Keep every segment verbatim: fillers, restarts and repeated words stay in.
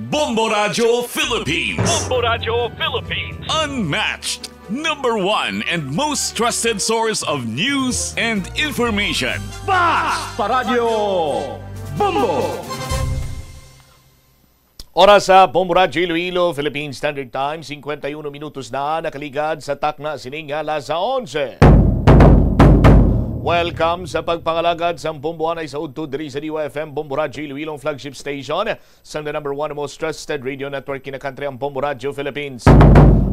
Bombo Radyo Philippines. Bombo Radyo Philippines. Unmatched, number one and most trusted source of news and information. Bas pa Radyo Bombo! Oras sa Bombo Radyo Iloilo, Philippine Standard Time, cincuenta y uno minutos na nakaligad sa takna sining alas onse. Welcome sa pagpangalagad sang Bombo anay sa udto diri sa D Y F M Bombo Radyo Iloilo, ang flagship station sang the number one most trusted radio network in the country, ang Bombo Radyo Philippines.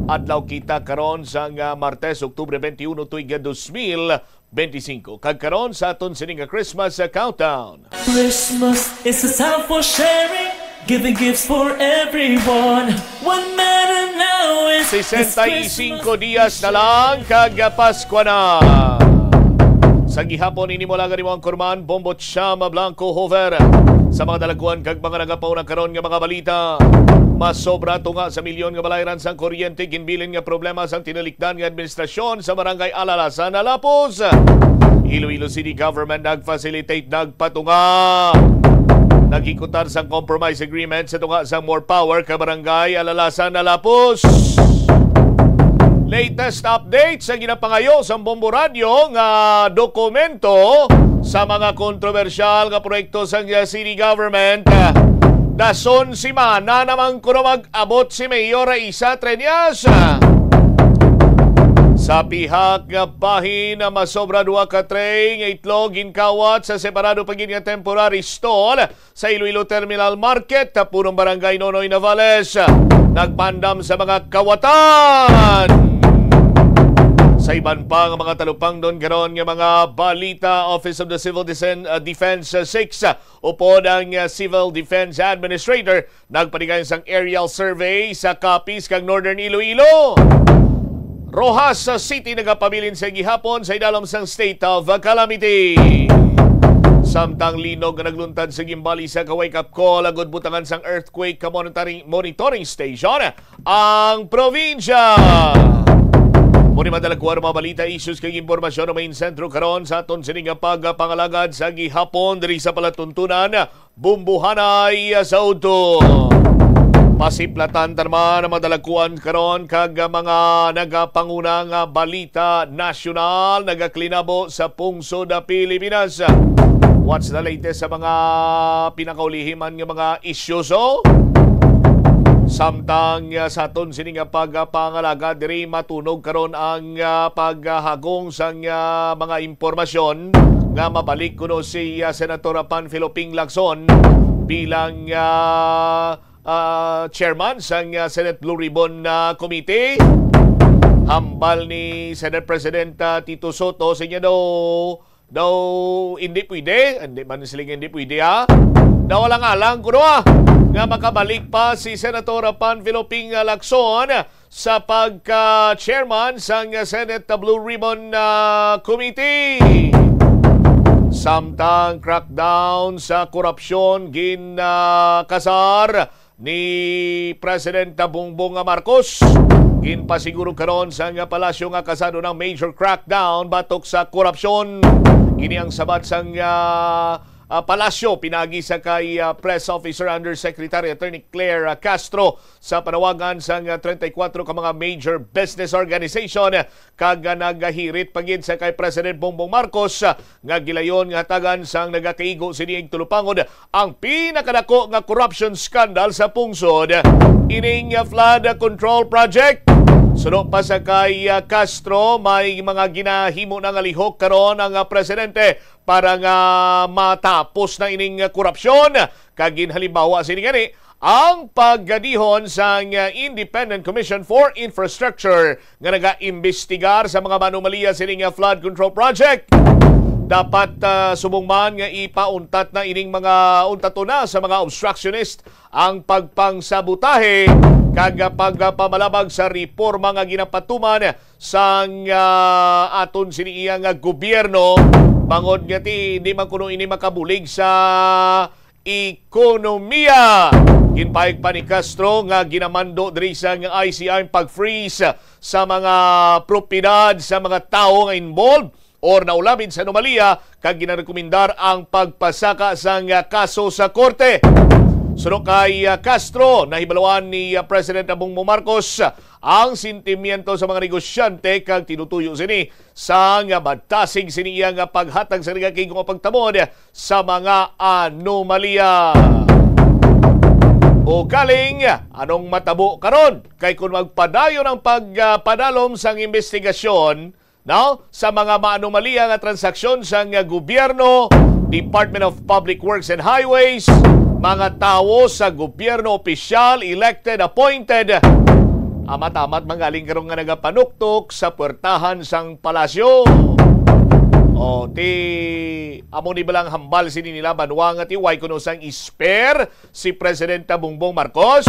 Adlaw kita karon sang, ah, Martes, Oktubre twenty-one, tuig dos mil veinticinco. Kag karon sa aton sini nga Christmas, ah, countdown. Christmas is a time for sharing, giving gifts for everyone. What matter now is it's Christmas. Sesenta y cinco dias na lang kag Paskwa na. Sa gihapon, ini mo lang ang imong kurman, Bombo Chama Blanco Hover. Sa mga dalagkuan kag mga nagapauna karon nga mga balita, masobra tunga sa milyon nga balayran sang kuryente, ginbilin nga problema sang tinalikdan nga administrasyon sa Barangay Alalasan, Alapos. Iloilo City Government nag-facilitate, nagpatunga, naghikutan sang compromise agreement sa tunga sang More Power ka Barangay Alalasan, Alapos. Latest update sa ginapangayo sang Bombo Radyo nga dokumento sa mga kontrobersyal nga proyekto sang City Government. Dason simana naman kuno mag-abot si Mayor Raisa Treñas. Sa pihak nga bahin, masobra duha ka tray nga itlog ginkawat sa separado pa gid nga temporary stall sa Iloilo Terminal Market, punong Barangay Nonoy Navales, nagpaandam sa mga kawatan. Sa iban pa nga mga talupangdon karon nga mga balita, Office of the Civil Desen-, uh, Defense, uh, six, uh, upod ang, uh, Civil Defense Administrator, nagpanigayon sang aerial survey sa Capiz kag Northern Iloilo. Roxas City nagapabilin sa gihapon sa idalom sang state of calamity. Samtang linog nga nagluntad sa gimbali sa ka wake-up call agud butangan sang earthquake ka monitoring, monitoring station ang probinsya. Muni madalagkuan mga balita, issues kag impormasyon ang main sentro karon sa aton sini nga pagpangalagad sa gihapon diri sa palatuntunan. Bumbuhanay sa udto. Pasiplatan ta naman ang madalagkuan karon kag mga nagapanguna nga balita nasyonal nagaklinabo sa pungsod Pilipinas. What's the latest sa mga pinakaulihiman nga mga issues, oh? Samtang, ah, sa aton sini nga pagpangalagad diri, matunog karon ang, ah, paghagong sang, ah, mga impormasyon nga mabalik kuno si, ah, Senator Panfilo Ping Lacson bilang, ah, ah, chairman sang, ah, Senate Blue Ribbon, ah, Committee. Hambal ni Senate President, ah, Tito Sotto, sa inyo daw, daw hindi pwede, hindi man sila hindi pwede, ha? Daw alang-alang kuno, ah, nga makabalik pa si Senator Panfilo Ping Lacson sa pagka-chairman sang Senate Blue Ribbon, ah, Committee. Samtang crackdown sa korupsyon gin, ah, kasar ni President Bongbong Marcos. Ginpasiguro karon sang palasyo nga kasado ng major crackdown batok sa korupsyon. Ini ang sabat sang, ah, ah, palasyo pinagi sa kay, ah, Press Officer Undersecretary Attorney Claire, ah, Castro sa panawagan sang, ah, treinta y cuatro ka mga major business organization kag, ah, nagahirit pa gid sa kay President Bongbong Marcos, ah, nga gilayon nga hatagan sang nagakaigo sini ing tulupangod ang pinakadako nga corruption scandal sa pungsod, ining, ah, flood control project. Suno pa sa kay, ah, Castro, may mga ginahimo na nga lihok karon ang, ah, presidente para nga matapos na ining, ah, korupsyon. Kag ginhalimbawa sini gani ang paggadihon sang, ah, Independent Commission for Infrastructure nga nagaimbestigar sa mga anomalya sining, ah, flood control project. Dapat, ah, subong man nga ipauntat na ining mga untaton na sa mga obstructionist ang pagpangsabotahe kag, ah, pagpamalabag sa reporma nga ginapatuman sang, ah, aton sini iya nga gobyerno, bangod nga ti, di man kuno ini makabulig sa ekonomiya. Ginpahayag pa ni Castro nga ginamando diri sang I C I ang pag-freeze sa mga propiedad sa mga tawo nga involved or naulabid sa anomalya, kag ginarekomendar ang pagpasaka sang kaso sa korte. Suno kay, ah, Castro, nahibaluan ni, ah, President Bongbong Marcos ang sentimiento sa mga negosyante kag tinutuyo sini sang matasig sini iya nga paghatag sa nagakig nga pagtamod sa mga anomalya. O kaling, anong matabo karon? Kay kung magpadayon ang pagpadalom sang investigasyon, no, sa mga maanomalya nga transaksyon sang gobyerno, Department of Public Works and Highways, mga tawo sa gobyerno, opisyal, elected, appointed, amat-amat manggaling karon nga nagapanuktok sa puwertahan sang palasyo. O, ti, amo ni balang hambal sini nila, banwa, nga ti way kuno sang esper si Presidenta Bongbong Marcos,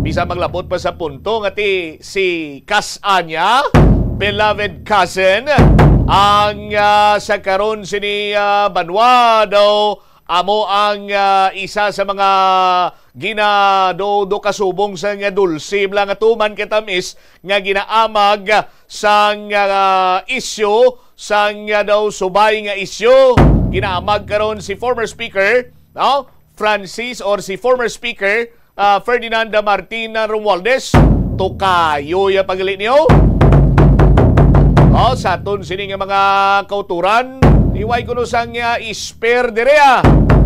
bisan maglabot pa sa punto nga ti si kas-a niya, beloved cousin, ang, ah, sa karon sini, ah, banwa daw amo ang, ah, isa sa mga gina-, do, do kasubong sa nga dulce, bala nga tuman katamis nga ginaamag sang, ah, isyu, sang, ah, daw subay nga isyu. Ginaamag karon si former speaker, no? Francis or si former speaker, ah, Ferdinand Martin Romualdez, tukayo ya pagili niyo. Oh, sa aton sini nga mga kauturan, iway kuno sang, ah, esper diri, ah.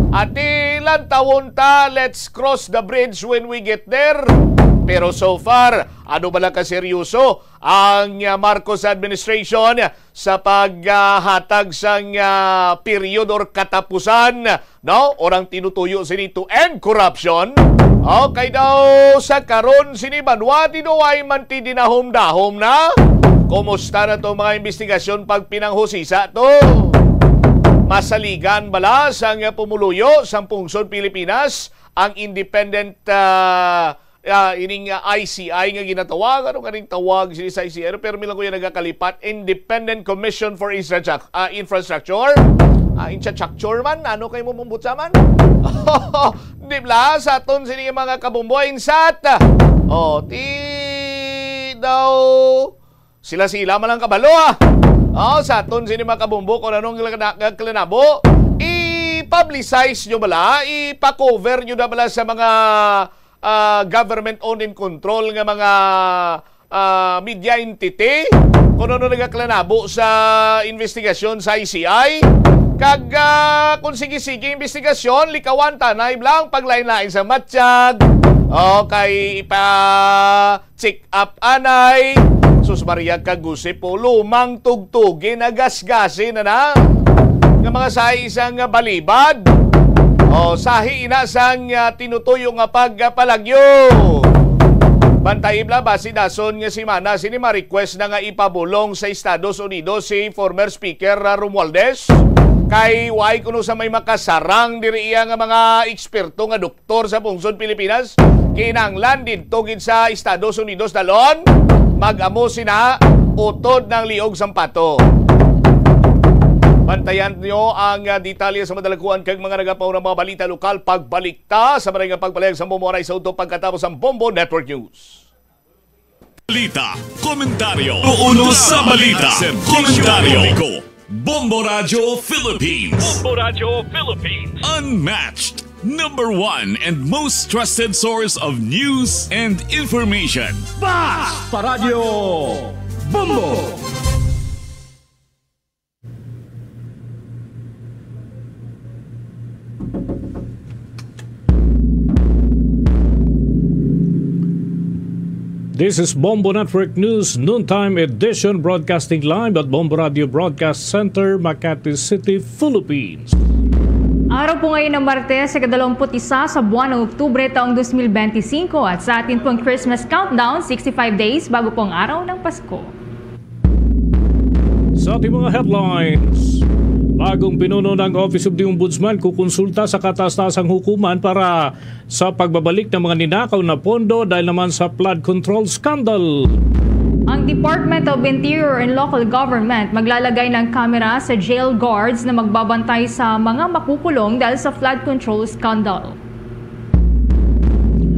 Ati lantawon ta, let's cross the bridge when we get there. Pero so far, ano bala ka seryoso ang, ah, Marcos administration sa paghatag sang, ah, period or katapusan, no? Or ang tinutuyo sini to end corruption. Okay daw sa karon sini banwa, ti duway man ti dinahom-dahom na. Kumusta na to mga investigasyon pagpinanghusisa to? Masaligan bala sang pumuluyo sang pungsod Pilipinas ang independent, ah, ah, ining, ah, I C I nga ginatawag, ano kaning tawag sini sa I C I? Pero mi lang ko yan nagakalipat, Independent Commission for Infrastruc-, ah, Infrastructure. Ah, infrastructure man, ano kay mo bumbutsa man? Di bala, sa aton sini mga kabumbo, insat. Oh, ti daw sila-sila man lang kabalo, ah. Oh, sa aton sini mga kabumbo, kung anong nagkana-, nagkalanabo, i-publicize nyo bala, ipa-cover nyo na bala sa mga, ah, government owned and control nga mga, ah, media entity, kung ano nagaklanabo sa investigasyon sa I C I. Kag, ah, kung sige-sige investigasyon, likawan ta na iblang paglain-lain sa matsyag. Okay, ipa check up anay. Sus Maria, kagusip po, lumang tugtugi, nagasgasi na na. Nga mga sahi isang balibad. O, sahi ina sang, ah, tinutuyo nga pagpalagyo. Bantay ibla, basi dason nga semana, sini ma-request na nga ipabulong sa Estados Unidos si former Speaker, ah, Romualdez. Kay why kuno sa may makasarang diri iya nga mga eksperto nga doktor sa pungsod Pilipinas, kinahanglan didto gid sa Estados Unidos dalon, mag-amo sina utod ng liog sampato. Bantayan nyo ang, ah, detalye sa madalakuan kag mga nagapauna mga balita lokal. Pagbalik ta sa maray nga pagpalayag sa Bombo Aray sa udto pagkatapos ang Bombo Network News. Balita, komentaryo. Uno sa balita, komentaryo. Bombo Radyo Philippines. Bombo Radyo Philippines. Unmatched, number one, and most trusted source of news and information. Basta Radyo Bombo! This is Bombo Network News Noontime Edition, broadcasting live at Bombo Radio Broadcast Center, Makati City, Philippines. Araw po ngayon ng Martes, ikadalawamput-isa sa buwan ng Oktubre, taong dos mil benti singko, at sa atin pong Christmas countdown, sixty-five days bago po ang araw ng Pasko. Sa ating mga headlines, bagong pinuno ng Office of the Ombudsman kukonsulta sa kataas-taasang hukuman para sa pagbabalik ng mga ninakaw na pondo dahil naman sa flood control scandal. Ang Department of Interior and Local Government maglalagay ng kamera sa jail guards na magbabantay sa mga makukulong dahil sa flood control scandal.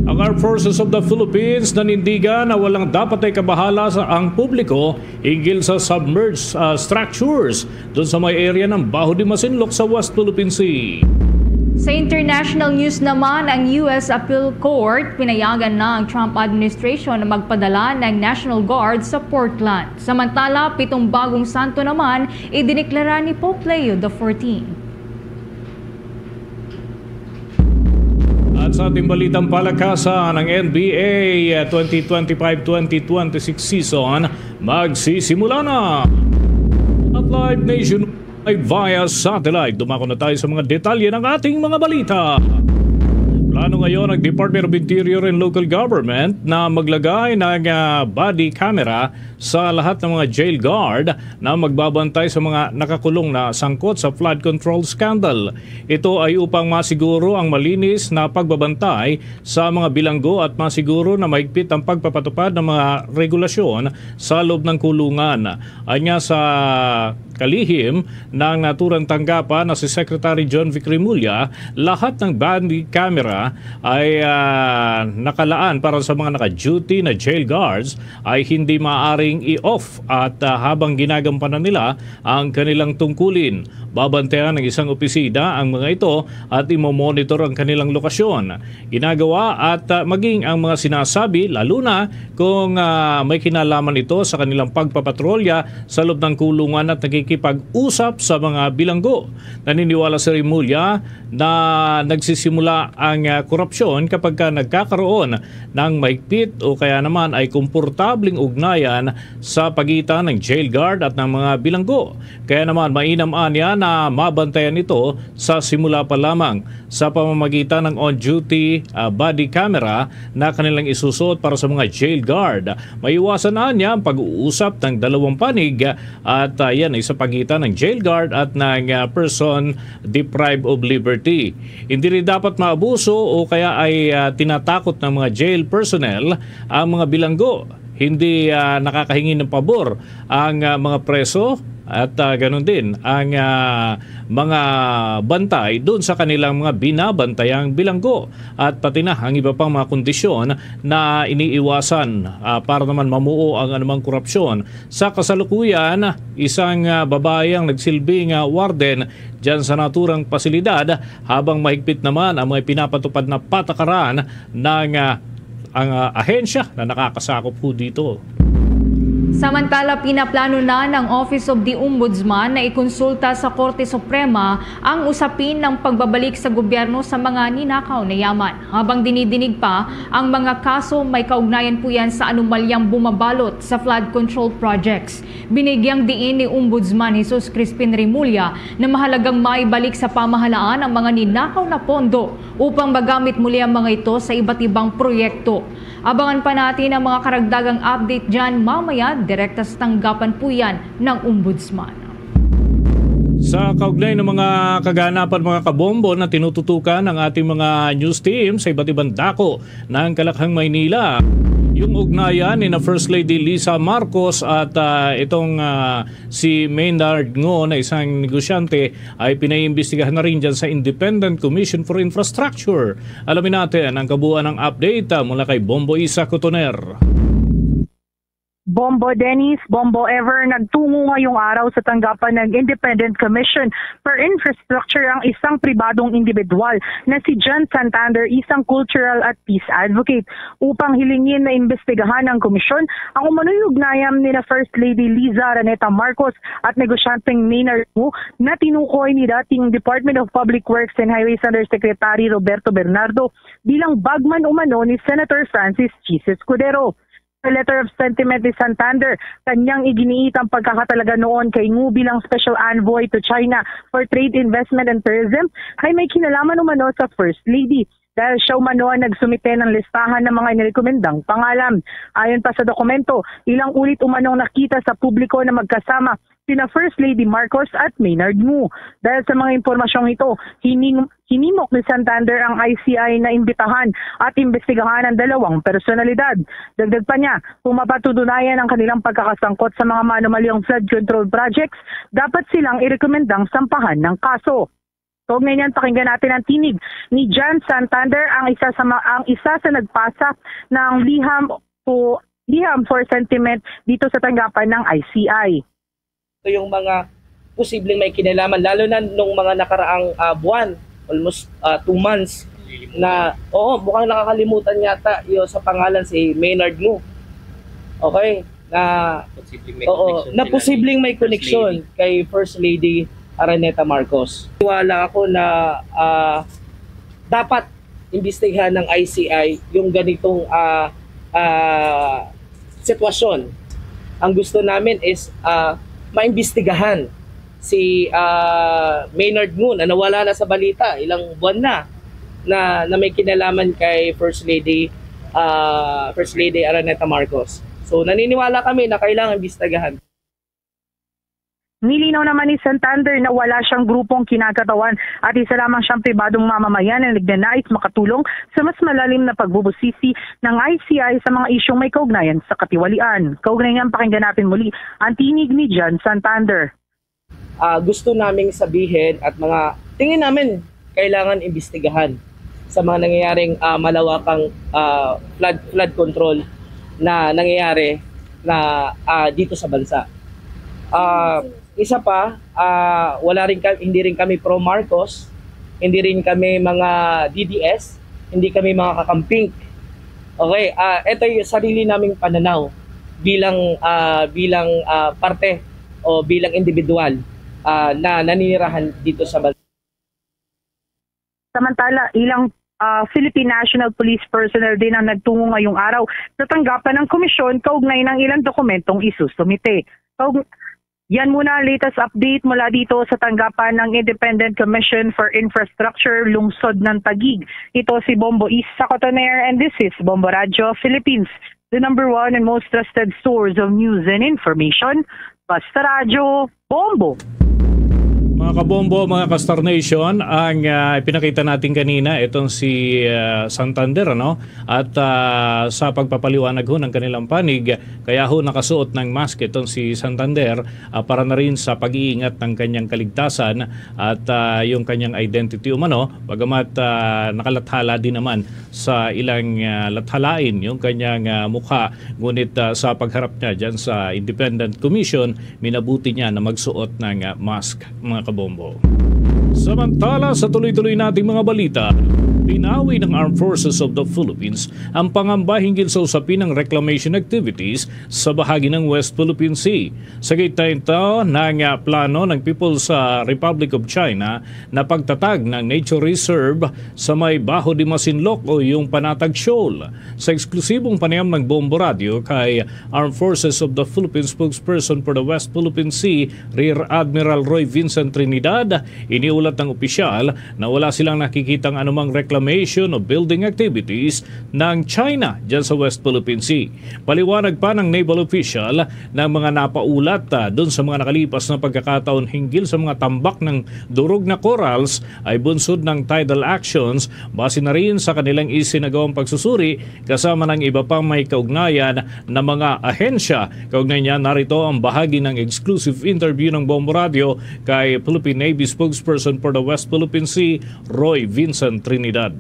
Ang Armed Forces of the Philippines nanindigan na walang dapat ay kabahala sa ang publiko hinggil sa submerged, ah, structures doon sa may area ng Baho de Masinloc sa West Philippine Sea. Sa international news naman, ang U S Appeal Court pinayagan na ang Trump administration na magpadala ng National Guard sa Portland. Samantala, pitong bagong santo naman idineklara ni Pope Leo the fourteenth. At sa ating balitang palakasan, ang N B A twenty twenty-five twenty twenty-six season magsisimula na. At live nation ay via satellite. Dumako na tayo sa mga detalye ng ating mga balita. Plano ngayon ng Department of Interior and Local Government na maglagay ng ah, body camera sa lahat ng mga jail guard na magbabantay sa mga nakakulong na sangkot sa flood control scandal. Ito ay upang masiguro ang malinis na pagbabantay sa mga bilanggo at masiguro na mahigpit ang pagpapatupad ng mga regulasyon sa loob ng kulungan. Anya sa kalihim ng naturang tanggapan na si Secretary John Vic Remulla, lahat ng body camera ay ah, nakalaan para sa mga naka-duty na jail guards ay hindi maaring i-off at ah, habang ginagampanan nila ang kanilang tungkulin. Babantayan ng isang opisina ang mga ito at imomonitor ang kanilang lokasyon, ginagawa at ah, maging ang mga sinasabi, lalo na kung ah, may kinalaman ito sa kanilang pagpapatrolya sa loob ng kulungan at nakikipag-usap sa mga bilanggo. Naniniwala si Remulla na nagsisimula ang ah, korupsyon kapag ka nagkakaroon ng mahigpit o kaya naman ay komportabling ugnayan sa pagitan ng jail guard at ng mga bilanggo. Kaya naman mainam anya na mabantayan ito sa simula pa lamang sa pamamagitan ng on-duty ah, body camera na kanilang isusuot para sa mga jail guard. Maiwasan anya ang pag-uusap ng dalawang panig at ah, yan ay sa pagitan ng jail guard at ng ah, person deprived of liberty. Hindi rin dapat maabuso o kaya ay ah, tinatakot ng mga jail personnel ang mga bilanggo. Hindi ah, nakakahingi ng pabor ang ah, mga preso at ah, ganun din ang ah, mga bantay doon sa kanilang mga binabantayang bilanggo at pati na ang iba pang mga kondisyon na iniiwasan ah, para naman mamuo ang anumang korupsyon. Sa kasalukuyan, isang ah, babae ang nagsilbing ah, warden dyan sa naturang pasilidad habang mahigpit naman ang mga pinapatupad na patakaran ng ah, ang ah, ahensya na nakakasakop po dito. Samantala, pinaplano na ng Office of the Ombudsman na ikonsulta sa Korte Suprema ang usapin ng pagbabalik sa gobyerno sa mga ninakaw na yaman. Habang dinidinig pa ang mga kaso, may kaugnayan po yan sa anomalyang bumabalot sa flood control projects. Binigyang diin ni Ombudsman Jesus Crispin Remulla na mahalagang maibalik sa pamahalaan ang mga ninakaw na pondo upang magamit muli ang mga ito sa iba't ibang proyekto. Abangan pa natin ang mga karagdagang update dyan mamaya, direkta sa tanggapan po yan ng Ombudsman. Sa kaugnay ng mga kaganapan, mga kabombo, na tinututukan ng ating mga news team sa iba't ibang dako ng Kalakhang Maynila, yung ugnayan ni na First Lady Liza Marcos at ah, itong ah, si Maynard Ngo na isang negosyante ay pinaimbestigahan na rin dyan sa Independent Commission for Infrastructure. Alamin natin ang kabuuan ng update ah, mula kay Bombo Isa Cotoner. Bombo Dennis, Bombo Ever, nagtungo ngayong araw sa tanggapan ng Independent Commission for Infrastructure ang isang pribadong individual na si John Santander, isang cultural at peace advocate, upang hilingin na imbestigahan ng komisyon ang umano'y ugnayan ni na First Lady Liza Araneta Marcos at negosyanteng Maynard Wu na tinukoy ni dating Department of Public Works and Highways Undersecretary Roberto Bernardo bilang bagman umano ni Senator Francis Chiz Escudero. Sa letter of sentiment ni Santander, kanyang iginiit ang pagkakatalaga noon kay Ngu bilang Special Envoy to China for Trade, Investment and Tourism ay may kinalaman umano sa First Lady dahil siya umano ang nagsumite ng listahan ng mga inirekomendang pangalan. Ayon pa sa dokumento, ilang ulit umanong nakita sa publiko na magkasama sina First Lady Marcos at Maynard Ngu. Dahil sa mga impormasyong ito, hining- hinimok ni Santander ang I C I na imbitahan at imbestigahan ang dalawang personalidad. Dagdag pa niya, kung mapatutunayan ang kanilang pagkakasangkot sa mga manumalyang flood control projects, dapat silang irekomendang sampahan ng kaso. Kaugnay niyan, pakinggan natin ang tinig ni John Santander, ang isa sa ma- ang isa sa nagpasa ng liham o liham for sentiment dito sa tanggapan ng I C I. Ito yung mga posibleng may kinalaman, lalo na nung mga nakaraang ah, buwan. almost ah, two months na, oo, mukhang nakakalimutan yata yung sa pangalan si Maynard Ngu. Okay? Na, Posibleng may oo, connection na sila posibleng ni may First connection Lady. Kay First Lady Araneta Marcos. Wala ako na ah, dapat imbestigahan ng I C I yung ganitong ah, ah, sitwasyon. Ang gusto namin is ah, maimbestigahan si ah, Maynard Ngu na nawala na sa balita, ilang buwan na, na, na may kinalaman kay First Lady ah, First Lady Araneta Marcos. So naniniwala kami na kailangan imbestigahan. Nilinaw naman ni Santander na wala siyang grupong kinakatawan at isa lamang siyang pribadong mamamayan ang nagnanais makatulong sa mas malalim na pagbubusisi ng I C I sa mga isyung may kaugnayan sa katiwalian. Kaugnay niyan, pakinggan natin muli ang tinig ni John Santander. Ah, gusto naming sabihin at mga tingin namin kailangan imbestigahan sa mga nangyayaring ah, malawakang ah, flood flood control na nangyayari na ah, dito sa bansa. Ah, isa pa, ah, wala rin kami, hindi rin kami pro Marcos, hindi rin kami mga D D S, hindi kami mga kakamping. Okay, ah, ito yung sarili naming pananaw bilang ah, bilang ah, parte o bilang individual ah, na naninirahan dito sa bansa. Samantala, ilang ah, Philippine National Police personnel din ang nagtungo ngayong araw sa tanggapan ng komisyon kaugnay ng ilang dokumentong isusumite. Kaug- Yan muna ang latest update mula dito sa tanggapan ng Independent Commission for Infrastructure, Lungsod ng Taguig. Ito si Bombo Isa Cotoner and this is Bombo Radyo Philippines, the number one and most trusted source of news and information. Basta Radyo, Bombo! Mga kabombo, mga ka-Star Nation, ang ah, pinakita natin kanina, itong si ah, Santander, ano? At ah, sa pagpapaliwanag ho ng kanilang panig, kaya ho nakasuot ng mask itong si Santander ah, para na rin sa pag-iingat ng kanyang kaligtasan at ah, yung kanyang identity umano, bagamat ah, nakalathala din naman sa ilang ah, lathalain yung kanyang ah, mukha. Ngunit ah, sa pagharap niya dyan sa Independent Commission, minabuti niya na magsuot ng ah, mask, mga kabombo. Samantala, sa tuloy-tuloy nating mga balita, pinawi ng Armed Forces of the Philippines ang pangamba hinggil sa usapin ng reclamation activities sa bahagi ng West Philippine Sea. Sa gitna ito ng ah, plano ng People's ah, Republic of China na pagtatag ng nature reserve sa may Baho de Masinloc o yung Panatag Shoal. Sa eksklusibong panayam ng Bombo Radio kay Armed Forces of the Philippines spokesperson for the West Philippine Sea, Rear Admiral Roy Vincent Trinidad, iniulat ng opisyal na wala silang nakikitang anumang reclamation o building activities ng China dyan sa West Philippine Sea. Paliwanag pa ng naval official na ang mga napaulat ah, dun sa mga nakalipas na pagkakataon hinggil sa mga tambak ng durog na corals ay bunsod ng tidal actions base na rin sa kanilang isinagawang pagsusuri kasama ng iba pang may kaugnayan na mga ahensya. Kaugnay niya, narito ang bahagi ng exclusive interview ng Bombo Radio kay Philippine Navy spokesperson for the West Philippine Sea, Roy Vincent Trinidad.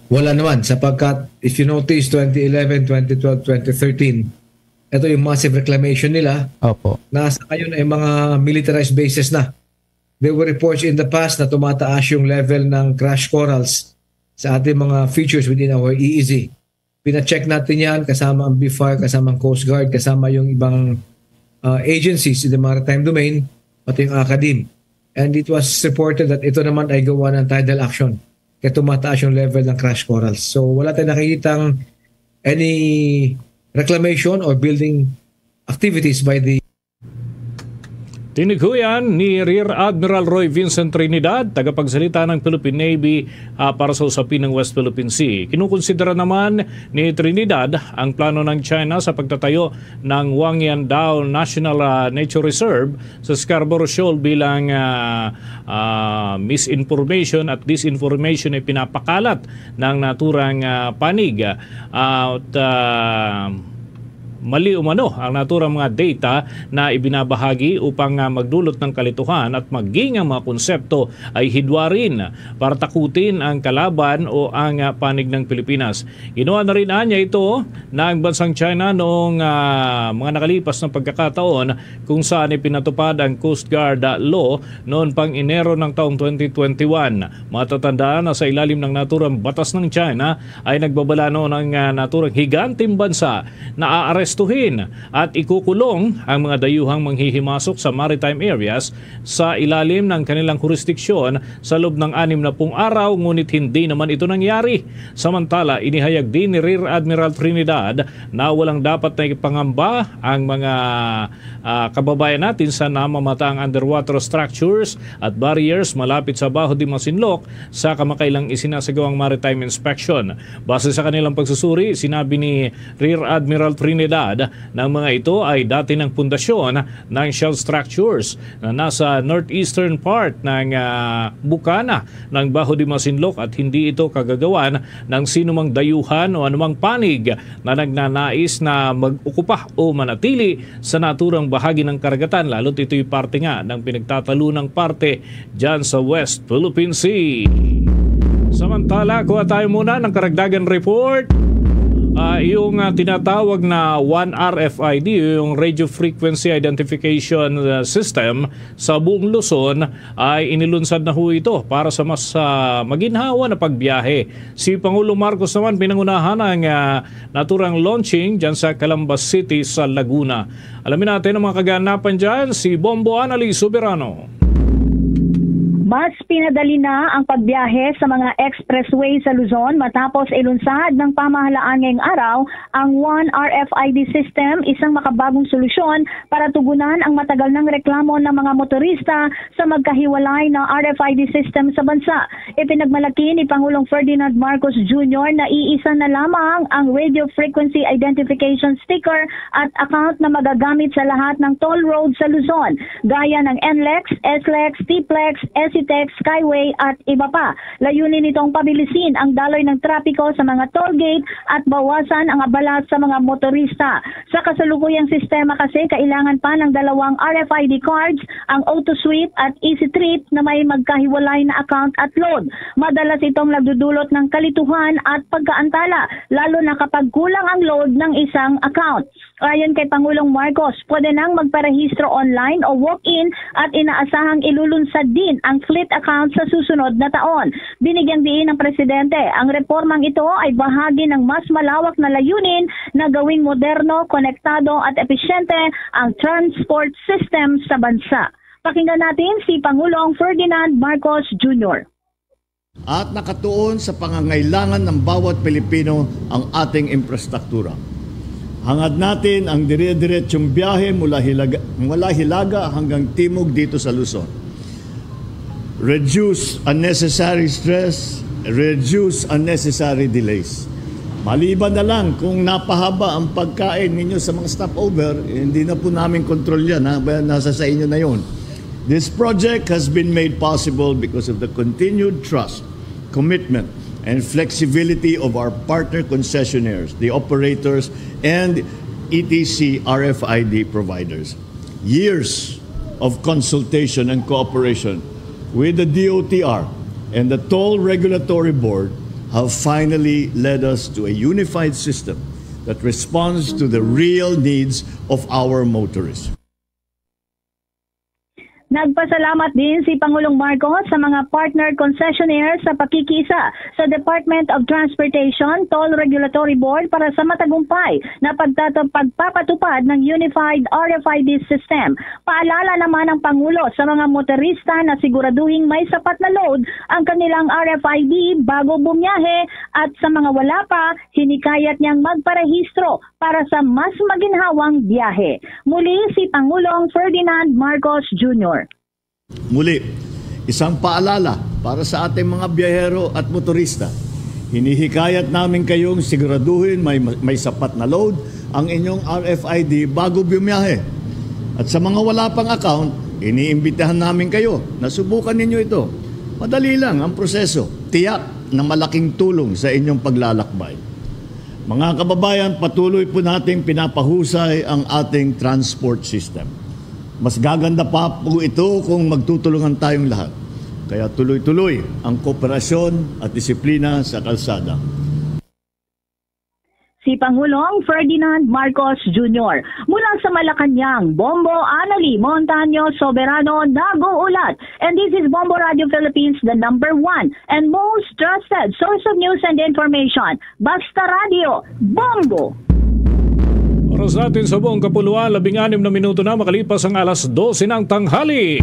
Wala naman, sapagkat if you notice, twenty eleven, twenty twelve, twenty thirteen, ito yung massive reclamation nila. Opo. Nasa ngayon ay mga militarized bases na. There were reports in the past na tumataas yung level ng crash corals sa ating mga features within our E E Z. Pina-check natin yan kasama ang BFAR, kasama ang Coast Guard, kasama yung ibang ah, agencies in the maritime domain, pati yung academe. And it was reported that ito naman ay gawa ng tidal action. Kaya tumataas yung level ng crash corals. So wala tayong nakikitang any reclamation or building activities by the Tinighuyan ni Rear Admiral Roy Vincent Trinidad, tagapagsalita ng Philippine Navy ah, para sa usapin ng West Philippine Sea. Kinukonsidera naman ni Trinidad ang plano ng China sa pagtatayo ng Wangyandaw National ah, Nature Reserve sa Scarborough Shoal bilang ah, ah, misinformation at disinformation ay pinapakalat ng naturang ah, panig. Ah, at ah, mali umano ang naturang mga data na ibinabahagi upang ah, magdulot ng kalituhan at maging ang mga konsepto ay hidwarin para takutin ang kalaban o ang ah, panig ng Pilipinas. Ginawa na rin anya ito na ang bansang China noong, ah, mga nakalipas na pagkakataon kung saan ipinatupad ang Coast Guard, ah, Law noon pang Enero ng taong twenty twenty-one. Matatandaan na sa ilalim ng naturang batas ng China ay nagbabala noon ang, ah, naturang higanteng bansa na aarestuhin at ikukulong ang mga dayuhang manghihimasok sa maritime areas sa ilalim ng kanilang jurisdiksyon sa loob ng anim na pung araw, ngunit hindi naman ito nangyari. Samantala, inihayag din ni Rear Admiral Trinidad na walang dapat na ipangamba ang mga, ah, kababayan natin sa namamataang underwater structures at barriers malapit sa Baho de Masinloc sa kamakailang isinasagawang maritime inspection. Base sa kanilang pagsusuri, sinabi ni Rear Admiral Trinidad na ang mga ito ay dati ng pundasyon ng shell structures na nasa northeastern part ng, ah, bukana ng Baho de Masinloc at hindi ito kagagawan ng sinumang dayuhan o anumang panig na nagnanais na mag-okupa o manatili sa naturang bahagi ng karagatan, lalo't ito'y parte nga ng pinagtatalunang parte dyan sa West Philippine Sea. Samantala, kuha tayo muna ng karagdagan report. Ah, yung, ah, tinatawag na one R F I D, yung Radio Frequency Identification, ah, System, sa buong Luzon ay inilunsad na ho ito para sa mas, ah, maginhawa na pagbiyahe. Si Pangulong Marcos naman pinangunahan ang, ah, naturang launching dyan sa Calamba City sa Laguna. Alamin natin ang mga kaganapan dyan, si Bombo Anali Soberano. Mas pinadali na ang pagbiyahe sa mga expressway sa Luzon matapos ilunsad ng pamahalaan ngayong araw ang one R F I D system, isang makabagong solusyon para tugunan ang matagal nang reklamo ng mga motorista sa magkahiwalay na R F I D system sa bansa. Ipinagmalaki ni Pangulong Ferdinand Marcos Junior na iisa na lamang ang Radio Frequency Identification Sticker at account na magagamit sa lahat ng toll road sa Luzon, gaya ng NLEX, SLEX, TPLEX, ECTEX, Skyway at iba pa. Layunin nitong pabilisin ang daloy ng trapiko sa mga toll gate at bawasan ang abala sa mga motorista. Sa kasalukuyang sistema kasi, kailangan pa ng dalawang R F I D cards, ang AutoSweep at EasyTrip, na may magkahiwalay na account at load. Madalas itong nagdudulot ng kalituhan at pagkaantala, lalo na kapag kulang ang load ng isang account. Ayon kay Pangulong Marcos, pwede nang magparehistro online o walk-in at inaasahang ilulunsad din ang fleet account sa susunod na taon. Binigyang diin ng Presidente, ang reformang ito ay bahagi ng mas malawak na layunin na gawing moderno, konektado at episyente ang transport system sa bansa. Pakinggan natin si Pangulong Ferdinand Marcos Junior. At nakatuon sa pangangailangan ng bawat Pilipino ang ating infrastruktura. Hangad natin ang dire-diretsong biyahe mula Hilaga, mula Hilaga hanggang Timog dito sa Luzon. Reduce unnecessary stress, reduce unnecessary delays. Maliban na lang kung napahaba ang pagkain ninyo sa mga stopover, eh, hindi na po namin kontrol yan, ha? Nasa sa inyo na yun. This project has been made possible because of the continued trust, commitment, and flexibility of our partner concessionaires, the operators, and E T C R F I D providers. Years of consultation and cooperation with the D O T R and the Toll Regulatory Board have finally led us to a unified system that responds to the real needs of our motorists. Nagpasalamat din si Pangulong Marcos sa mga partner concessionaire sa pakikiisa sa Department of Transportation, Toll Regulatory Board para sa matagumpay na pagtata- pagpapatupad ng Unified R F I D system. Paalala naman ng Pangulo sa mga motorista na siguraduhing may sapat na load ang kanilang R F I D bago bumiyahe at sa mga wala pa, hinikayat niyang magparehistro para sa mas maginhawang biyahe. Muli si Pangulong Ferdinand Marcos Junior. Muli, isang paalala para sa ating mga biyahero at motorista. Hinihikayat namin kayong siguraduhin may, may sapat na load ang inyong R F I D bago bumiyahe. At sa mga wala pang account, iniimbitahan namin kayo na subukan ninyo ito. Madali lang ang proseso. Tiyak na malaking tulong sa inyong paglalakbay. Mga kababayan, patuloy po nating pinapahusay ang ating transport system. Mas gaganda pa po ito kung magtutulungan tayong lahat. Kaya tuloy-tuloy ang kooperasyon at disiplina sa kalsada. Si Pangulong Ferdinand Marcos Junior. Mula sa Malacañang, Bombo Annalie Montaño Soberano nag-uulat. And this is Bombo Radio Philippines, the number one and most trusted source of news and information. Basta Radio, Bombo! Oras natin sa buong kapuluan, labing anim na minuto na makalipas ang alas dose ng tanghali.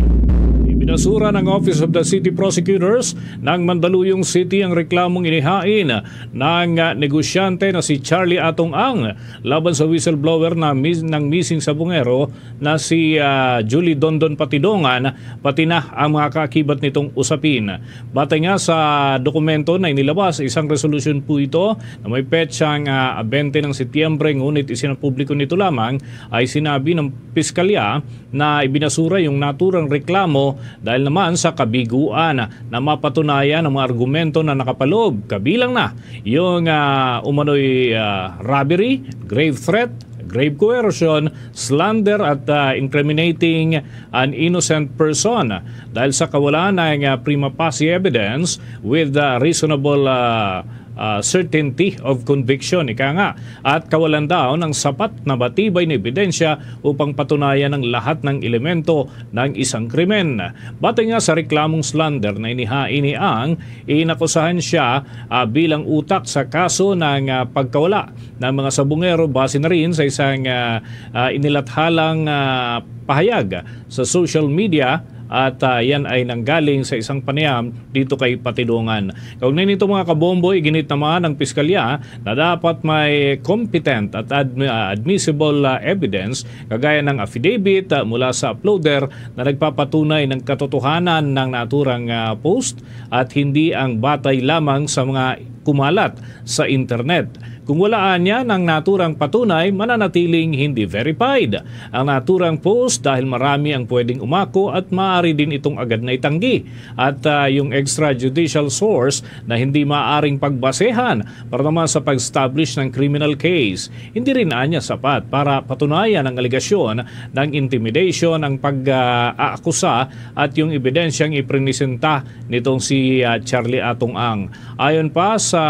Ibinasura ng Office of the City Prosecutors ng Mandaluyong City ang reklamong inihain ng ah, negosyante na si Charlie Atong Ang laban sa whistleblower na mis- ng missing sabungero na si ah, Julie Dondon Patidongan, pati na ang mga kaakibat nitong usapin. Batay nga sa dokumento na inilabas, isang resolusyon po ito na may petsang ah, bente ng Setyembre, ngunit isinapubliko nito lamang, ay sinabi ng piskalya na ibinasura yung naturang reklamo dahil naman sa kabiguan na mapatunayan ang mga argumento na nakapaloob, kabilang na yung ah, umano'y ah, robbery, grave threat, grave coercion, slander at ah, incriminating an innocent person dahil sa kawalan ng ah, prima facie evidence with ah, reasonable ah, ah, certainty of conviction, ika nga, at kawalan daw ng sapat na matibay na ebidensya upang patunayan ang lahat ng elemento ng isang krimen. Batay nga sa reklamong slander na inihain ni Ang, inakusahan siya ah, bilang utak sa kaso ng ah, pagkawala ng mga sabungero, base na rin sa isang ah, ah, inilathalang ah, pahayag sa social media, at ah, yan ay nanggaling sa isang panayam dito kay Patidongan. Kaugnay nito, mga kabombo, iginit naman ang piskalya na dapat may competent at admi- ah, admissible ah, evidence, kagaya ng affidavit ah, mula sa uploader na nagpapatunay ng katotohanan ng naturang ah, post at hindi ang batay lamang sa mga kumalat sa internet. Kung wala anya ng naturang patunay, mananatiling hindi verified ang naturang post dahil marami ang pwedeng umako at maaari din itong agad na itanggi. At ah, yung extrajudicial source na hindi maaaring pagbasehan para naman sa pag-establish ng criminal case, hindi rin anya sapat para patunayan ang alegasyon ng intimidation, ang pag-aakusa at yung ebidensyang iprinisenta nitong si ah, Charlie Atong Ang. Ayon pa sa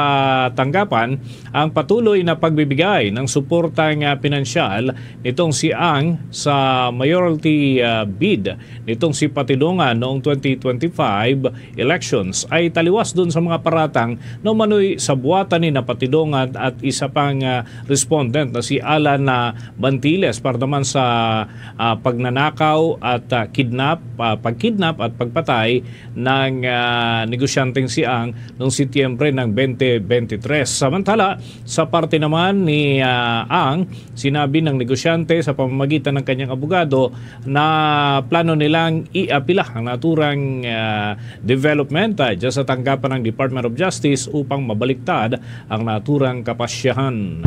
tanggapan, ang patuloy na pagbibigay ng suportang ah, pinansyal nitong si Ang sa mayoralty ah, bid nitong si Patidongan noong twenty twenty-five elections ay taliwas dun sa mga paratang na umano'y sabuatan ni na Patidongan at isa pang ah, respondent na si Alan na Bantiles para naman sa ah, pagnanakaw at ah, kidnap, ah, pagkidnap at pagpatay ng ah, negosyanteng si Ang noong Setyembre ng twenty twenty-three. Samantala, sa parte naman ni ah, Ang, sinabi ng negosyante sa pamamagitan ng kanyang abogado na plano nilang iapila ang naturang ah, development ah, dyan sa tanggapan ng Department of Justice upang mabaliktad ang naturang kapasyahan.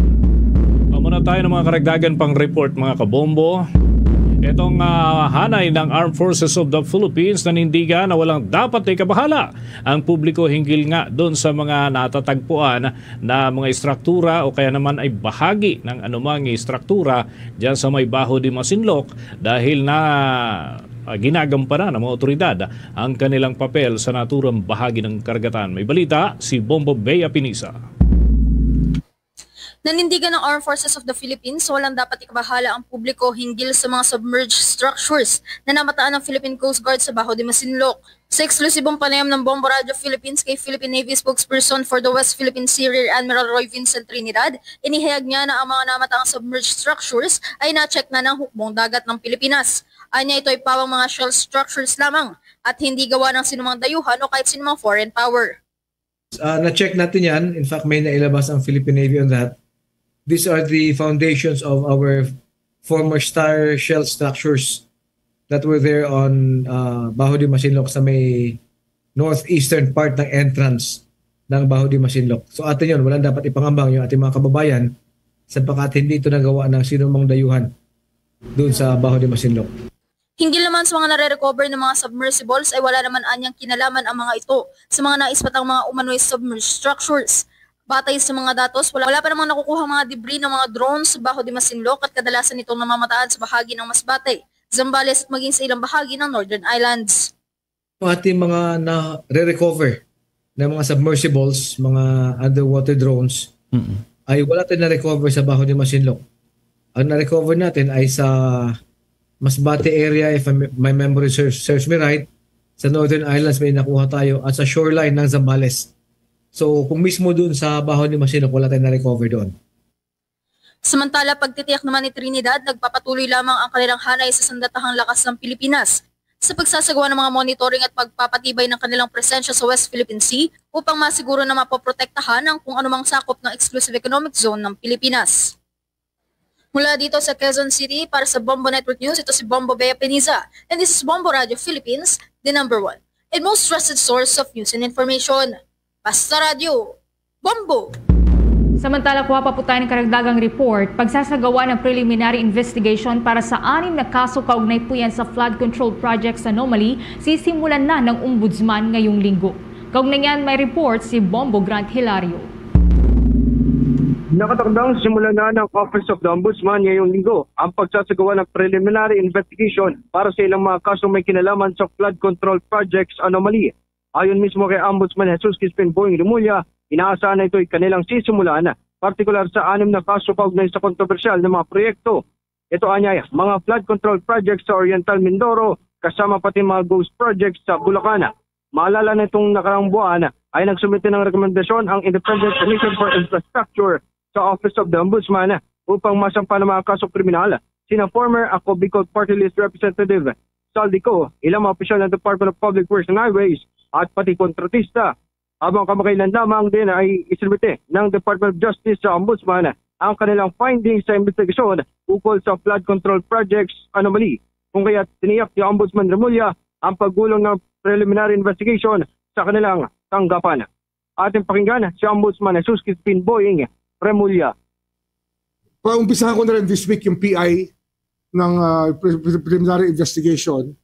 Amo na tayo ng mga karagdagan pang report, mga kabombo. Itong ah, hanay ng Armed Forces of the Philippines nanindigan na walang dapat ikabahala ang publiko hinggil nga doon sa mga natatagpuan na mga istruktura o kaya naman ay bahagi ng anumang istruktura dyan sa may Baho de Masinloc dahil na ah, ginagampanan ng mga otoridad ang kanilang papel sa naturang bahagi ng karagatan. May balita si Bombo Bea Pinisa. Nanindigan ng Armed Forces of the Philippines na walang dapat ikabahala ang publiko hinggil sa mga submerged structures na namataan ng Philippine Coast Guard sa Baho de Masinloc. Sa eksklusibong panayam ng Bombo Radio Philippines kay Philippine Navy spokesperson for the West Philippine Sea, Rear Admiral Roy Vincent Trinidad, inihayag niya na ang mga namataang submerged structures ay na-check na ng Hukbong Dagat ng Pilipinas. Anya, ito ay pawang mga shell structures lamang at hindi gawa ng sinumang dayuhan o kahit sinumang foreign power. Uh, na-check natin yan. In fact, may nailabas ang Philippine Navy on that. These are the foundations of our former star shell structures that were there on uh, Baho de Masinloc sa may northeastern part ng entrance ng Baho de Masinloc. So atin yun, walang dapat ipangambang yung ating mga kababayan sapagkat hindi ito nagawa ng sinumang dayuhan doon sa Baho de Masinloc. Hinggil naman sa mga nare-recover ng mga submersibles ay wala naman anyang kinalaman ang mga ito sa mga naispatang mga umano'y submerged structures. Batay sa mga datos, wala, wala pa namang nakukuha ang mga debris ng mga drones sa Baho de Masinloc at kadalasan itong namamataan sa bahagi ng Masbate, Zambales at maging sa ilang bahagi ng Northern Islands. Ang ating mga na-recover na mga submersibles, mga underwater drones, mm-hmm. ay wala tayo na-recover sa Baho de Masinloc. Ang na-recover natin ay sa Masbate area, if I'm- my memory serves, serves me right, sa Northern Islands may nakuha tayo, at sa shoreline ng Zambales. So kung mismo doon sa Baho de Masinloc, wala tayo na-recover doon. Samantala, pagtitiyak naman ni Trinidad, nagpapatuloy lamang ang kanilang hanay sa sandatahang lakas ng Pilipinas sa pagsasagawa ng mga monitoring at pagpapatibay ng kanilang presensya sa West Philippine Sea upang masiguro na mapoprotektahan ang kung anumang sakop ng Exclusive Economic Zone ng Pilipinas. Mula dito sa Quezon City, para sa Bombo Network News, ito si Bombo Bea Peniza. And this is Bombo Radio Philippines, the number one and most trusted source of news and information. Basta Radio, Bombo! Samantala, kuha pa po tayo ng karagdagang report. Pagsasagawa ng preliminary investigation para sa anim na kaso kaugnay po yan sa flood control project sa Anomaly, sisimulan na ng Ombudsman ngayong linggo. Kaugnay niyan, may report si Bombo Grant Hilario. Nakatakdang simulan na ng Office of the Ombudsman ngayong linggo ang pagsasagawa ng preliminary investigation para sa ilang mga kasong may kinalaman sa flood control projects anomaly. Ayon mismo kay Ombudsman Jesus Crispin Boying Remulla, inaasahan na ito'y kanilang sisimulan, partikular sa anim na kaso kaugnay sa kontrobersyal na mga proyekto. Ito anyay, mga flood control projects sa Oriental Mindoro, kasama pati mga ghost projects sa Bulacan. Maalala na itong nakarang buwan ay nagsumite ng rekomendasyon ang Independent Commission for Infrastructure sa Office of the Ombudsman upang masampa ng mga kasong kriminal sina former Ako Bicol Party List Representative Saldi Co, ilang mga opisyal ng Department of Public Works and Highways at pati kontratista. Habang kamakailan lamang din ay isinumite ng Department of Justice sa Ombudsman ang kanilang findings sa investigasyon ukol sa flood control projects anomaly, kung kaya tiniyak ni Ombudsman Remulla ang pagulong ng preliminary investigation sa kanilang tanggapan. Ating pakinggan si Ombudsman Jesus Crispin Boying Remulla. Paumpisahan ko na rin this week yung P I ng ah, pre- pre- preliminary investigation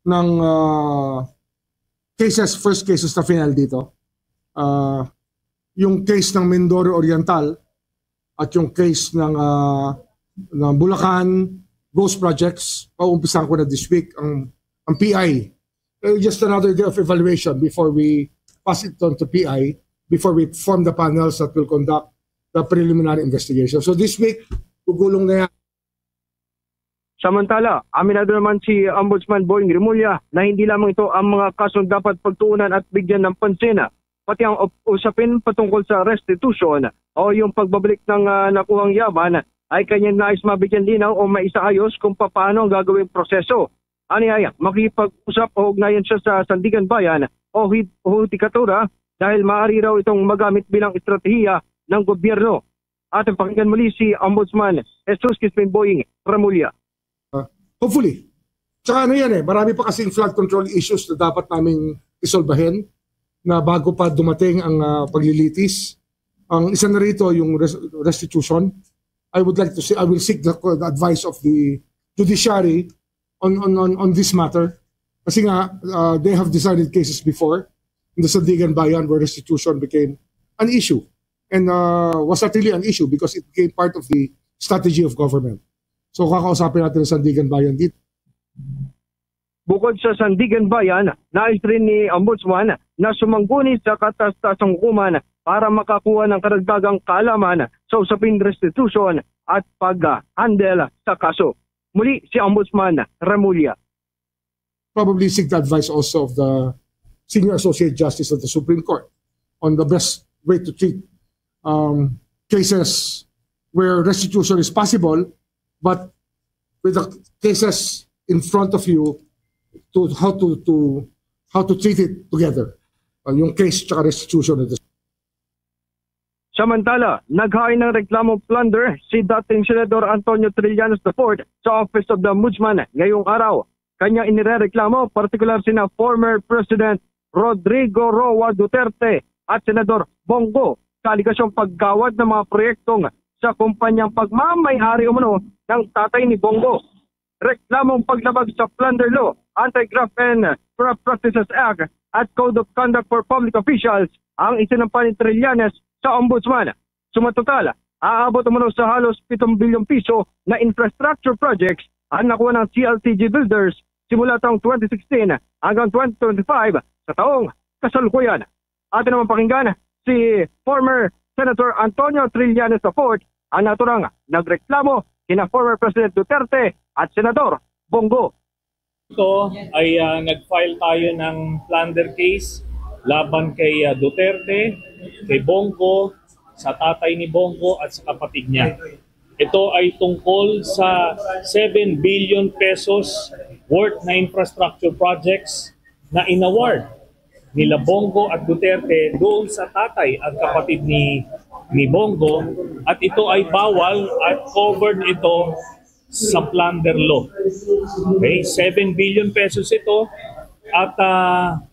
ng ah, cases, first cases na final dito. Ah, yung case ng Mindoro Oriental at yung case ng ah, ng Bulacan Ghost Projects, paumpisahan ko na this week ang ang P I. Uh, just another day of evaluation before we pass it on to P I, before we form the panels that will conduct the preliminary investigation. So this week, gugulong na yan. Samantala, aminado naman si Ombudsman Boying Remulla na hindi lamang ito ang mga kasong dapat pagtuunan at bigyan ng pansin, pati ang up- usapin patungkol sa restitution o yung pagbabalik ng ah, nakuhang yaman ay kanyang nais mabigyan linaw o maisaayos kung papaano ang gagawing proseso. Aniaya, makipag-usap o ugnayan siya sa Sandiganbayan o hi- o hudikatura dahil maaari raw itong magamit bilang estratehiya ng gobyerno. Ating pakinggan muli si Ombudsman Jesus Crispin Boying Remulla. Hopefully. Tsaka ano yan eh, marami pa kasing flood control issues na dapat naming isolbahin na bago pa dumating ang ah, paglilitis. Ang isa na rito yung res- restitution. I would like to say, I will seek the, the advice of the judiciary on, on, on, on this matter. Kasi nga, uh, they have decided cases before in the Sandiganbayan where restitution became an issue. And uh, was not really an issue because it became part of the strategy of government. So kakausapin natin ang Sandiganbayan dito. Bukod sa Sandiganbayan, nais rin ni Ombudsman na sumangguni sa katas-tasang hukuman para makakuha ng karagdagang kaalaman sa usaping restitution at pag-handle sa kaso. Muli si Ombudsman Remulla. Probably seek the advice also of the Senior Associate Justice of the Supreme Court on the best way to treat um, cases where restitution is possible, but with the cases in front of you, to how to to how to treat it together. Uh, yung case tsaka restitution. Samantala, naghain ng reklamo plunder si dating Senador Antonio Trillanes the fourth sa Office of the Ombudsman ngayong araw. Kanya inirereklamo partikular sina former President Rodrigo Roa Duterte at Senador Bong Go sa aligasyong paggawad ng mga proyektong sa kumpanyang pagmamay-ari umano ng tatay ni Bong Go. Reklamong paglabag sa plunder law, Anti-Graft and Corrupt Practices Act at Code of Conduct for Public Officials ang isinampa ni Trillanes sa Ombudsman. Sumatotal, aabot umano sa halos pitong bilyong piso na infrastructure projects ang nakuha ng C L T G Builders simula taong twenty sixteen hanggang twenty twenty-five sa taong kasalukuyan. Atin naman pakinggan si former Senator Antonio Trillanes the fourth ang naturang nagreklamo kina former President Duterte at Senador Bong Go. Ito ay, ah, nag-file tayo ng plunder case laban kay, ah, Duterte, kay Bong Go, sa tatay ni Bong Go at sa kapatid niya. Ito ay tungkol sa seven billion pesos worth na infrastructure projects na inaward nila Bong Go at Duterte doon sa tatay at kapatid ni, ni Bong Go, at ito ay bawal at covered ito sa plunder law. Okay, seven billion pesos ito at, ah,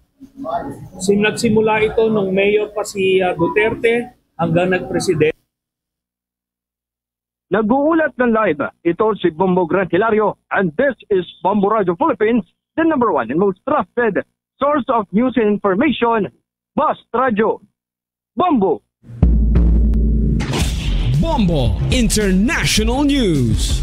sim-, nagsimula ito nung mayor pa si, ah, Duterte hanggang nagpresidente. Nag-uulat ng live, ito si Bombo Grant Hilario, and this is Bombo Radio Philippines, the number one and most trusted source of news and information, Basta Radyo Bombo. Bombo International News.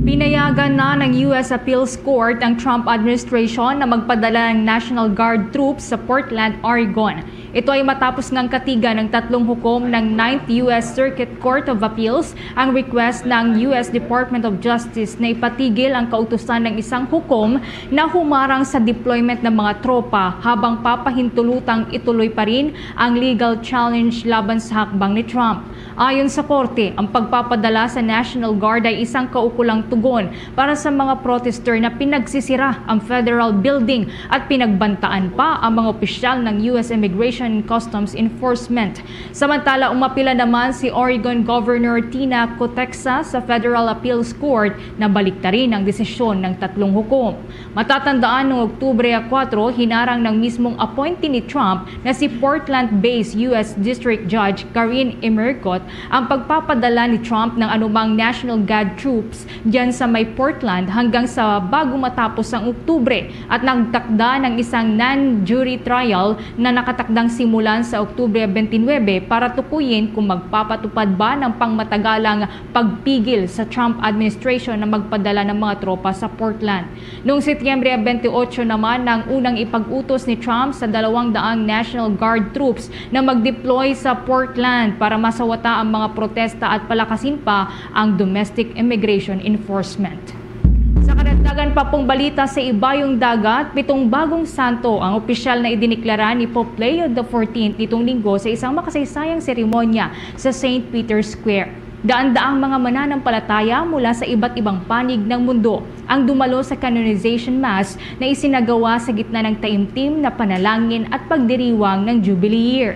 Pinayagan na ng U S Appeals Court ang Trump administration na magpadala ng National Guard troops sa Portland, Oregon. Ito ay matapos ngang katigan ng tatlong hukom ng Ninth U S Circuit Court of Appeals ang request ng U S Department of Justice na ipatigil ang kautusan ng isang hukom na humarang sa deployment ng mga tropa habang papahintulutang ituloy pa rin ang legal challenge laban sa hakbang ni Trump. Ayon sa korte, ang pagpapadala sa National Guard ay isang kaukulang tugon para sa mga protester na pinagsisira ang federal building at pinagbantaan pa ang mga opisyal ng U S Immigration and Customs Enforcement. Samantala, umapila naman si Oregon Governor Tina Koteksa sa Federal Appeals Court na baliktarin ang desisyon ng tatlong hukom. Matatandaan, noong Oktubre kuwatro, hinarang ng mismong appointee ni Trump na si Portland-based U S District Judge Karine Emerkot ang pagpapadala ni Trump ng anumang National Guard troops dyan sa may Portland hanggang sa bago matapos ang Oktubre at nagtakda ng isang non-jury trial na nakatakdang simulan sa Oktubre twenty-nine para tukuyin kung magpapatupad ba ng pangmatagalang pagpigil sa Trump administration na magpadala ng mga tropa sa Portland. Noong Setyembre twenty-eight naman ang unang ipag-utos ni Trump sa dalawang daang National Guard troops na mag-deploy sa Portland para masawata ang mga protesta at palakasin pa ang domestic immigration enforcement. Sa karagdagan pa pong balita sa ibayong dagat, pitong bagong santo ang opisyal na idineklara ni Pope Leo the fourteenth nitong linggo sa isang makasaysayang seremonya sa Saint Peter's Square. Daan-daang mga mananampalataya mula sa iba't ibang panig ng mundo ang dumalo sa canonization mass na isinagawa sa gitna ng taimtim na panalangin at pagdiriwang ng Jubilee Year.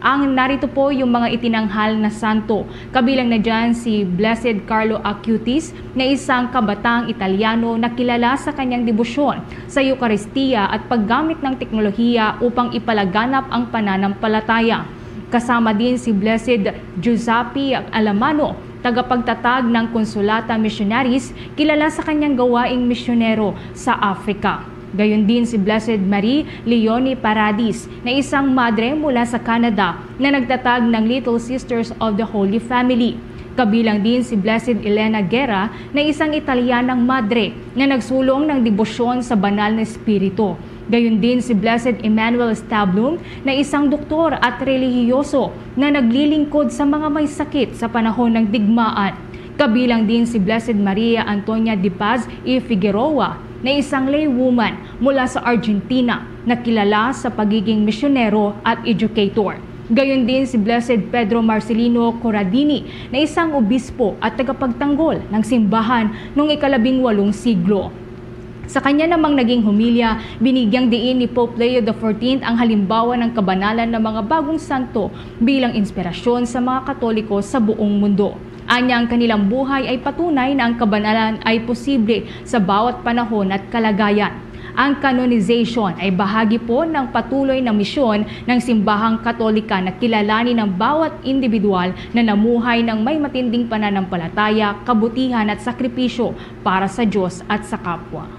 Ang narito po yung mga itinanghal na santo. Kabilang na dyan si Blessed Carlo Acutis, na isang kabataang Italiano na kilala sa kanyang debosyon sa Eukaristia at paggamit ng teknolohiya upang ipalaganap ang pananampalataya. Kasama din si Blessed Giuseppe Alamano, tagapagtatag ng Consolata Missionaries, kilala sa kanyang gawaing misyonero sa Africa. Gayon din si Blessed Marie Leonie Paradis, na isang madre mula sa Canada na nagtatag ng Little Sisters of the Holy Family. Kabilang din si Blessed Elena Guerra, na isang Italianang madre na nagsulong ng debosyon sa banal na espiritu. Gayon din si Blessed Emmanuel Stablung, na isang doktor at relihiyoso na naglilingkod sa mga may sakit sa panahon ng digmaan. Kabilang din si Blessed Maria Antonia de Paz y Figueroa, na isang laywoman mula sa Argentina na kilala sa pagiging misyonero at educator. Gayon din si Blessed Pedro Marcelino Corradini, na isang obispo at tagapagtanggol ng simbahan noong ikalabing walong siglo. Sa kanya namang naging homilya, binigyang diin ni Pope Leo the fourteenth ang halimbawa ng kabanalan ng mga bagong santo bilang inspirasyon sa mga Katoliko sa buong mundo. Anya, ang kanilang buhay ay patunay na ang kabanalan ay posible sa bawat panahon at kalagayan. Ang canonization ay bahagi po ng patuloy na misyon ng Simbahang Katolika na kilalanin ang bawat individual na namuhay ng may matinding pananampalataya, kabutihan at sakripisyo para sa Diyos at sa kapwa.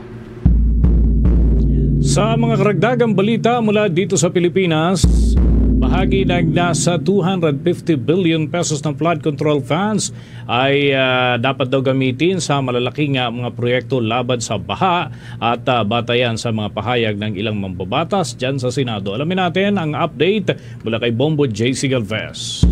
Sa mga karagdagang balita mula dito sa Pilipinas, Bahagi ng nasa two hundred fifty billion pesos ng flood control funds ay, ah, dapat daw gamitin sa malalaking, ah, mga proyekto laban sa baha at, ah, batayan sa mga pahayag ng ilang mambabatas dyan sa Senado. Alamin natin ang update mula kay Bombo J C Galvez.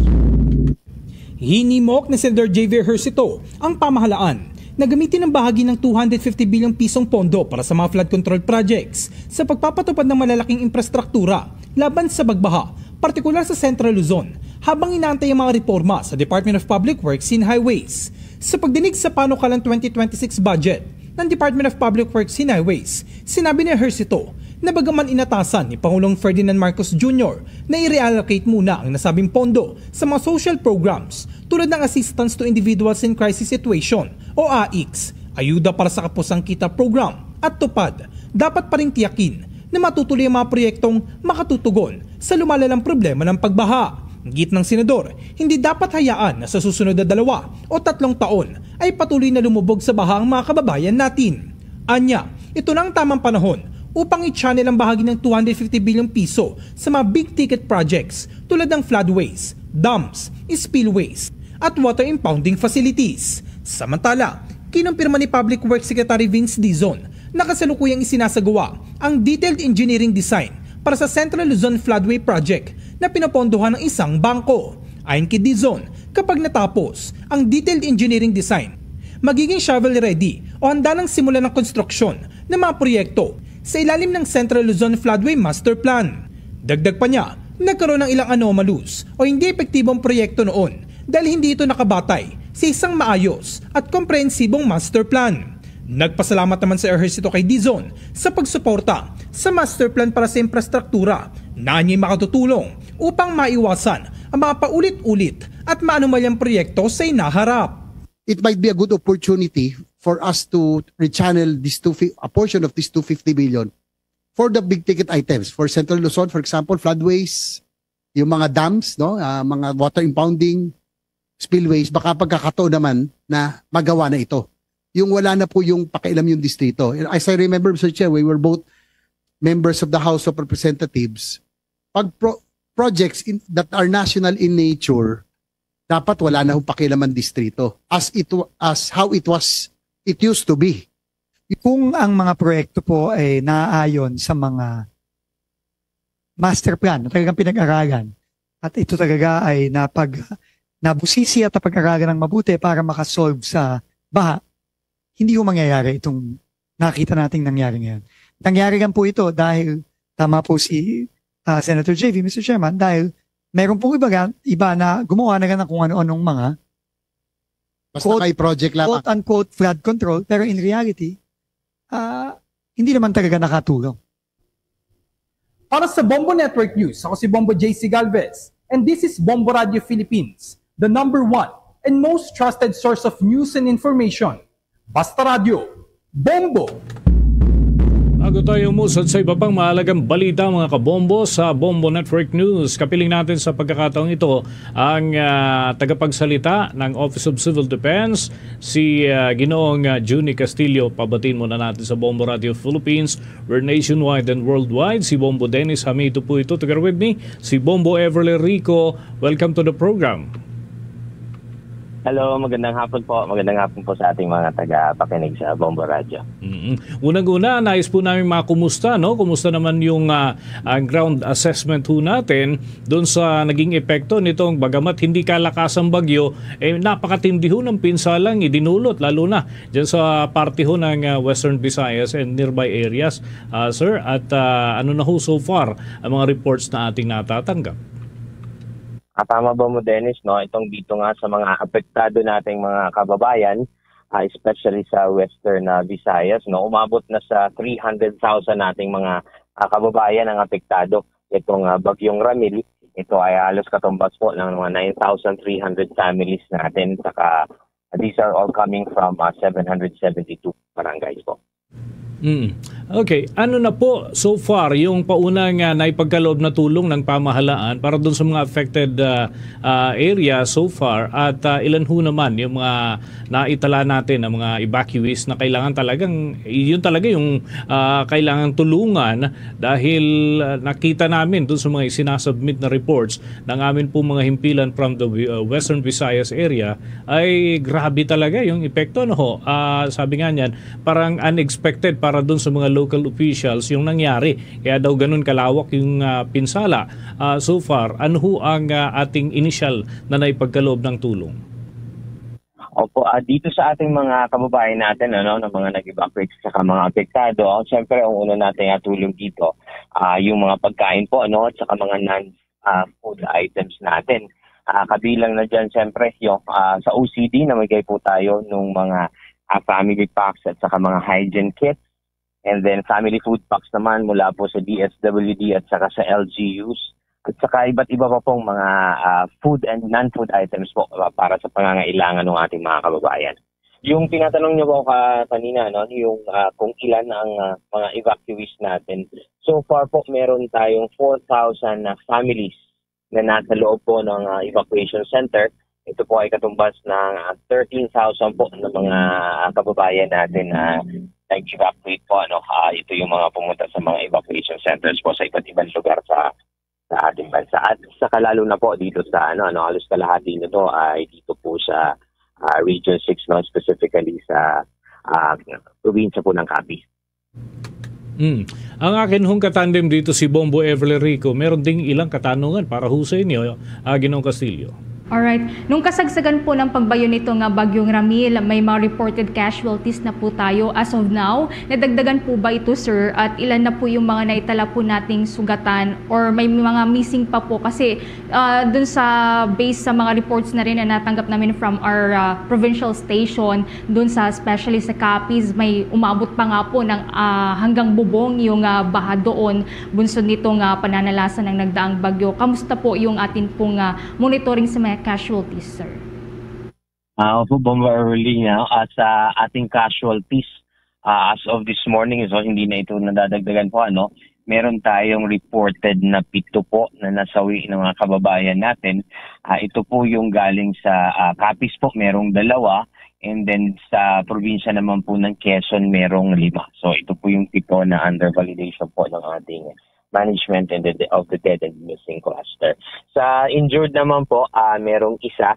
Hinimok ni Senador J V Ejercito ang pamahalaan na gamitin ang bahagi ng two hundred fifty bilyong pisong pondo para sa mga flood control projects sa pagpapatupad ng malalaking infrastruktura laban sa bagbaha, partikular sa Central Luzon, habang inaantay ang mga reforma sa Department of Public Works and Highways. Sa pagdinig sa panukalang twenty twenty-six budget ng Department of Public Works and Highways, sinabi ni Ejercito na bagaman inatasan ni Pangulong Ferdinand Marcos Junior na i-reallocate muna ang nasabing pondo sa mga social programs tulad ng Assistance to Individuals in Crisis Situation o AICS, ayuda para sa kapusang kita program at tupad, dapat pa rin tiyakin na matutuloy ang mga proyektong makatutugon sa lumalalang problema ng pagbaha. Git ng senador, hindi dapat hayaan na sa susunod na dalawa o tatlong taon ay patuloy na lumubog sa baha ang mga kababayan natin. Anya, ito na ang tamang panahon upang i-channel ang bahagi ng two hundred fifty bilyong piso sa mga big ticket projects tulad ng floodways, dams, spillways, at water impounding facilities. Samantala, kinumpirma ni Public Works Secretary Vince Dizon na kasalukuyang isinasagawa ang detailed engineering design para sa Central Luzon Floodway Project na pinopondohan ng isang bangko. Ayon kay Dizon, kapag natapos ang detailed engineering design, magiging shovel ready o handa ng simulan ng konstruksyon ng mga proyekto sa ilalim ng Central Luzon Floodway Master Plan. Dagdag pa niya, nagkaroon ng ilang anomalous o hindi epektibong proyekto noon dahil hindi ito nakabatay sa isang maayos at komprehensibong master plan. Nagpasalamat naman si Ejercito kay Dizon sa pagsuporta sa master plan para sa infrastruktura na anya'y makatutulong upang maiwasan ang mga paulit-ulit at maanumalyang proyekto sa inaharap. It might be a good opportunity for us to rechannel this two, a portion of this two fifty billion for the big ticket items. For Central Luzon, for example, floodways, yung mga dams, no, ah, mga water impounding, spillways, baka pagkakataon naman na magawa na ito. Yung wala na po yung pakialam yung distrito. And as I remember, Mister Chair, we were both members of the House of Representatives. Pag pro- projects in, that are national in nature, dapat wala na hong pakialam ang distrito as it wa- as how it was, it used to be. Kung ang mga proyekto po ay naaayon sa mga master plan na talagang pinag-aralan at ito talaga ay napag nabusisi at napag-aralan ng mabuti para makasolve sa baha, hindi ho mangyayari itong nakita nating nangyari ngayon. Nangyari lang po ito dahil, tama po si ah, Senator J V, Mister Chairman, dahil meron pong iba, iba na gumawa na lang ng kung ano-anong mga Basta kay project lang. quote-unquote flood control, pero in reality, ah, hindi naman talaga nakatulong. Para sa Bombo Network News, ako si Bombo J C Galvez, and this is Bombo Radio Philippines, the number one and most trusted source of news and information. Basta Radyo, Bombo! Bago tayo umusad sa iba pang mahalagang balita, mga kabombo, sa Bombo Network News, kapiling natin sa pagkakataong ito ang, ah, tagapagsalita ng Office of Civil Defense, si, ah, Ginoong, ah, Junie Castillo. Pabatiin muna natin sa Bombo Radio Philippines. We're nationwide and worldwide. Si Bombo Dennis Hamito po ito. Together with me, si Bombo Everly Rico. Welcome to the program. Hello, magandang hapon po. Magandang hapon po sa ating mga tagapakinig sa Bombo Radyo. Mm-mm. Unang-una, nais po namin makumusta, no? Kumusta naman yung, ah, ang ground assessment ho natin doon sa naging epekto nitong, bagamat hindi kalakasang bagyo, eh, napakatindi ho ng pinsalang idinulot, lalo na dyan sa parte ho ng, ah, Western Visayas and nearby areas, ah, sir. At, ah, ano na ho so far ang mga reports na ating natatanggap? Ah, tama ba mo, Dennis, no? Itong dito nga sa mga apektado nating mga kababayan, ah, especially sa Western, ah, Visayas, no? Umabot na sa three hundred thousand nating mga, ah, kababayan ang apektado itong, ah, Bagyong Ramil. Ito ay halos katumbas po ng mga nine thousand three hundred families natin. Saka, these are all coming from, ah, seven hundred seventy-two barangays po. Mm. Okay, ano na po so far yung pauna nga naipagkaloob na tulong ng pamahalaan para dun sa mga affected, ah, ah, area so far, at, ah, ilan ho naman yung mga naitala natin na mga evacuees na kailangan talagang, yun talaga yung, ah, kailangang tulungan dahil, ah, nakita namin dun sa mga isinasubmit na reports ng amin po mga himpilan from the, ah, Western Visayas area ay grabe talaga yung epekto, no ho? Ah, sabi nga niyan, parang unexpected para dun sa mga local officials yung nangyari. Kaya daw ganun kalawak yung, ah, pinsala. Ah, so far, ano ho ang, ah, ating inisyal na naipagkaloob ng tulong? Opo, ah, dito sa ating mga kababayan natin, ano, na mga nag-evacuate sa mga apektado, ang, siyempre, ang una natin nga tulong dito, ah, yung mga pagkain po, ano, at saka mga non, ah, food items natin. Ah, kabilang na dyan, siyempre, yung, ah, sa O C D, namigay po tayo ng mga, ah, family packs at saka mga hygiene kits. And then family food packs naman mula po sa D S W D at saka sa L G Us. At saka iba't iba pa pong mga, ah, food and non-food items po, ah, para sa pangangailangan ng ating mga kababayan. Yung tinatanong niyo po ka-, kanina, no, yung, ah, kung ilan ang, ah, mga evacuees natin. So far po, meron tayong four thousand na families na nasa loob po ng, ah, evacuation center. Ito po ay katumbas ng, ah, thirteen thousand po na mga, ah, kababayan natin na nag-evacuate po, ano. Ah, ito yung mga pumunta sa mga evacuation centers po sa iba't ibang lugar sa, sa ating bansa. At saka lalo na po dito sa, ano, ano, halos kalahati nito ay dito po sa, ah, Region six, no, specifically sa, ah, probinsya po ng Capiz. Hmm. Ang akin hong katandem dito, si Bombo Evelyn Rico, meron ding ilang katanungan para ho sa inyo, ah, Ginoong Castillo. Alright. Nung kasagsagan po ng pagbayo nito nga Bagyong Ramil, may mga reported casualties na po tayo. As of now, nadagdagan po ba ito, sir? At ilan na po yung mga naitala po nating sugatan or may mga missing pa po? Kasi, ah, dun sa base sa mga reports na rin na natanggap namin from our, ah, provincial station, dun sa, especially sa Capiz, may umabot pa nga po ng, ah, hanggang bubong yung, ah, baha doon, bunsod nito nga pananalasan ng nagdaang bagyo. Kamusta po yung atin pong, ah, monitoring sa mga casualties, sir? Ah, opo, Bomba Early, no? Ah, sa ating casualties, ah, as of this morning, so hindi na ito nadadagdagan po, ano? Meron tayong reported na pito po na nasawi ng mga kababayan natin. Ah, ito po yung galing sa, ah, Capiz po, merong dalawa. And then sa probinsya naman po ng Quezon, merong lima. So ito po yung pito na under validation po ng ating management and the, of the dead and missing cluster. Sa injured naman po, ah, merong isa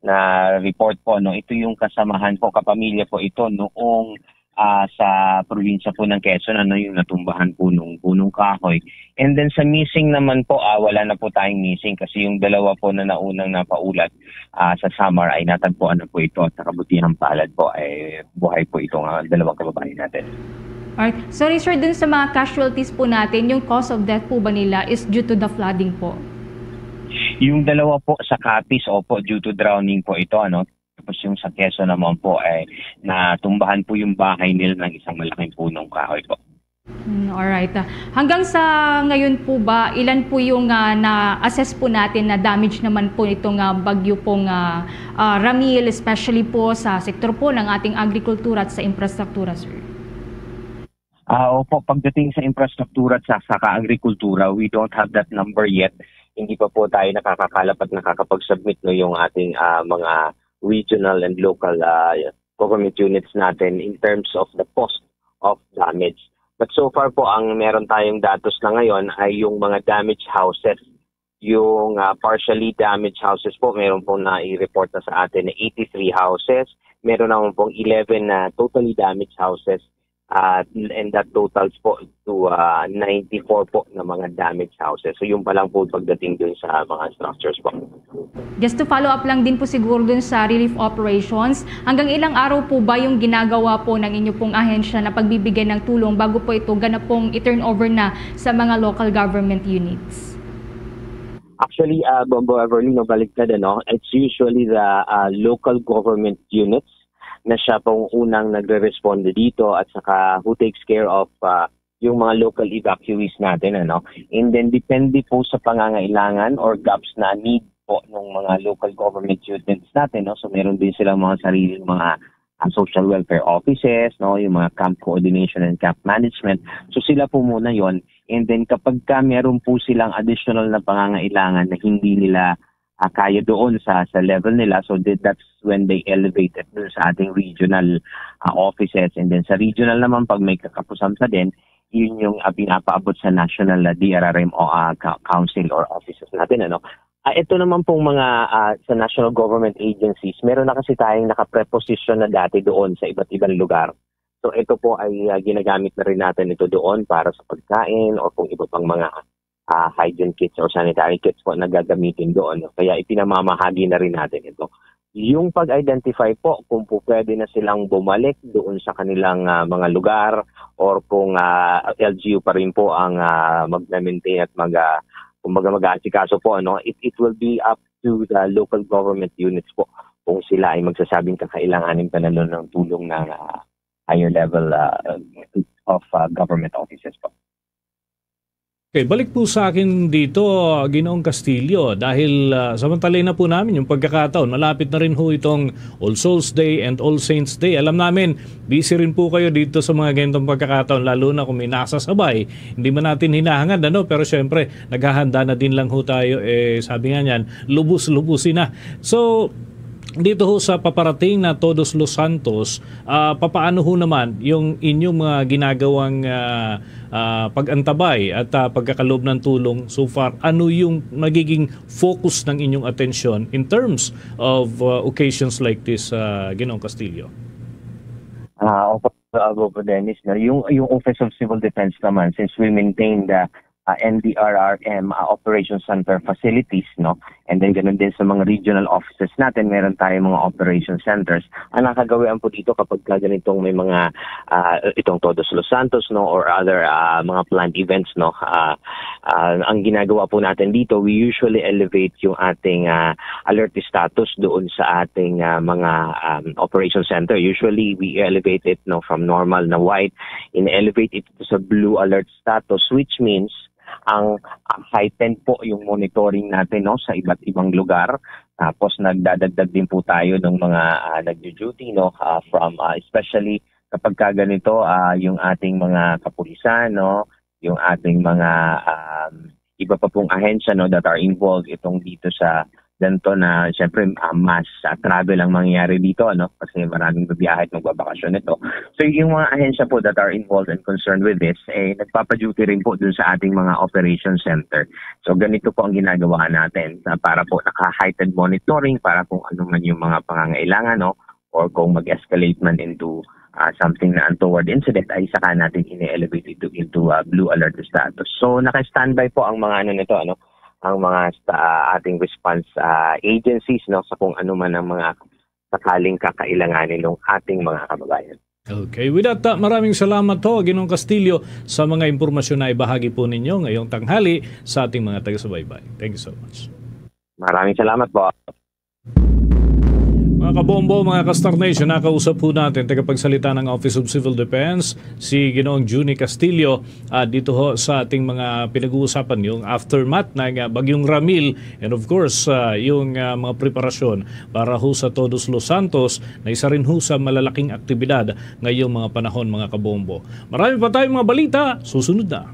na report po, no? Ito yung kasamahan po, kapamilya po ito noong, ah, sa probinsya po ng Quezon, ano, yung natumbahan po nung punong kahoy. And then sa missing naman po, ah, wala na po tayong missing kasi yung dalawa po na naunang napaulat, ah, sa Samar ay natagpuan na po ito at sa kabutihang palad po ay buhay po itong, ah, dalawang kababayan natin. Alright. Sorry, sir, dun sa mga casualties po natin, yung cause of death po ba nila is due to the flooding po? Yung dalawa po sa Capiz, opo, due to drowning po ito, ano. Tapos yung sa Quezon naman po ay natumbahan po yung bahay nila ng isang malaking punong kahoy po. Hmm, alright. Ah, hanggang sa ngayon po ba, ilan po yung, ah, na-assess po natin na damage naman po itong, ah, bagyo pong, ah, ah, Ramil, especially po sa sektor po ng ating agrikultura at sa infrastruktura, sir? Ah, opo, pagdating sa infrastruktura at sa saka agrikultura, we don't have that number yet. Hindi pa po tayo nakakakalap at nakakapag-submit, no, yung ating, ah, mga regional and local, ah, government units natin in terms of the cost of damage. But so far po, ang meron tayong datos na ngayon ay yung mga damaged houses. Yung, ah, partially damaged houses po, meron pong nai-report na sa atin na eighty-three houses. Meron naman pong eleven na totally damaged houses. Ah, and that totals po to, ah, ninety-four po na mga damaged houses. So, yun pa lang po pagdating dun sa mga structures po. Just to follow up lang din po siguro dun sa relief operations, hanggang ilang araw po ba yung ginagawa po ng inyo pong ahensya na pagbibigay ng tulong bago po ito ganap pong i-turn over na sa mga local government units? Actually, ah, Bombo Everly, mabaliktad, ano? It's usually the, ah, local government units na siya pong unang nagre-responde dito at saka who takes care of, ah, yung mga local evacuees natin, ano? And then, depende po sa pangangailangan or gaps na need po ng mga local government units natin, no? So, meron din silang mga sariling mga, ah, social welfare offices, no, yung mga camp coordination and camp management. So sila po muna yon. And then kapag ka meron po silang additional na pangangailangan na hindi nila, ah, kaya doon sa, sa level nila, so that, that's when they elevate it dun sa ating regional, ah, offices. And then sa regional naman, pag may kakapusam pa din, yun yung, ah, pinapaabot sa national na D R R M o, ah, co-, council or offices natin, ano. Ah, ito naman pong mga, ah, sa national government agencies, meron na kasi tayong nakapreposition na dati doon sa iba't ibang lugar. So ito po ay, ah, ginagamit na rin natin ito doon para sa pagkain or kung iba pang mga, ah, hygiene kits or sanitary kits po na gagamitin doon, no? Kaya ipinamamahagi na rin natin ito. Yung pag-identify po kung po pwede na silang bumalik doon sa kanilang, ah, mga lugar or kung, ah, L G U pa rin po ang, ah, mag-maintain at mag, ah, kumbaga mag-aasikaso po, ano, it, it will be up to the local government units po kung sila ay magsasabing kakailanganin pa na ng tulong ng, ah, higher level, ah, of, ah, government offices po. Okay, balik po sa akin dito, Ginoong Castillo, dahil, ah, samantalayin na po namin yung pagkakataon. Malapit na rin ho itong All Souls Day and All Saints Day. Alam namin, busy rin po kayo dito sa mga ganitong pagkakataon, lalo na kung may nasasabay. Hindi man natin hinahangad, ano? Pero syempre, naghahanda na din lang ho tayo. Eh, sabi nga niyan, lubos-lubosin na. So, dito ho sa paparating na Todos los Santos, ah, papaano ho naman yung inyong mga ginagawang, ah, ah, pag-antabay at, ah, pagkakalob ng tulong so far? Ano yung magiging focus ng inyong atensyon in terms of, ah, occasions like this, ah, Ginoong Castillo? Ah, opo, Apo Dennis, no? Yung, yung Office of Civil Defense naman, since we maintain the, ah, N D R R M, ah, Operation Center facilities, no? And then ganun din sa mga regional offices natin, meron tayong mga operation centers. Ang nakagawian po dito kapag ka ganitong may mga, ah, itong Todos los Santos, no, or other, ah, mga planned events, no, ah, ah, ang ginagawa po natin dito, we usually elevate yung ating, ah, alert status doon sa ating, ah, mga, um, operation center. Usually, we elevate it, no, from normal na white, in-elevate it sa blue alert status, which means ang, ah, heightened po yung monitoring natin, no, sa iba't ibang lugar. Tapos nagdadagdag din po tayo ng mga, ah, nagdu-duty, no, ah, from, ah, especially kapag ka ganito, ah, yung ating mga kapulisan, no, yung ating mga, um, iba pa pong ahensya, no, that are involved itong dito sa ganito na, siyempre, ah, mass, ah, travel ang mangyayari dito, no, kasi maraming babiyahe at magbabakasyon ito. So yung mga ahensya po that are involved and concerned with this, eh, nagpapaduty rin po dun sa ating mga operation center. So ganito po ang ginagawa natin, ah, para po naka-heightened monitoring para kung ano man yung mga pangangailangan, no, or kung mag-escalate man into, ah, something na untoward incident, ay saka natin ini-elevate ito into, ah, blue alert status. So naka-standby po ang mga ano nito, ano, ang mga sta-, ah, ating response, ah, agencies, no, sa kung ano man ang mga sakaling kakailanganin ng ating mga kababayan. Okay. With that, uh, maraming salamat ho, Ginoong Castillo, sa mga impormasyon na ibahagi po ninyo ngayong tanghali sa ating mga taga-subaybay. Thank you so much. Maraming salamat po. Mga kabombo, mga ka-Star Nation, nakausap po natin tagapagsalita ng Office of Civil Defense, si Ginoong Junie Castillo, ah, dito ho sa ating mga pinag-uusapan, yung aftermath ng, ah, Bagyong Ramil, and of course, ah, yung, ah, mga preparasyon para ho sa Todos los Santos na isa rin ho sa malalaking aktibidad ngayong mga panahon, mga kabombo. Marami pa tayong mga balita, susunod na.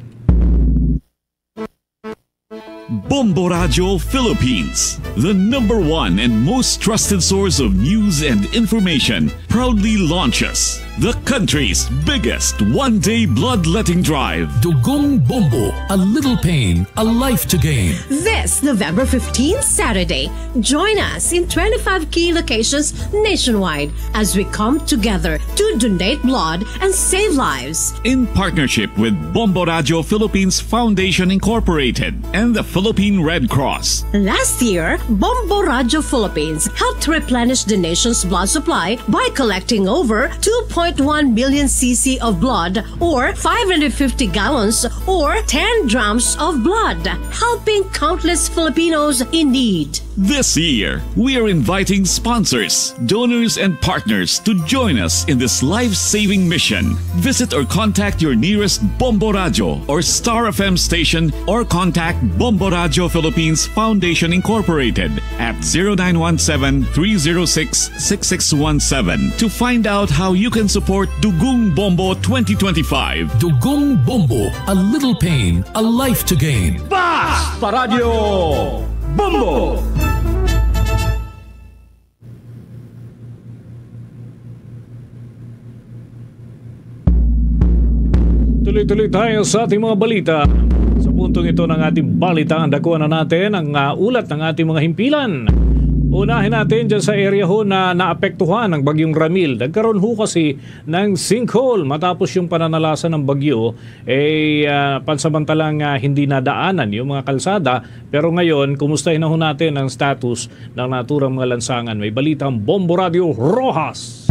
Bombo Radyo Philippines, the number one and most trusted source of news and information, proudly launches the country's biggest one-day bloodletting drive. Dugong Bombo, a little pain, a life to gain. This November fifteenth, Saturday, join us in twenty-five key locations nationwide as we come together to donate blood and save lives. In partnership with Bombo Radyo Philippines Foundation Incorporated and the Philippine Red Cross. Last year, Bombo Radyo Philippines helped replenish the nation's blood supply by collecting over two point one million C C of blood or five hundred fifty gallons or ten drams of blood, helping countless Filipinos in need. This year, we are inviting sponsors, donors, and partners to join us in this life-saving mission. Visit or contact your nearest Bombo Radio or Star F M station or contact Bombo Radio Philippines Foundation Incorporated at zero nine one seven, three zero six, six six one seven to find out how you can support Dugong Bombo twenty twenty-five. Dugong Bombo, a little pain, a life to gain. Basta Radyo Bombo! Tuloy-tuloy tayo sa ating mga balita. Sa puntong ito ng ating balita, ang dakuan na natin ang, ah, ulat ng ating mga himpilan. Unahin natin dyan sa area ho na naapektuhan ng Bagyong Ramil. Nagkaroon ho kasi ng sinkhole matapos yung pananalasa ng bagyo, eh, ah, pansamantalang, ah, hindi nadaanan yung mga kalsada. Pero ngayon, kumustahin na ho natin ang status ng naturang mga lansangan. May balita ang Bombo Radio Rojas.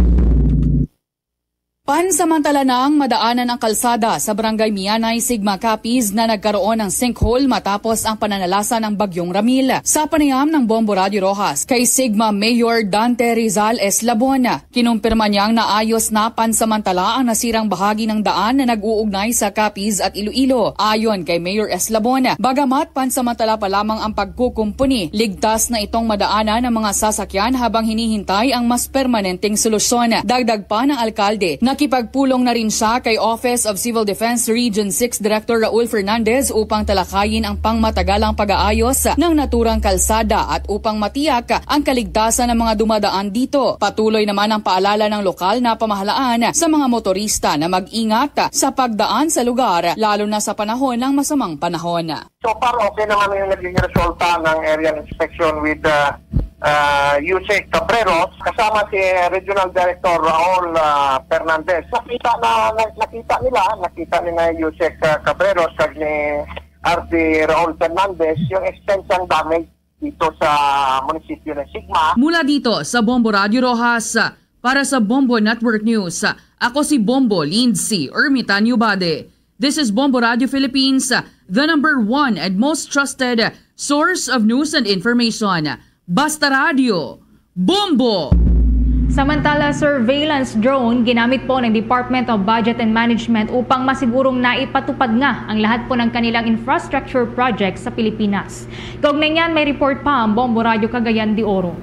Pansamantala nang madaanan ang kalsada sa Barangay Mianay, Sigma, Capiz na nagkaroon ng sinkhole matapos ang pananalasa ng Bagyong Ramil. Sa panayam ng Bombo Radio Rojas kay Sigma Mayor Dante Rizal Eslabon, kinumpirma niyang naayos na pansamantala ang nasirang bahagi ng daan na nag-uugnay sa Capiz at Iloilo. Ayon kay Mayor Eslabon, bagamat pansamantala pa lamang ang pagkukumpuni, ligtas na itong madaanan ng mga sasakyan habang hinihintay ang mas permanenteng solusyon. Dagdag pa ng alkalde, nakipagpulong na rin siya kay Office of Civil Defense Region six Director Raul Fernandez upang talakayin ang pangmatagalang pag-aayos ng naturang kalsada at upang matiyak ang kaligtasan ng mga dumadaan dito. Patuloy naman ang paalala ng lokal na pamahalaan sa mga motorista na mag-ingat sa pagdaan sa lugar, lalo na sa panahon ng masamang panahon. So far, okay naman yung naging resulta ng aerial inspection with, uh, uh, Yusek Cabreros, kasama si Regional Director Raul, uh, Fernandez. Nakita na, na- nakita nila, nakita ni na Yusek, uh, Cabreros kag ni R T Raul Fernandez yung extensive damage dito sa munisipyo ng Sigma. Mula dito sa Bombo Radio Rojas, para sa Bombo Network News, ako si Bombo Lindsay Ermitanio Bade. This is Bombo Radio Philippines, the number one and most trusted source of news and information. Basta Radio, Bombo! Samantala, surveillance drone ginamit po ng Department of Budget and Management upang masigurong naipatupad nga ang lahat po ng kanilang infrastructure projects sa Pilipinas. Kaugnay niyan, may report pa ang Bombo Radio Cagayan de Oro.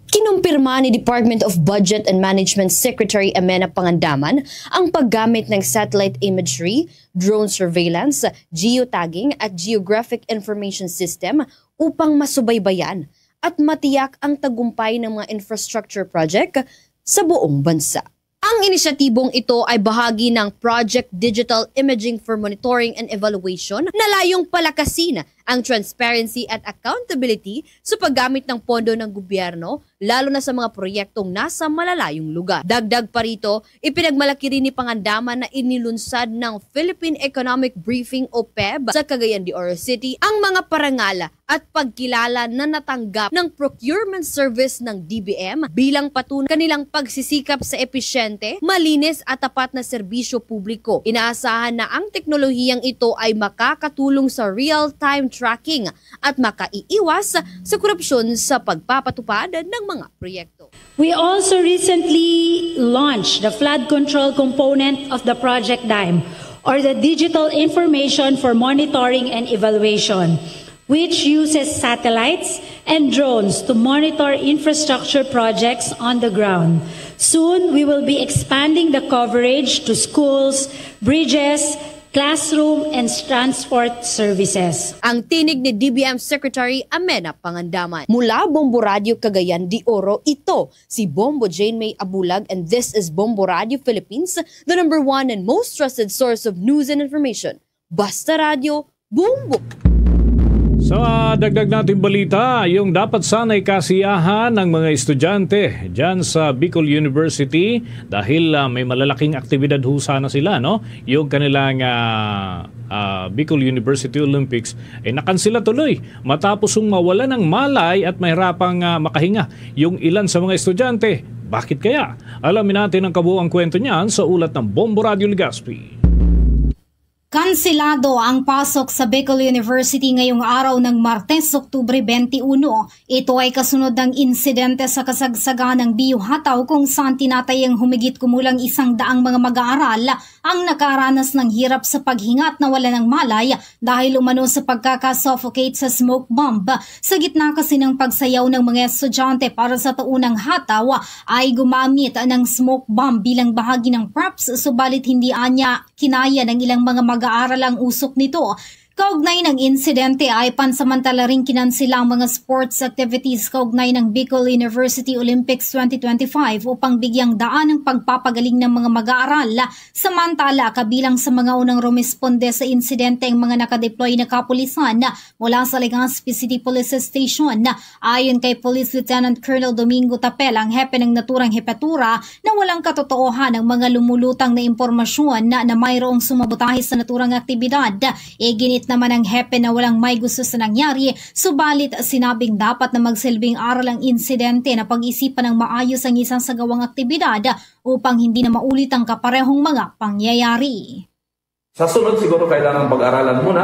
Kinumpirma ni Department of Budget and Management Secretary Amenah Pangandaman ang paggamit ng satellite imagery, drone surveillance, geotagging at geographic information system upang masubaybayan at matiyak ang tagumpay ng mga infrastructure project sa buong bansa. Ang inisyatibong ito ay bahagi ng Project Digital Imaging for Monitoring and Evaluation na layong palakasin ang transparency at accountability sa paggamit ng pondo ng gobyerno, lalo na sa mga proyektong nasa malalayong lugar. Dagdag pa rito, ipinagmalaki rin ni Pangandaman na inilunsad ng Philippine Economic Briefing o peb sa Cagayan de Oro City ang mga parangal at pagkilala na natanggap ng procurement service ng D B M bilang patunay kanilang pagsisikap sa episyente, malinis at tapat na serbisyo publiko. Inaasahan na ang teknolohiyang ito ay makakatulong sa real-time tracking at makaiiwas sa korupsyon sa pagpapatupad ng mga proyekto. We also recently launched the flood control component of the Project DIME, or the Digital Information for Monitoring and Evaluation, which uses satellites and drones to monitor infrastructure projects on the ground. Soon, we will be expanding the coverage to schools, bridges, classroom, and transport services. Ang tinig ni D B M Secretary Amenah Pangandaman. Mula Bombo Radio Cagayan de Oro, ito si Bombo Jane May Abulag, and this is Bombo Radio Philippines, the number one and most trusted source of news and information. Basta Radio, Bombo! Sa dagdag nating balita, yung dapat sana'y kasiyahan ng mga estudyante dyan sa Bicol University dahil, ah, may malalaking aktibidad ho sana sila, no? Yung kanilang, ah, ah, Bicol University Olympics, eh, nakansela tuloy matapos yung mawala ng malay at mahirapang, ah, makahinga yung ilan sa mga estudyante. Bakit kaya? Alamin natin ang kabuuang kwento niyan sa ulat ng Bombo Radyo Legazpi. Kansilado ang pasok sa Bicol University ngayong araw ng Martes, Oktubre twenty-one. Ito ay kasunod ng insidente sa kasagsagan ng Biyo Hataw, kung saan tinatayang humigit kumulang isang daang mga mag-aaral ang nakaranas ng hirap sa paghinga at nawala ng malay dahil umano sa pagkaka-suffocate sa smoke bomb. Sa gitna kasi ng pagsayaw ng mga estudyante para sa taunang hataw, ay gumamit ng smoke bomb bilang bahagi ng props, subalit hindi anya kinaya ng ilang mga mag-aaral ang usok nito. Kaugnay ng insidente ay pansamantala ring kinansila ang mga sports activities kaugnay ng Bicol University Olympics twenty twenty-five upang bigyang daan ang pagpapagaling ng mga mag-aaral. Samantala, kabilang sa mga unang rumesponde sa insidente ang mga nakadeploy na kapulisan mula sa Legazpi City Police Station. Ayon kay Police Lieutenant Colonel Domingo Tapel, ang hepe ng naturang hepetura, na walang katotohanan ang mga lumulutang na impormasyon na, na mayroong sumabotahe sa naturang aktibidad. Iginit naman ang hepe na walang may gusto sa nangyari, subalit sinabing dapat na magsilbing aral ang insidente na pag-isipan ng maayos ang isang sagawang aktibidad upang hindi na maulit ang kaparehong mga pangyayari. Sa sunod siguro kailangan pag-aralan muna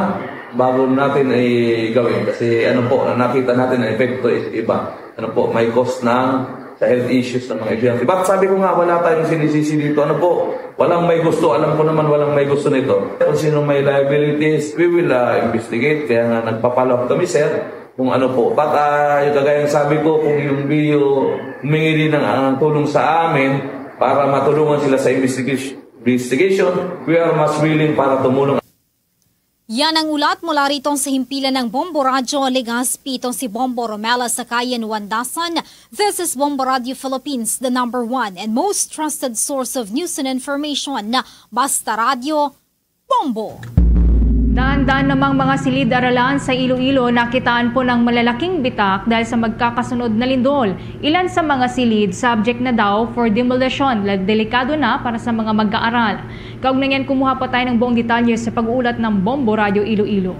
bago natin i-gawin kasi ano po, na nakita natin ang epekto is iba. Ano po, may cause ng sa health issues ng mga estudyante. But sabi ko nga, wala tayong sinisisi dito. Ano po, walang may gusto. Alam ko naman walang may gusto nito. Kung sino may liabilities, we will uh, investigate. Kaya nga nagpa-follow up kami, sir, kung ano po. But uh, yung kagaya ng sabi ko, kung yung B U humingi din ng uh, tulong sa amin para matulungan sila sa investigation, investigation, we are much willing para tumulong. Yan ang ulat mula rito sa himpilan ng Bombo Radyo Legazpi. Itong si Bombo Romela Sakayan Wandasan. This is Bombo Radyo Philippines, the number one and most trusted source of news and information. Basta Radyo, Bombo! Daan-daan namang mga silid-aralan sa Iloilo nakitaan po ng malalaking bitak dahil sa magkakasunod na lindol. Ilan sa mga silid subject na daw for demolition, delikado na para sa mga mag-aaral. Kaugnay niyan, kumuha pa tayo ng buong detalye sa pag-uulat ng Bombo Radyo Iloilo.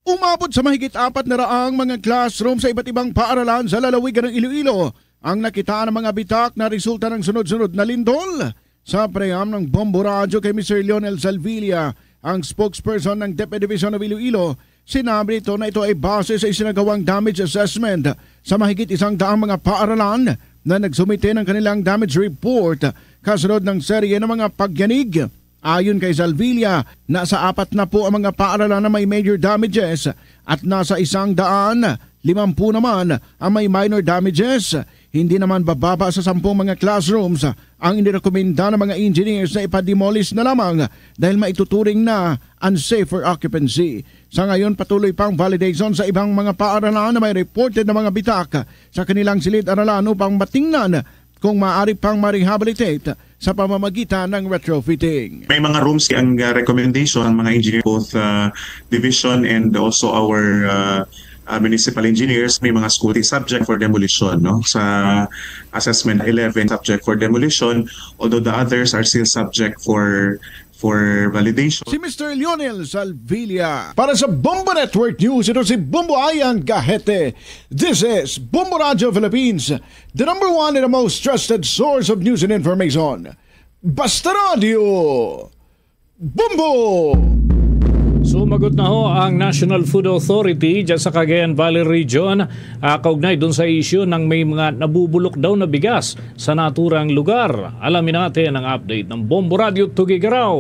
Umabot sa mahigit apat na raang mga classroom sa iba't ibang paaralan sa lalawigan ng Iloilo ang nakitaan ng mga bitak na resulta ng sunod-sunod na lindol. Sa preham ng Bombo Radyo kay Mister Lionel Salvilla, ang spokesperson ng DepEd Division of Iloilo, sinabi nito na ito ay base sa isinagawang damage assessment sa mahigit isang daang mga paaralan na nagsumite ng kanilang damage report kasunod ng serye ng mga pagyanig. Ayon kay Salvilla, nasa apat na po ang mga paaralan na may major damages at nasa isang daan limampu naman ang may minor damages. Hindi naman bababa sa sampung mga classrooms ang inirekomenda ng mga engineers na ipa-demolish na lamang dahil maituturing na unsafe for occupancy. Sa ngayon, patuloy pang validation sa ibang mga paaralan na may reported na mga bitak sa kanilang silid-aralan upang matingnan kung maaari pang ma-rehabilitate sa pamamagitan ng retrofitting. May mga rooms ang uh, recommendation ng mga engineer, both uh, division and also our uh, uh, municipal engineers. May mga school subject for demolition, no? Sa assessment, eleven subject for demolition, although the others are still subject for for validation. Si Mister Lionel Salvilla para sa Bombo Network News. Ito si Bombo Ayan Gahete. This is Bombo Radio Philippines, the number one and the most trusted source of news and information. Basta Radio, Bombo! Sumagot na ho ang National Food Authority dyan sa Cagayan Valley Region, uh, kaugnay dun sa isyu ng may mga nabubulok daw na bigas sa naturang lugar. Alamin natin ang update ng Bombo Radio Tugigaraw.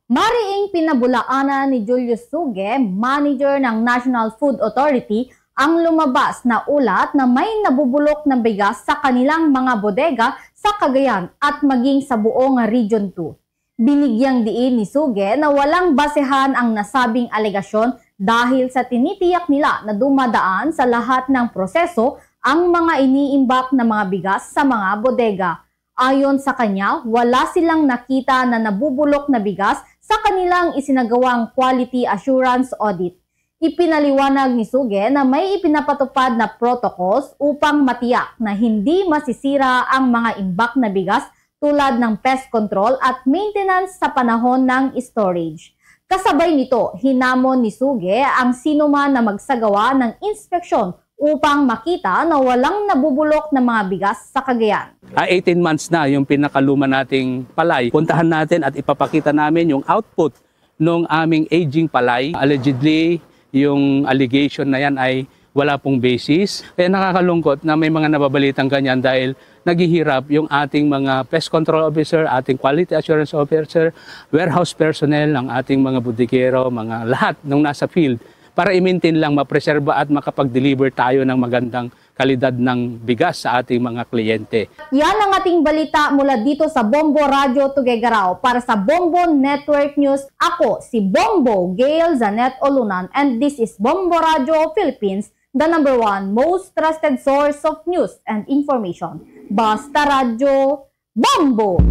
Mariing pinabulaanan ni Julius Suge, manager ng National Food Authority, ang lumabas na ulat na may nabubulok na bigas sa kanilang mga bodega sa Cagayan at maging sa buong Region two. Binigyang diin ni Suge na walang basehan ang nasabing alegasyon dahil sa tinitiyak nila na dumadaan sa lahat ng proseso ang mga iniimbak na mga bigas sa mga bodega. Ayon sa kanya, wala silang nakita na nabubulok na bigas sa kanilang isinagawang quality assurance audit. Ipinaliwanag ni Suge na may ipinapatupad na protocols upang matiyak na hindi masisira ang mga imbak na bigas tulad ng pest control at maintenance sa panahon ng storage. Kasabay nito, hinamon ni Suge ang sinuman na magsagawa ng inspeksyon upang makita na walang nabubulok na mga bigas sa Cagayan. Ah, eighteen months na yung pinakaluma nating palay. Puntahan natin at ipapakita namin yung output ng aming aging palay. Allegedly, yung allegation na yan ay wala pong basis. Kaya nakakalungkot na may mga nababalitang ganyan dahil naghihirap yung ating mga pest control officer, ating quality assurance officer, warehouse personnel, ang ating mga budikero, mga lahat nung nasa field para i-maintain lang, mapreserba at makapag-deliver tayo ng magandang kalidad ng bigas sa ating mga kliyente. Yan ang ating balita mula dito sa Bombo Radyo Tuguegarao. Para sa Bombo Network News, ako si Bombo Gail Zanet Olunan, and this is Bombo Radyo Philippines, the number one most trusted source of news and information. Basta Radyo, Bombo!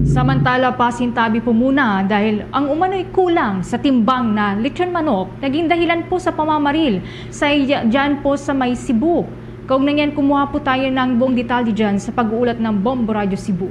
Samantala, pasintabi po muna dahil ang umano'y kulang sa timbang na lechon manok naging dahilan po sa pamamaril sa iya-, dyan po sa may Cebu. Kaugnay niyan, kumuha po tayo ng buong detalye dyan sa pag-uulat ng Bombo Radyo Cebu.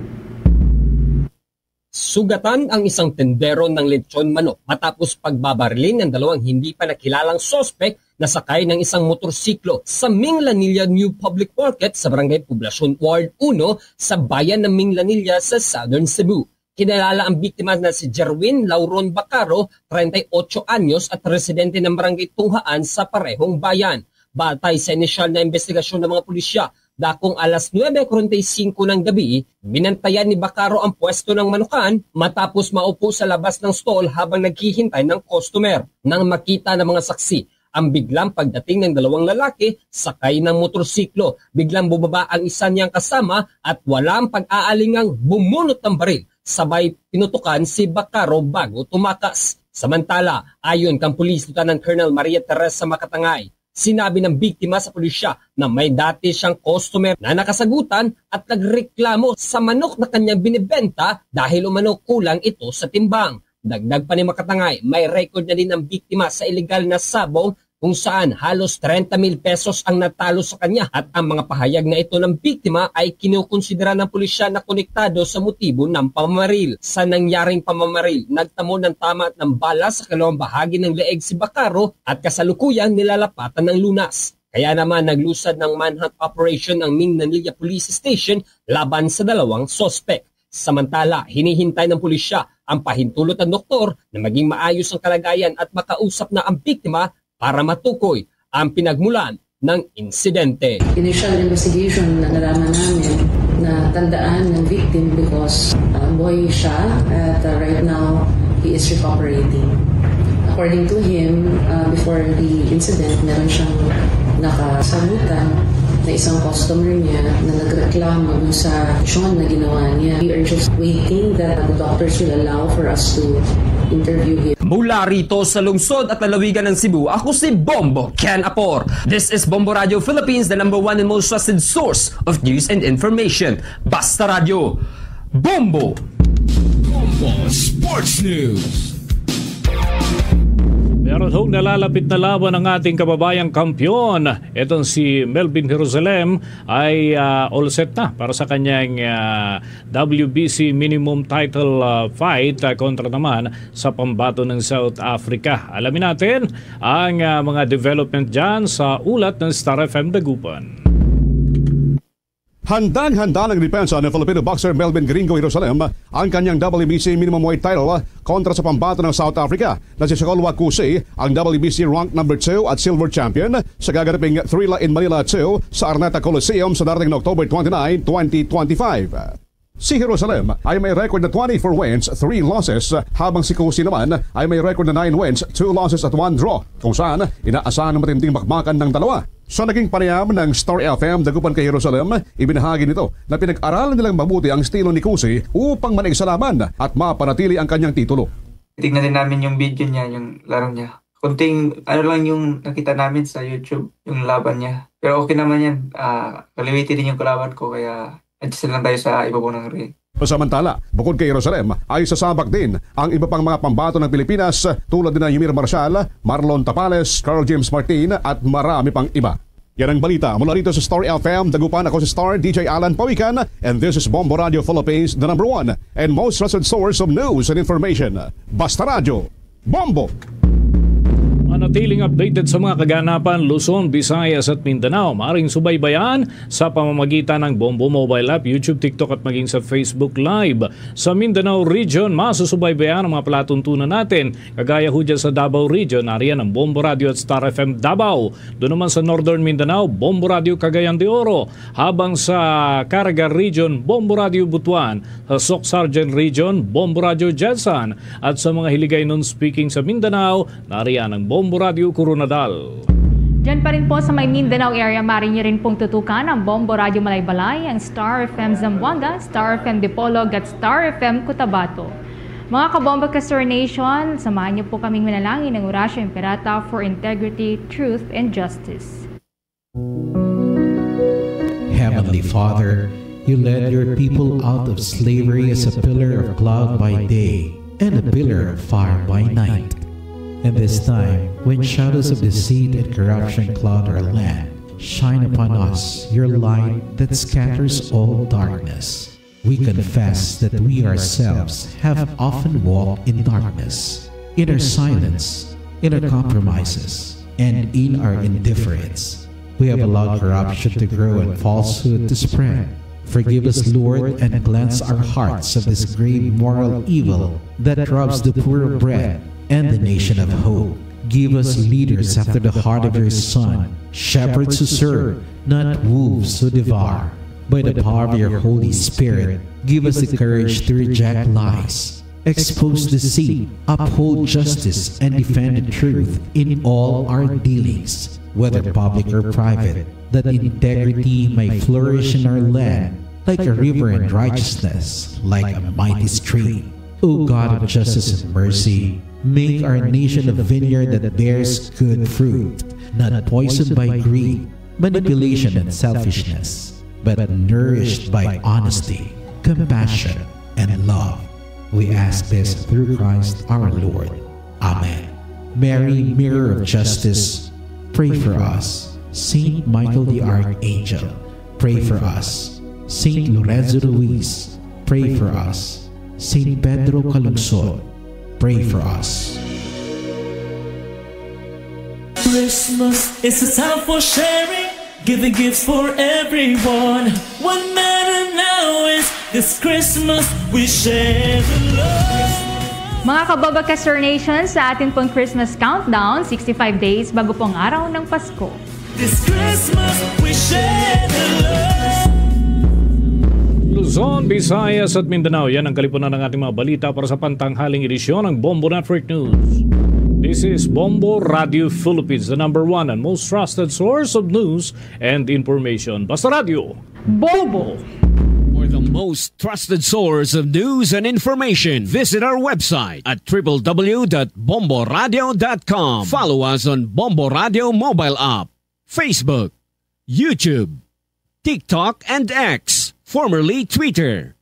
Sugatan ang isang tendero ng lechon manok matapos pagbabarilin ng dalawang hindi pa nakilalang suspek na sakay ng isang motorsiklo sa Minglanilla New Public Market sa Barangay Poblacion Ward uno sa bayan ng Minglanilla sa Southern Cebu. Kinilala ang biktima na si Jerwin Lauron Bacaro, treinta y ocho anyos, at residente ng Barangay Tunghaan sa parehong bayan. Batay sa inisyal na investigasyon ng mga pulisya, dakong alas nuebe kuwarenta y singko ng gabi, binantayan ni Bacaro ang pwesto ng manukan matapos maupo sa labas ng stall habang naghihintay ng customer. Nang makita ng mga saksi ang biglang pagdating ng dalawang lalaki sakay ng motorsiklo, biglang bumaba ang isa niyang kasama at walang pag-aalingang bumunot ng baril, sabay pinutukan si Bacaro bago tumakas. Samantala, ayon kang Police Lieutenant Colonel Maria Teresa Makatangay, sinabi ng biktima sa pulisya na may dati siyang customer na nakasagutan at nagreklamo sa manok na kanyang binibenta dahil umano kulang ito sa timbang. Dagdag pa ni Makatangay, may record na din ang biktima sa iligal na sabong kung saan halos treinta mil pesos ang natalo sa kanya, at ang mga pahayag na ito ng biktima ay kinukonsidera ng pulisya na konektado sa motibo ng pamamaril. Sa nangyaring pamamaril, nagtamo ng tama ng bala sa kaliwang bahagi ng leeg si Bacaro at kasalukuyang nilalapatan ng lunas. Kaya naman naglusad ng manhunt operation ang Minglanilla Police Station laban sa dalawang suspek. Samantala, hinihintay ng pulisya ang pahintulot ng doktor na maging maayos ang kalagayan at makausap na ang biktima para matukoy ang pinagmulan ng insidente. Initial investigation na nalaman namin na tandaan ng victim because, uh, buhay siya at, uh, right now he is recuperating. According to him, uh, before the incident, meron siyang nakasagutan na isang customer niya na nagreklamo dun sa aksyon na ginawa niya. We are just waiting that the doctors will allow for us to interview him. Mula rito sa lungsod at lalawigan ng Cebu, ako si Bombo Ken Apor. This is Bombo Radio Philippines, the number one and most trusted source of news and information. Basta Radio, Bombo! Bombo Sports News. Meron hong nalalapit na laban ang ating kababayang kampiyon. Itong si Melvin Jerusalem ay, ah, all set na para sa kanyang, ah, W B C minimum title, ah, fight, ah, kontra naman sa pambato ng South Africa. Alamin natin ang, ah, mga development dyan sa ulat ng Star F M Dagupan. Handang-handa ng depensa ng Filipino boxer Melvin Gringo Jerusalem ang kanyang W B C minimum weight title kontra sa pambato ng South Africa na si Sekolwa Kusi, ang W B C rank number two at silver champion sa gaganaping Thrilla in Manila two sa Araneta Coliseum sa darating na October twenty-nine, twenty twenty-five. Si Jerusalem ay may record na twenty-four wins, three losses, habang si Kusi naman ay may record na nine wins, two losses at one draw, kung saan inaasahan ang matinding bakbakan ng dalawa. Sa naging panayam ng Star F M Dagupan kay Jerusalem, ibinahagi nito na pinag-aralan nilang mabuti ang estilo ni Kusi upang manaig sa laban at mapanatili ang kanyang titulo. Tignan din namin yung video niya, yung laro niya. Konting ano lang yung nakita namin sa YouTube, yung laban niya. Pero okay naman yan. Ah, kaliwiti din yung kalaban ko, kaya adjust lang tayo sa ibabaw ng ring. Samantala, bukod kay Jerusalem, ay sasabak din ang iba pang mga pambato ng Pilipinas tulad nina Yumir Marshal, Marlon Tapales, Carl James Martin at marami pang iba. Yan ang balita mula rito sa Star F M Dagupan. Ako si Star D J Alan Pawikan, and this is Bombo Radio Philippines, the number one and most trusted source of news and information. Basta Radyo, Bombo! Natiling updated sa mga kaganapan Luzon, Visayas at Mindanao. Maring subaybayan sa pamamagitan ng Bombo Mobile App, YouTube, TikTok at maging sa Facebook Live. Sa Mindanao Region, masusubaybayan ang mga palatuntunan natin. Kagaya ho dyan sa Davao Region, nariyan ang Bombo Radio at Star F M Davao. Doon naman sa Northern Mindanao, Bombo Radio Cagayan de Oro. Habang sa Caraga Region, Bombo Radio Butuan. Sa Soccsksargen Region, Bombo Radio Gensan. At sa mga Hiligaynon speaking sa Mindanao, nariyan ang Bombo Radio Koronadal. Diyan pa rin po sa may Mindanao area, maaari niyo rin pong tutukan ang Bombo Radio Malaybalay, ang Star F M Zamboanga, Star F M Dipolog at Star F M Cotabato. Mga kabombo ka Star Nation, samahan niyo po kaming manalangin ng Oratio Imperata for integrity, truth, and justice. Heavenly Father, you led your people out of slavery as a pillar of cloud by day and a pillar of fire by night. And this time, when shadows of deceit and corruption cloud our land, shine upon us your light that scatters all darkness. We confess that we ourselves have often walked in darkness, in our silence, in our compromises, and in our indifference. We have allowed corruption to grow and falsehood to spread. Forgive us, Lord, and cleanse our hearts of this grave moral evil that robs the poor of bread and the nation of hope. Give us leaders after the heart of your Son, shepherds who serve, not wolves who devour. By the power of your Holy Spirit, give us the courage to reject lies, expose deceit, uphold justice, and defend the truth in all our dealings, whether public or private, that integrity may flourish in our land like a river and righteousness like a mighty stream. O God of justice and mercy, make our nation a vineyard that bears good fruit, not poisoned by greed, manipulation, and selfishness, but nourished by honesty, compassion, and love. We ask this through Christ our Lord. Amen. Mary, Mirror of Justice, pray for us. Saint Michael the Archangel, pray for us. Saint Lorenzo Ruiz, pray for us. Saint Pedro Calungsod, pray for us. Christmas is a time for sharing, giving gifts for everyone. What matter now is this Christmas we share the love. Mga kababag ka Star Nation, sa atin pong Christmas countdown, sixty-five days bago po ang araw ng Pasko. This Christmas we share the love. Luzon, Visayas at Mindanao. Yan ang kalipunan ng ating mga balita para sa pantanghaling edisyon ng Bombo Network News. This is Bombo Radio Philippines, the number one and most trusted source of news and information. Basta Radio. Bombo! For the most trusted source of news and information, visit our website at w w w dot bomboradio dot com. Follow us on Bombo Radio mobile app, Facebook, YouTube, TikTok, and X, formerly Twitter.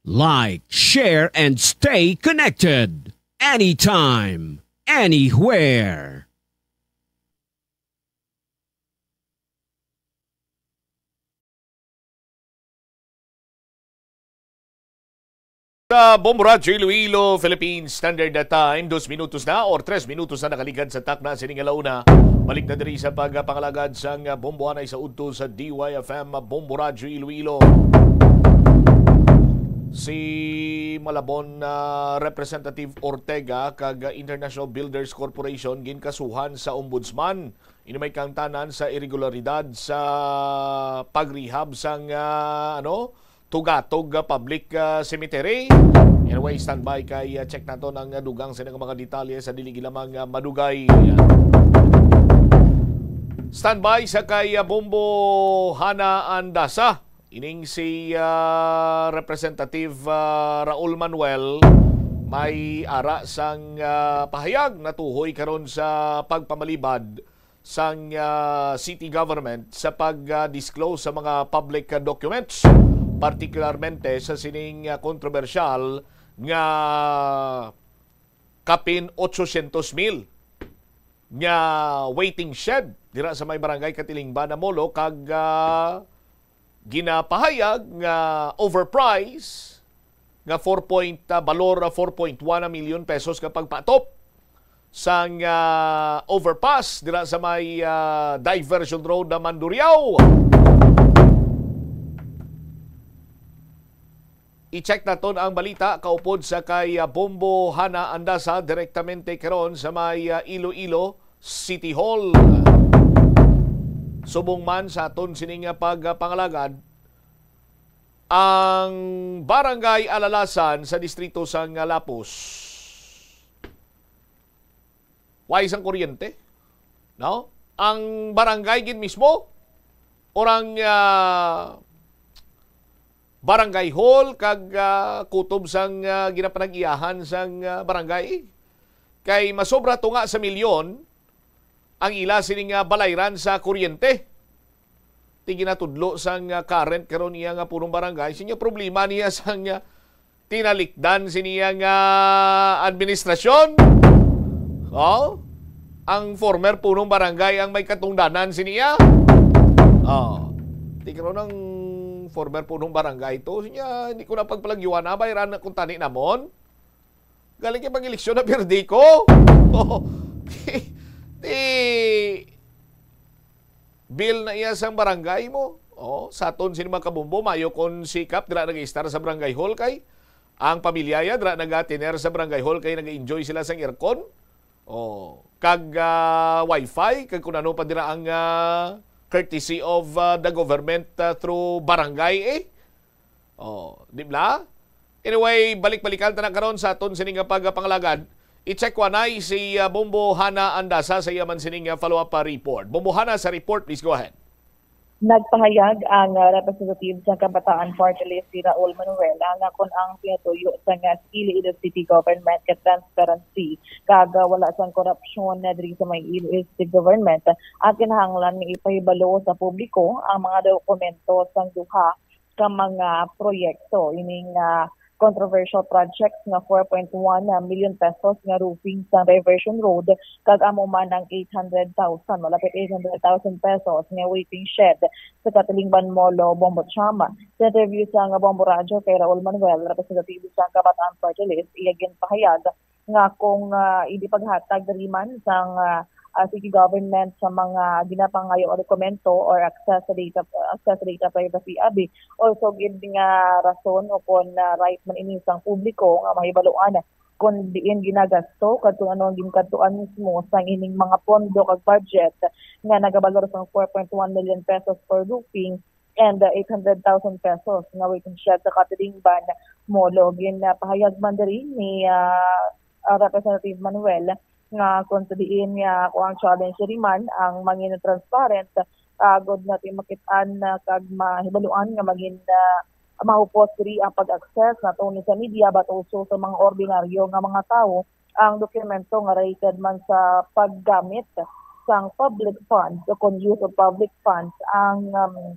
Like, share, and stay connected anytime, anywhere. Sa Bombo Radyo Iloilo, Philippine Standard Time, dos minutos na or tres minutos na nakaligad sa takna sining alauna. Balik na diri sa pagpangalagad sang bombohanay sa udto sa D Y F M Bombo Radyo Iloilo. Si Malabon na Representative Ortega kag International Builders Corporation ginkasuhan sa Ombudsman. Ini may kaangtanan sa iregularidad sa pag-rehab sang, ah, ano, Tugatog, ah, Public, ah, Cemetery. Anyway, standby kay, ah, check naton ang, ah, dugang sa ilang mga detalye sa dili lamang, ah, madugay. Standby sa kay, ah, Bombo Hana Andasa. Ining si, ah, Representative, ah, Raul Manuel may ara sang, ah, pahayag natuhoy karon sa pagpamalibad sang, ah, city government sa pag-disclose sa mga public, ah, documents, partikularmente sa sining, ah, kontrobersyal nga kapin otsosyentos mil nga waiting shed dira sa may barangay Katilingban, Molo, kag, ah, ginapahayag nga overpriced nga four point, ah, balor, ah, four point one million pesos nga pagpatop. sang, ah, overpass dira sa may, ah, diversion road na Mandurriao. I-check naton ang balita kaupod sa kay, ah, Bombo Hana Andasa direktamente karon sa may, ah, Iloilo City Hall. Subong man sa aton sining, ah, pagpangalagad, ang Barangay Alalasan sa distrito sang, ah, Lapuz. Way sang kuryente, no? Ang barangay gid mismo, orang, ah, barangay hall kag, ah, kutob sang, ah, ginapanag-iyahan sang, ah, barangay. Kay masobra tunga sa milyon ang ila sining, ah, balayran sa kuryente. Ti ginatudlo sang, ah, current karon iya nga punong barangay. Sinya problema niya sang, ah, tinalikdan siniya nga administrasyon. Oh, ang former punong barangay ang may katungdanan siniya. Oh, ti karon ang former punong barangay to. Sinya, hindi ko na pagpalagyuan. Abay, ran na kung tani namon. Galing kay pag-eleksyon na pirdi ko. Oh, ti, ti, bill na iya sang barangay mo. Oh, sa aton sini mga kabombo, mayo kon sikap dira nag-istar sa barangay hall kay ang pamilya ya dira nagatiner sa barangay hall kay nag-enjoy sila sang aircon. Oh, kag, ah, wifi, kag kung ano pa dira ang, ah, courtesy of, ah, the government, ah, through barangay eh. Oh, di ba? Anyway, balik-balikan ta na karon sa aton sini nga pagpangalagad. I-check ko anay si, ah, Bombo Hana Andasa sa iya man sini nga follow-up, ah, report. Bombo Hana, sa report, please go ahead. Nagpahayag ang, ah, representative sa Kabataan Party List, si Raul Manuel, ah, nga kon ang pinatuyo sa nga Iloilo City Government ka transparency kag, ah, wala sang korupsyon na diri sa may Iloilo City Government, ah, kinahanglan nga ipahibalo sa publiko ang mga dokumento sang duha ka mga proyekto. Ining, ah, controversial projects nga four point one million pesos nga roofing sang diversion road kag amo man ang eight hundred thousand, malapit eight hundred thousand pesos nga waiting shed sa Katilingban Molo, Bombo Cham. Sa interview sa nga Bombo Radyo kay Raul Manuel, representative sa Kabataan Party List, iya ginpahayag nga kung, ah, hindi paghatag diri man sang, ah, ah, city government sa mga ginapangayo nga dokumento or access sa data, access sa data privacy abi, also gid nga rason o kon, ah, right man ini sang publiko nga mahibaluan kon diin ginagasto kag kon ano ang ginkadtuan mismo sang ining mga pondo kag budget nga nagabalor sang four point one million pesos for roofing and, uh, eight hundred thousand pesos nga waiting shed sa Katilingban Molo. Ginpahayag man diri ni, uh, uh, Representative Manuel nga kung sa diin nga ako ang challenge diri man ang mangin transparent, uh, agod nga ti makit-an, uh, kag mahibaluan nga mangin, uh, mahupos diri ang pag-access not only sa media but also sa mga ordinaryo nga mga tawo ang dokumento nga related man sa paggamit sang public funds o kon use of public funds ang, um,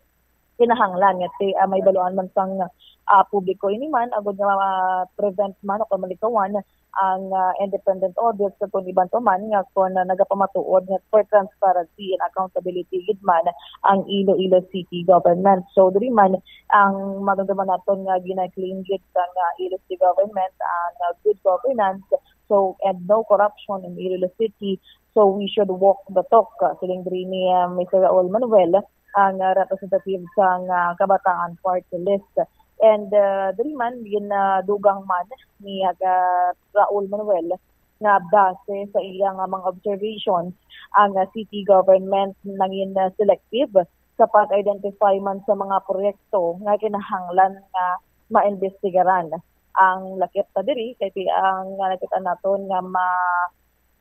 kinahanglan nga ti, ah, mahibaluan man sang, ah, publiko ini man agud nga ma-prevent man o kon malikawan ang, ah, independent audit sa kon iban pa man nga kon, ah, nagapamatuod nga for transparency and accountability gid man ang Iloilo City Government. So diri man ang madumduman naton nga gina-claim gid sang, ah, Iloilo City Government ang, ah, good governance, so, and no corruption in Iloilo City. So we should walk the talk, ah, siling diri ni, ah, Mister Raul Manuel, ang, ah, representative sang, ah, Kabataan Party List. And, ah, diri man ginadugang man ni, ah, Raul Manuel nga base sa iya nga mga observations ang, ah, city government nangin, ah, selective sa pag-identify man sa mga proyekto nga kinahanglan nga maimbestigaran. Ang lakip ta diri kay ti-, ang nakita naton nga ma-,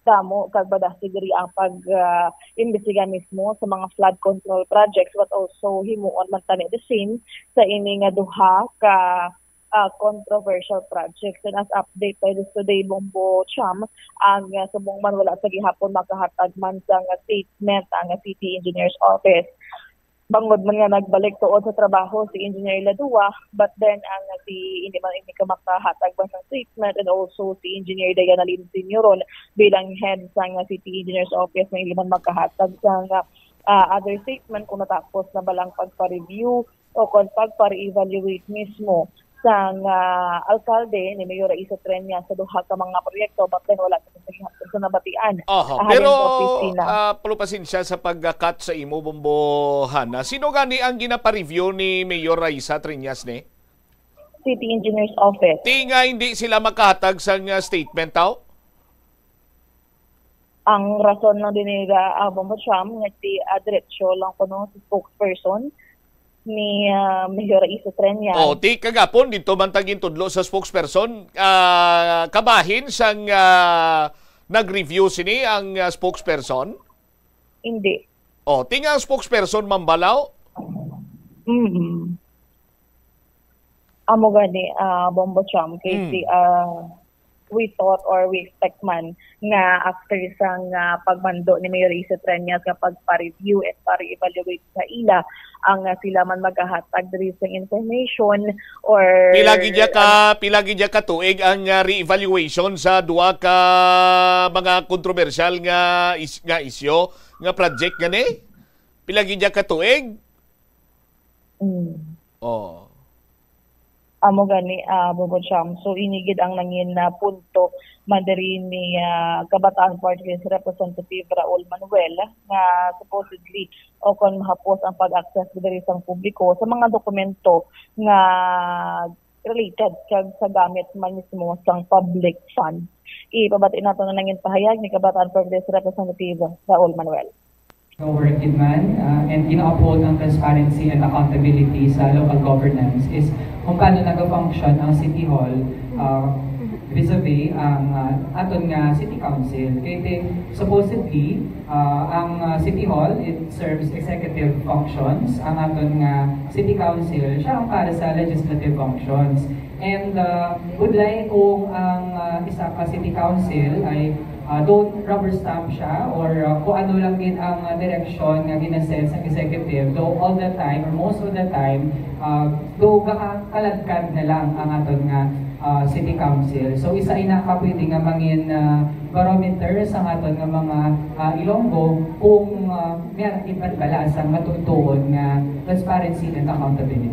damo kag madasig diri ang pag, ah, imbestiga mismo sa mga flood control projects, but also himuon man tani the same sa ini nga duha ka, ah, controversial projects. And as update by this today, Bombo Cham, ang, ah, subong man wala sa gihapon makahatag man sang statement ang City Engineers Office. Bangod man nga nagbalik tuod sa trabaho si Engineer Ladua, but then ang si hindi man, hindi ka makahatag ba sang statement, and also si Engineer Diana Lynn Senioron bilang head sang City Engineers Office na hindi man makahatag sang, ah, other statement kung natapos na ba lang pagpa-review o kung pagpa-re-evaluate mismo sang, ah, alkalde ni Mayor Raisa Treñas sa duha ka mga proyekto, but then wala sa, sa nabatian. Oho, Ahalin pero, sa opisina. Ah, pero pasensya sa pagka-cut sa imo, Bombo Hana. Sino gani ang ginapareview ni Mayor Raisa Treñas ni? City Engineer's Office. Ti nga hindi sila makahatag sang, ah, statement, taw? Ang rason lang din nila, ah, Bombo Cham, nga ti, ah, diretso lang kuno sa spokesperson ni, ah, Mayor Raisa Treñas. O, ti kagapon, dito man ta gintudlo sa spokesperson, ah, kabahin sang, ah, nag-review sini ang, ah, spokesperson? Hindi. O, ti nga ang spokesperson mambalaw? Mm. Amo gani, ah, Bombo Cham, kay Mm. si, ah, we thought or we expect man nga after sang, ah, pagmando ni Mayor Raisa Treñas nga pagpa-review and pa-reevaluate sa ila, ang, ah, sila man magahatag diri sang information or Pila gid ya ka, pila gid ya ka tuig ang, ah, re-evaluation sa duha ka mga kontrobersyal nga is-, nga isyu, nga project gani? Pila gid ya ka tuig? Mm. Oh. Amo gani, ah, Bobo Cham. So, ini gid ang nangin na punto man diri ni, ah, Kabataan Party List Representative Raul Manuel nga supposedly o kon mahapos ang pag-access diri sang publiko sa mga dokumento nga related kag sa gamit man mismo sang public fund. Ipabati nato na nangin pahayag ni Kabataan Party List Representative Raul Manuel. Nga work gid man, ah, and gina-uphold ang transparency and accountability sa local governance is kung paano naga-function ang City Hall, ah, vis-a-vis ang, ah, aton nga City Council. Kay ti-, supposedly, ah, ang, ah, City Hall, it serves executive functions. Ang aton nga City Council, siya ang para sa legislative functions. And, ah, budlay kung ang, ah, isa ka city council ay, ah, don't rubber stamp siya or, ah, kung ano lang gid ang, ah, direksyon nga ginaset sa executive, though all the time or most of the time, ah, though gakakalagkad na lang ang aton nga, ah, city council. So, isa ina ka pwede nga mangin, ah, barometer sa aton nga mga, ah, Ilonggo kung, ah, may gid man bala sa matutuon nga transparency and accountability.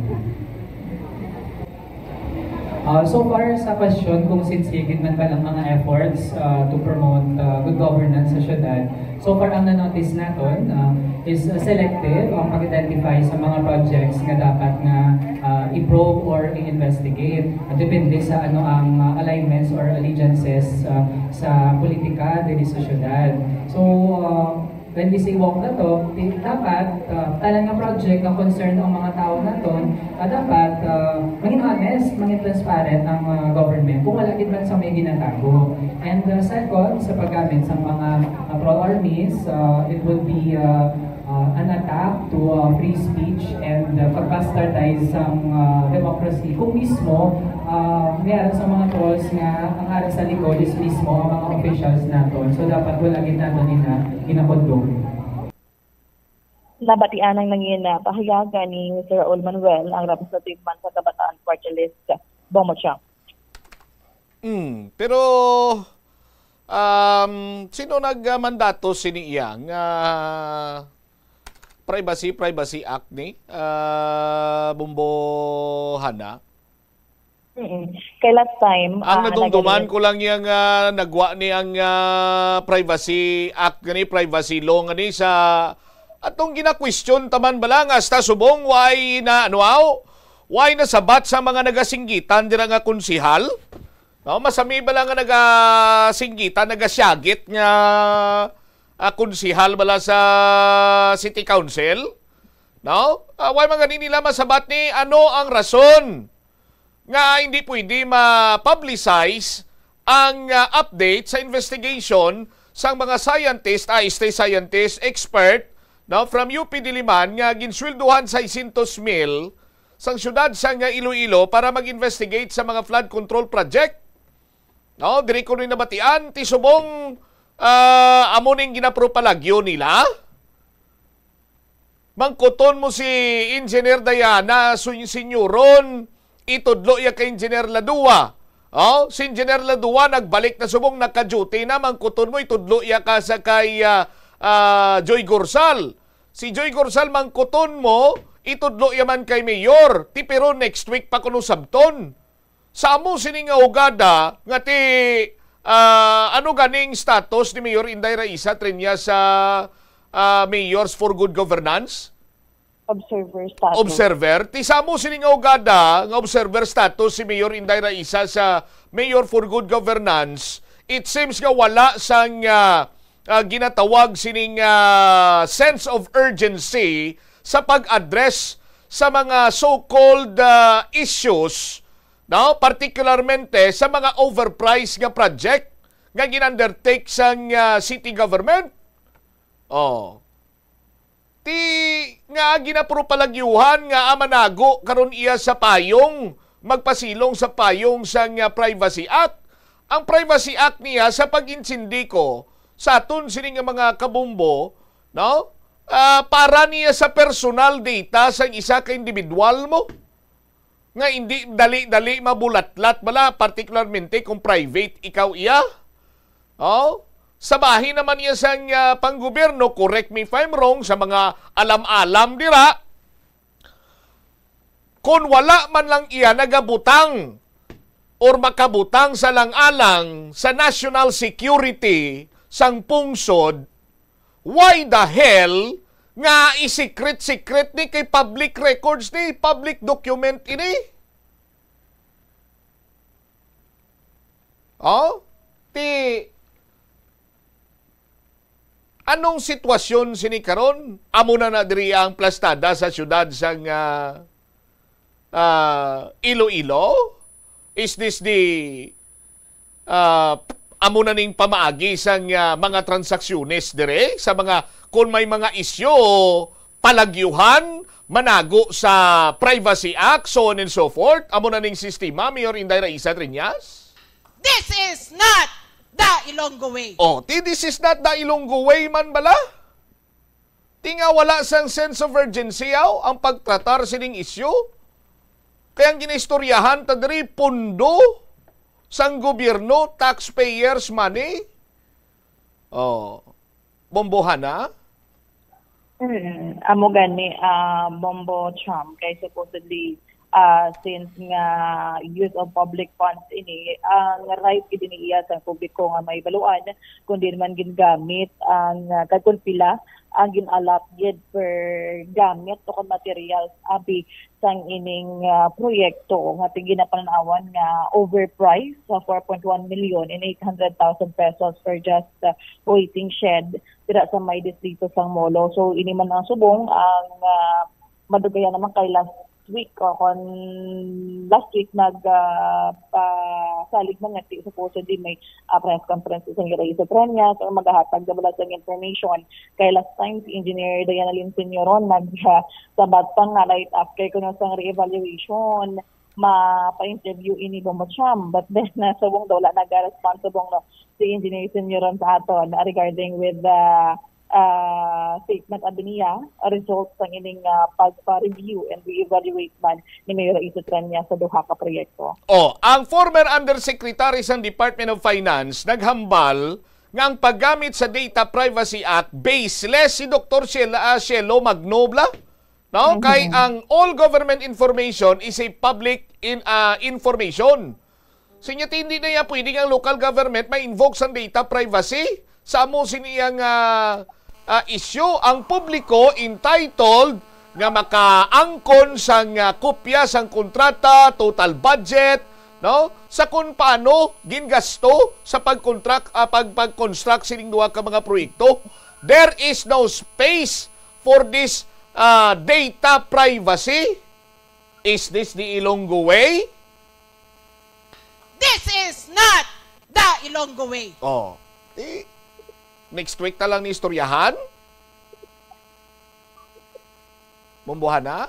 Ah, so far sa question kung sinsige gid man ba ang mga efforts, ah, to promote, ah, good governance sa syudad, so far ang na-notice naton, ah, is, ah, selective ang pag-identify sa mga projects nga dapat nga, ah, i-probe or i-investigate. Ah, depende sa ano ang, ah, alignments or allegiances, ah, sa politika diri sa syudad. So, ah, When we say walk the talk, di, dapat, ah, tanan nga project nga concern ang mga tawo naton, ah, dapat, ah, mangin honest, mangin transparent ang, ah, government kung wala gid man sa may ginatago. And, ah, second, sa paggamit sa mga, ah, troll armies, ah, it would be, ah, ah, an attack to, ah, free speech and, ah, pag-bastardize sang, ah, democracy. Kung mismo, ah, may ara sa mga trolls nga ang ara sa likod is mismo ang mga officials naton. So, dapat wala gid naton ina-, ina-condone. Nabatian ang nangin, ah, pahayag ni Mister Raul Manuel, ang representative man sa Kabataan Party List, Bombo Cham. Hmm, pero, um, sino nagmandato sini iya nga Privacy, Privacy Act ni, ah, Bombo Hana? Mm-mm. Kay last time, Ang ah, nadumduman nagaling ko lang yang, ah, nagwa ni ang, ah, Privacy Act gani, Privacy Law gani sa atong gina-question taman bala nga hasta subong way na, ano, aw, way nasabat sa mga nagasinggitan dira nga konsehal? No, masami bala nga nagasinggitan, nagasyagit nga, ah, konsehal bala sa City Council? No? Ah, way man gani nila masabat ni ano ang rason nga hindi pwede ma-publicize ang, ah, update sa investigation sang mga scientist, I S T scientist, expert, no, from U P Diliman nga ginsweldohan seiscientos mil sang siyudad sang, ah, Iloilo para mag-investigate sa mga flood control project. No, diri ko ni nabatian, ti subong, ah, amo ning ginapropalagyo nila. Mangkuton mo si Engineer Diana, sun-, sinyoron, itudlo iya kay Engineer Ladua. Oh, si Engineer Ladua nagbalik na subong naka-duty na, mangkuton mo itudlo iya ka sa kay, ah, ah, Joy Gorsal. Si Joy Gorsal mangkuton mo itudlo iya man kay Mayor. Ti pero next week pa kuno sabton. Sa amo sini nga hugada nga ti, ah, ano ganing status ni Mayor Inday Raisa Triñas sa, ah, Mayors for Good Governance? Observer status. Observer. Ti sa amo sini nga hugada nga observer status si Mayor Inday Raisa sa Mayor for Good Governance, it seems nga wala sang, ah, ah, ginatawag sining, ah, sense of urgency sa pag-address sa mga so-called, ah, issues, no? Particularmente sa mga overpriced nga project nga gin-undertake sang, ah, city government. Oh. Ti nga ginapropalagyuhan nga, ah, manago karon iya sa payong, magpasilong sa payong sang, ah, Privacy Act. Ang Privacy Act niya, sa pag-intindi ko, sa aton sini nga mga kabombo, no? Ah, para niya sa personal data sang isa ka individual mo nga indi dali-dali mabulatlat bala, particularmente kung private ikaw iya. Oh, sa bahin naman niya sang, ah, panggobyerno, correct me if I'm wrong, sa mga alam-alam dira, kung wala man lang iya nagabutang or makabutang sa lang-alang sa national security sang pungsod, why the hell nga i-secret-secret ni, kay public records ni, public document ini? Oh? Ti, anong sitwasyon sini karon? Amo na na diri ang plastada sa siyudad sang, ah, ah, Iloilo? Is this the, ah, amo na ning pamaagi sang, ah, mga transaksyones dire sa mga, kung may mga isyu, palagyuhan, manago sa Privacy Act, so on and so forth? Amo na ning sistema, Mayor Inday Raisa Triñas? This is not the Ilonggo way. Oh, ti, this is not the Ilonggo way man bala? Ti nga wala sang sense of urgency, aw, ang pagtratar sining isyu? Kay ang ginaistoryahan ta diri, pundo sang gobyerno, taxpayers' money. Oh, Bombohana? Mm, amo gani, ah, Bombo Cham, kay supposedly, ah, since nga use of public funds ini, ang right gid ini iya sa publiko nga mahibaluan, kung diin man gingamit ang, ah, kag kung pila ang gin-allot gid per gamit o kon materials abi sang ining, ah, proyekto nga ti-, ginapanan-awan nga overpriced sa four point one million and eight hundred thousand pesos for just, ah, waiting shed dira sa may distrito sang Molo. So, ini man ang subong ang, ah, madugayan naman kay last week o kon last week nag, ah, pasalig man nga ti-, supposedly may, ah, press conference isang Ira Isotronias or magahatag na bala sang information. Kay last time si Engineer Diana Lynn Senioron nag, ah, sabat pa nga right after kuno sang re-evaluation, mapa-interview ini Bombo Cham. But then, ah, subong daw wala naga-respond subong, no, si Engineer Senioron sa aton, ah, regarding with the, ah, statement abi niya, ah, result sang ining, ah, pagpa-review and re-evaluate man ni Mayor Isotronias sa duha ka proyekto. Oh, ang former undersecretary sang Department of Finance naghambal nga ang paggamit sa Data Privacy Act baseless si Doktor Shel-, ah, Shelo Magno bala, no? Kay Mhm. ang all government information is a public in, ah, information. Sinya ti hindi na iya pwede nga ang local government ma-invoke sang data privacy sa amo sini iya nga, ah, issue. Ang publiko entitled nga makaangkon sang, ah, kopya sang kontrata, total budget, no? Sa kung paano gingasto sa pagkontrak-, ah, pag-, pag-construct sining duha ka mga proyekto. There is no space for this, ah, data privacy. Is this the Ilonggo way? This is not the Ilonggo way. Oh, eh, next week na lang ni istoryahan? Bombohana?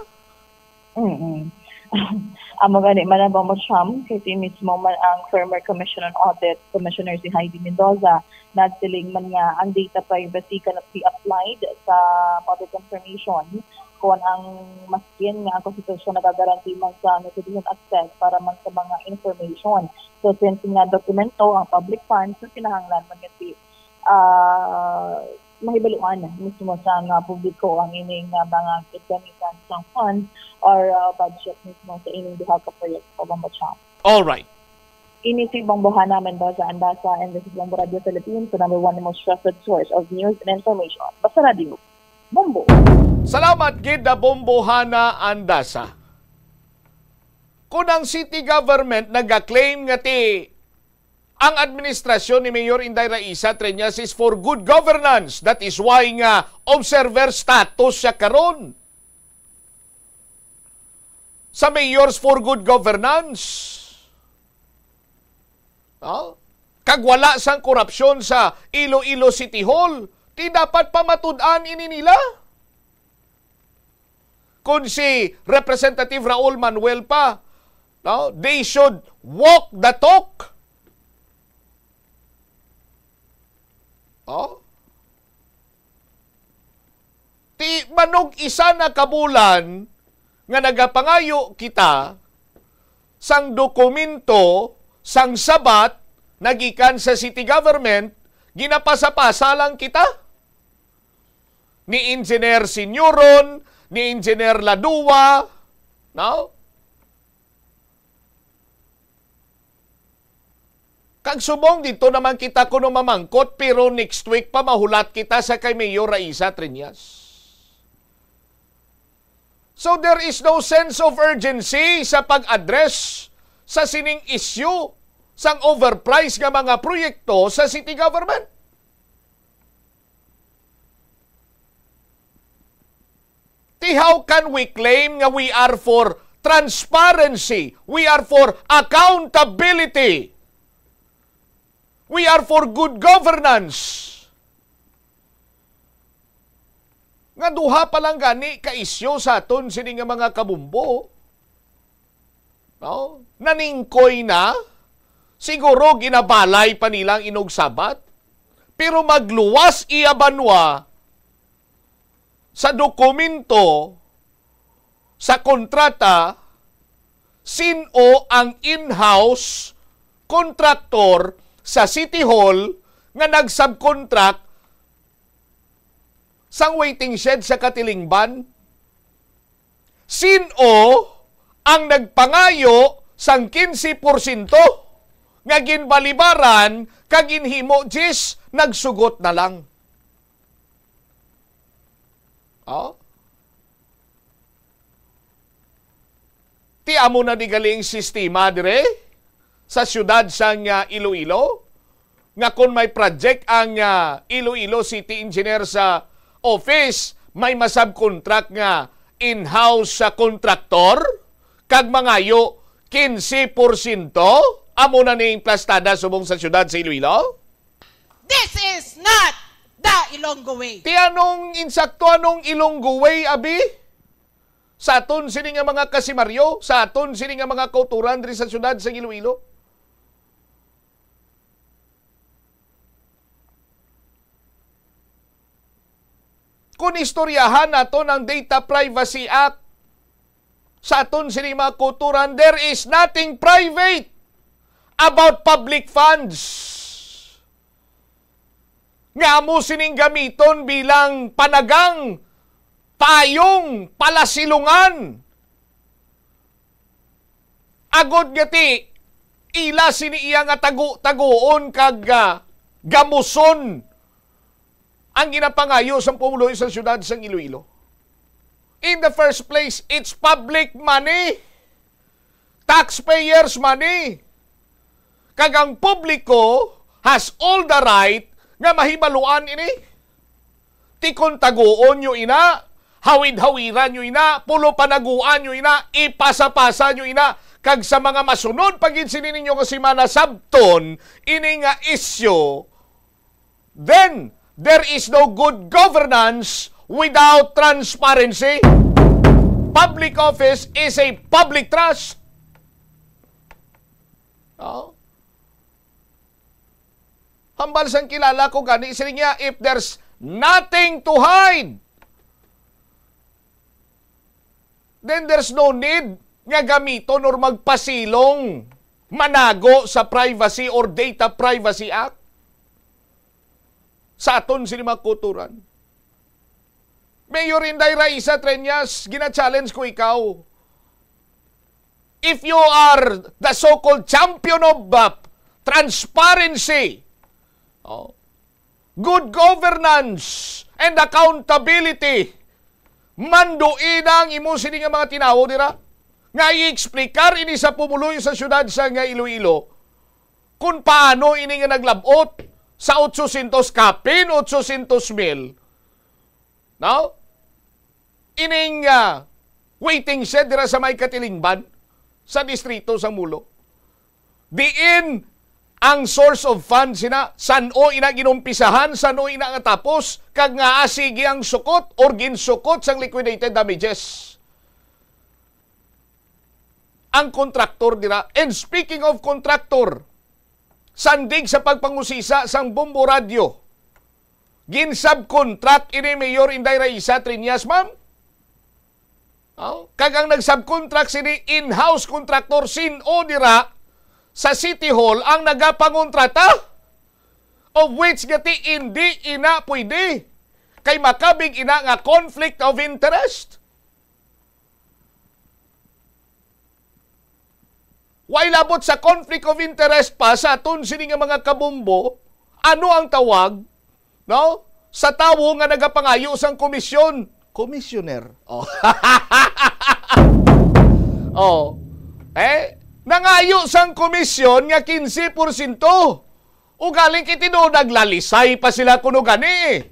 Mm-mm. Amo gani, Manang Bombo Cham, kay ti mismo man ang former Commission on Audit, Commissioner si Heidi Mendoza, nagsiling man nga ang data privacy cannot be applied sa public information kung ang maskin nga ang konstitusyon nagagaranti man sa citizen access para man sa mga information. So, since nga dokumento ang public funds, so kinahanglan man nga ti, ah, mahibaluan mismo sa nga publiko ang ining, ah, mga gamitan sang funds or, ah, budget mismo sa ining duha ka proyekto, Bombo Cham. All right. Ini si Bombo Hana Mendoza Andasa, and this is Bombo Radio Philippines, the number one and most trusted source of news and information. Basta Radio Bombo. Salamat gid na Bombo Hana Andasa. Kung ang city government nag-claim nga ti ang administrasyon ni Mayor Inday Raisa Treñas is for good governance, that is why nga observer status siya karon sa Mayor's for Good Governance. No? Kag wala sang korupsyon sa Iloilo City Hall, ti dapat pamatud-an ini nila. Kung si Representative Raul Manuel pa, no, they should walk the talk. Oh? Ti manog isa na ka bulan nga nagapangayo kita sang dokumento sang sabat nagikan sa city government, ginapasa-pasa lang kita ni Engineer Senioron, ni Engineer Ladua, no? Kag subong dito naman kita kuno mamangkot, pero next week pa mahulat kita sa kay Mayor Raisa Treñas. So there is no sense of urgency sa pag-address sa sining issue sang overpriced nga mga proyekto sa city government. Ti how can we claim nga we are for transparency, we are for accountability, we are for good governance? Nga duha pa lang gani ka isyu sa aton sini nga mga kabumbo. No? Naningkoy na, siguro ginabalay pa nila ang inugsabat, pero magluwas iya banwa sa dokumento sa kontrata, sin-o ang in-house contractor sa City Hall nga nag-subcontract sang waiting shed sa Katilingban? Sin-o ang nagpangayo sang quince porsyento nga ginbalibaran kag ginhimo diyes, nagsugot na lang? Oh? Ti amo na di gali ang sistema dire sa siyudad sang, ah, Iloilo, nga kon may project ang, ah, Iloilo City Engineer sa office, may masubcontract nga in-house sa kontraktor kag mangayo quince porsyento? Amo na ning plastada subong sa siyudad sa Iloilo? This is not the Ilonggo way. Ti anong insakto, anong Ilonggo way, abi? Sa aton sini nga mga kasimaryo, sa aton sini nga mga kauturan diri sa siyudad sa Iloilo. Kung istoryahan naton ang Data Privacy Act, sa aton sini mga kauturan, there is nothing private about public funds nga amo sining gamiton bilang panagang, payong, palasilungan, agod nga ti ila sini iya nga tago-tagoon kag, ah, gamuson ang ginapangayo sang pumuluyo sa siyudad sang Iloilo. In the first place, it's public money, taxpayers' money. Kag ang publiko has all the right nga mahibaluan ini. Ti kon taguon nyo ina, hawid-hawiran nyo ina, pulo panaguan nyo ina, ipasa-pasa nyo ina, kag sa mga masunod pa gid sini ninyo nga semana sabton ini nga isyu, then there is no good governance without transparency. Public office is a public trust. Oh. Hambal sang kilala ko gani, siling niya, if there's nothing to hide, then there's no need nga gamiton or magpasilong manago sa Privacy or Data Privacy Act sa aton sini mga kauturan. Mayor Inday Raisa Treñas, gina-challenge ko ikaw. If you are the so-called champion of, uh, transparency, oh, good governance, and accountability, manduina ang imo sini nga mga tinawo dira nga i-explicar ini sa pumuluyo sa siyudad sa nga Iloilo kung paano ini nga naglab-ot sa otsosyentos kapin otsosyentos mil, no? Ining, ah, waiting shed dira sa may Katilingban sa distrito sa Mulo. Diin ang source of funds sina, san-o ina ginumpisahan, san-o ina nga tapos, kag nga, ah, sige ang sukot or ginsukot sang liquidated damages ang kontraktor dira. And speaking of contractor, sandig sa pagpangusisa sang Bombo Radyo, gin-subcontract ini Mayor Inday Raisa Triñas, ma'am? Oh, kag ang nag-subcontract sini, in-house contractor, sin-o dira sa City Hall ang nagapangontrata? Of which, gati, indi ina pwede, kay makabig ina nga conflict of interest. Way labot sa conflict of interest pa sa aton sini nga mga kabombo, ano ang tawag, no, sa tawo nga nagapangayo sang komisyon? Commissioner. Oh. Oh. Eh, nangayo sang komisyon nga quince porsyento. Ugaling kay tinuod naglalisay pa sila kuno gani.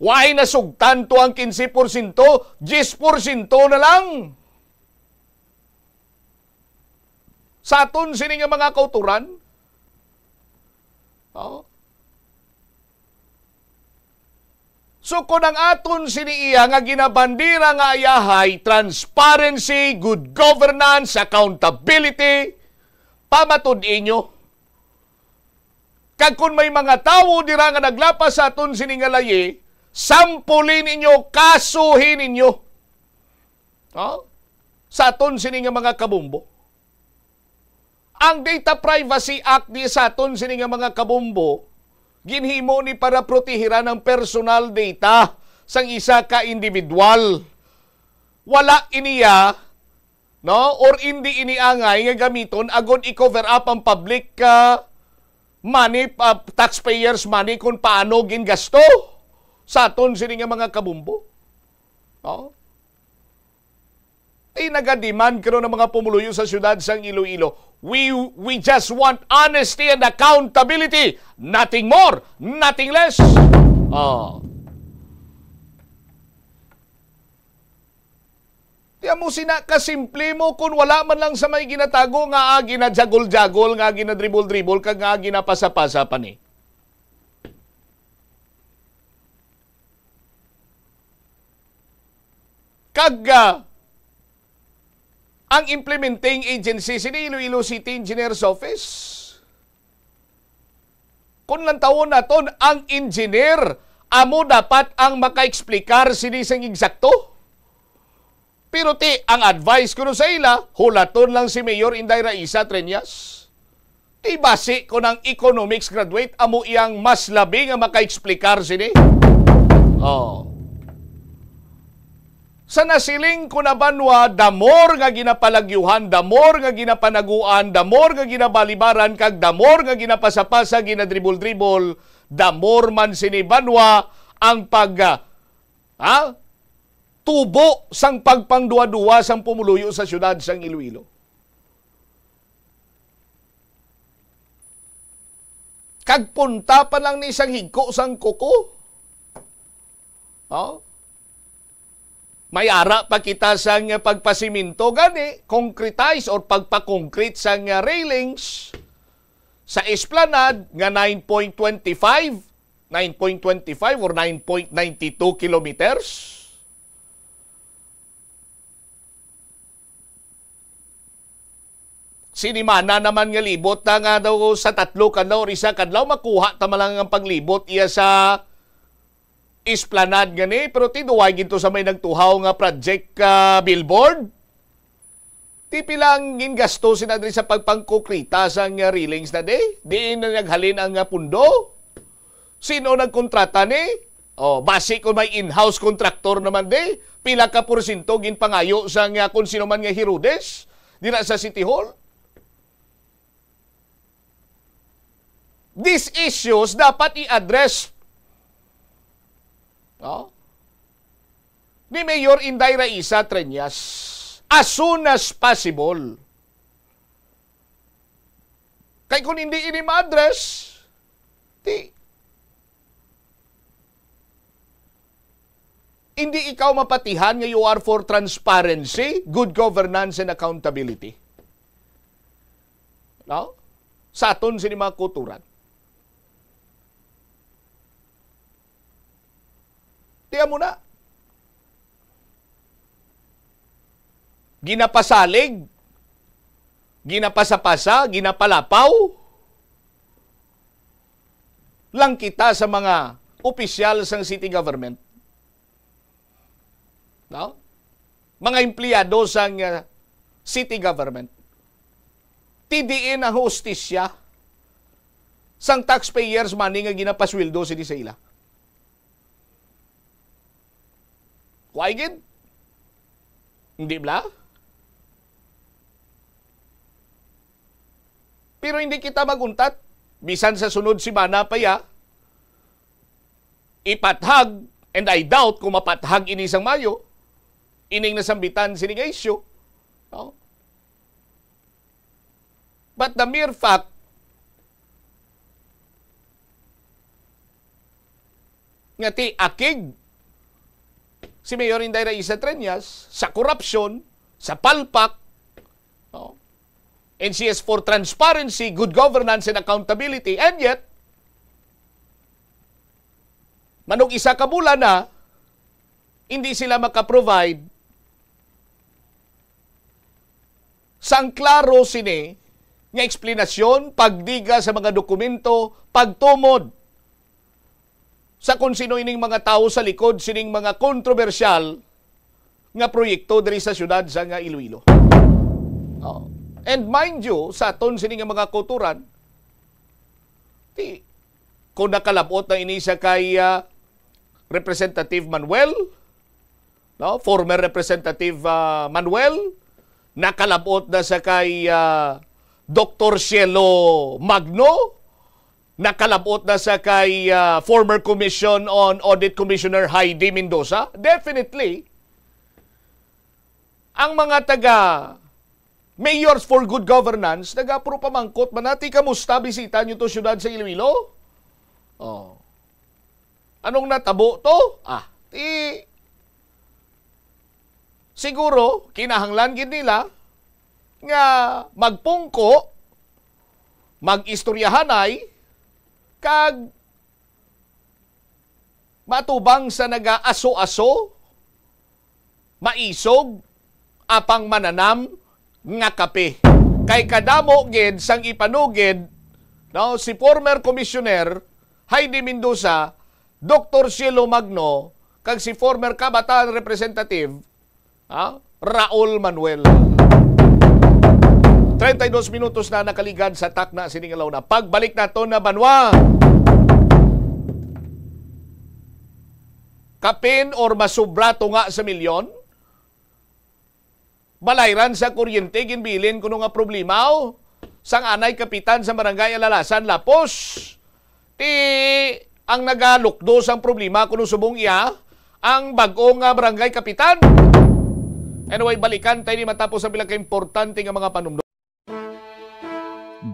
Way nasugtan to ang quince porsyento, diyes porsyento na lang. Sa aton sini nga mga kauturan, oh. So, kung ang aton sini iya nga ginabandira nga ayahay, transparency, good governance, accountability, pamatud-i nyo. Kag kung may mga tawo dira nga naglapas sa aton sini nga layi, sampuli ninyo, kasuhi ninyo. Oh? Sa aton sini nga mga kabombo. Ang Data Privacy Act di sa aton sini nga mga kabombo, ginhimo ni para protehiran ang personal data sang isa ka individual. Wala iniya, no, or indi ini angay nga gamiton agod i-cover up ang public, ah, money, ah, taxpayers' money kung paano gingasto sa aton sini nga mga kabombo. No? Ti nagademand karon ang mga pumuluyo sa siyudad sang Iloilo. We, we just want honesty and accountability. Nothing more, nothing less. Oh. Ti amo sina kasimple mo, kung wala man lang sa may ginatago nga, ah, ginajagol-jagol, nga ginadribol-dribol, kag nga ginapasa-pasa pa ni. Kag, ah, ang implementing agency sini Iloilo City Engineer's Office. Kung lantawon naton, ang engineer amo dapat ang makaexplikar sini sing eksakto. Pero ti, ang advice kuno sa ila, hulaton lang si Mayor Inday Raisa Treñas. Ti basi kon ang economics graduate amo iyang mas labi nga makaexplikar sini. Oh. Sa nasiling ko na banwa, the more nga ginapalagyuhan, the more nga ginapanaguan, the more nga ginabalibaran, kag the more nga ginapasapasa, ginadribol-dribol, the more man sini banwa ang pag, ah, ha? Tubo sang pagpangduwa-duwa sang pumuluyo sa siyudad sang Iloilo. Kag punta pa lang ni sang higko sang kuko. Oh? May ara pa kita sang pagpasiminto gani, concretize or pagpa-concrete sang railings sa esplanade nga nine point twenty five, nine point twenty five or nine point nine two kilometers. Sinimana naman nga libot na nga daw sa tatlo kadlaw or isa kadlaw, makuha ta man lang ang paglibot iya sa esplanade gani, pero ti duway ginto sa may nagtuhaw nga project, ah, billboard. Ti pila ang gingasto sina diri sa pagpangkokrita sang, ah, railings na di? Diin na naghalin ang, ah, pundo? Sino nagkontrata ni? Oh, basi kung may in-house contractor naman di, pila ka porsyento ginpangayo sang, ah, kung sino man nga Herodes? dira sa City Hall. These issues dapat i-address, no, ni Mayor Inday Raisa Treñas as soon as possible. Kay kung hindi ini ma-address, di, hindi ikaw mapatihan nga you are for transparency, good governance, and accountability. No? Sa aton sini mga kulturan. Di amo na. Ginapasalig, ginapasapasa, ginapalapaw lang kita sa mga opisyal sang city government. No? Mga empleyado sang, uh, city government. Ti diin ang hustisya sang taxpayers' money nga ginapasweldo sini sa ila? Why gid? Hindi bala? Pero hindi kita maguntat. Bisan sa sunod semana pa ya, ipathag, and I doubt kung mapathag ini sang Mayo, ining nasambitan sini nga issue. No? But the mere fact nga ti akig si Mayor Inday Raisa Treñas sa korupsyon, sa palpak, no? And she is for transparency, good governance, and accountability. And yet, manug isa ka bulan na, hindi sila maka-provide sang klaro sini nga eksplanasyon, pagdiga sa mga dokumento, pagtumod sa kon sino ining mga tawo sa likod sining mga kontrobersyal nga proyekto diri sa siyudad sa nga Iloilo. Oh. And mind you, sa aton sini nga mga kauturan, ti, kung nakalabot na ini sa kay, ah, Representative Manuel, no? Former Representative, ah, Manuel, nakalabot na sa kay, ah, Doktor Cielo Magno, nakalabot na sa kay, ah, former Commission on Audit Commissioner Heidi Mendoza. Definitely, ang mga taga Mayors for Good Governance, nagapro pamangkot man nati, kamusta bisita nyo to siyudad sa Iloilo? Oh. Anong natabo to? Ah, ti, siguro, kinahanglan gid nila nga magpungko, mag-istoryahanay, kag matubang sa nagaaso-aso, maisog, apang mananam nga kape. Kay kadamo gid sang ipanugid, no, si former Commissioner Heidi Mendoza, Doktor Cielo Magno, kag si former Kabataan Representative, ha, Raul Manuel. Treinta y dos minutos na nakaligad sa takna sining alawna. Pagbalik naton na banwa, kapin or masubra tunga sa milyon, balayran sa kuryente, ginbilin kuno nga problema, oh. Sang anay kapitan sa Barangay Alalasan, Lapos, ti ang nagalukdo sang problema kuno subong iya ang bag-o nga barangay kapitan. Anyway, balikan tayo ni matapos ang pila ka importante nga mga panumdom.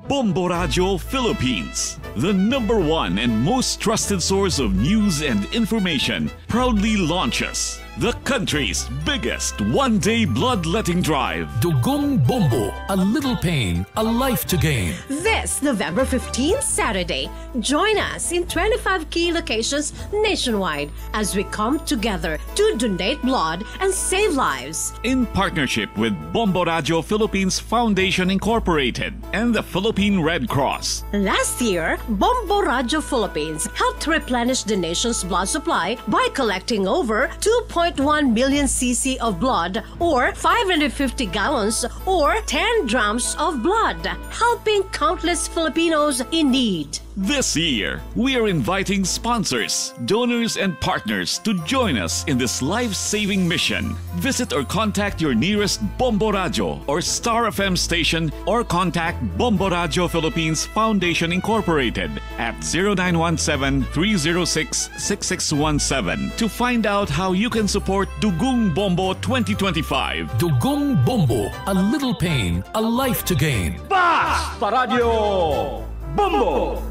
Bombo Radyo Philippines, the number one and most trusted source of news and information, proudly launches the country's biggest one-day bloodletting drive. Dugong Bombo, a little pain, a life to gain. This November fifteenth, Saturday, join us in twenty-five key locations nationwide as we come together to donate blood and save lives. In partnership with Bombo Radyo Philippines Foundation Incorporated and the Philippine Red Cross. Last year, Bombo Radyo Philippines helped replenish the nation's blood supply by collecting over two one million C C of blood or five hundred fifty gallons or ten drams of blood, helping countless Filipinos in need. This year, we are inviting sponsors, donors, and partners to join us in this life-saving mission. Visit or contact your nearest Bombo Radio or Star F M station or contact Bombo Radio Philippines Foundation Incorporated at zero nine one seven, three zero six, six six one seven to find out how you can support Dugong Bombo twenty twenty-five. Dugong Bombo, a little pain, a life to gain. Basta Radyo Bombo!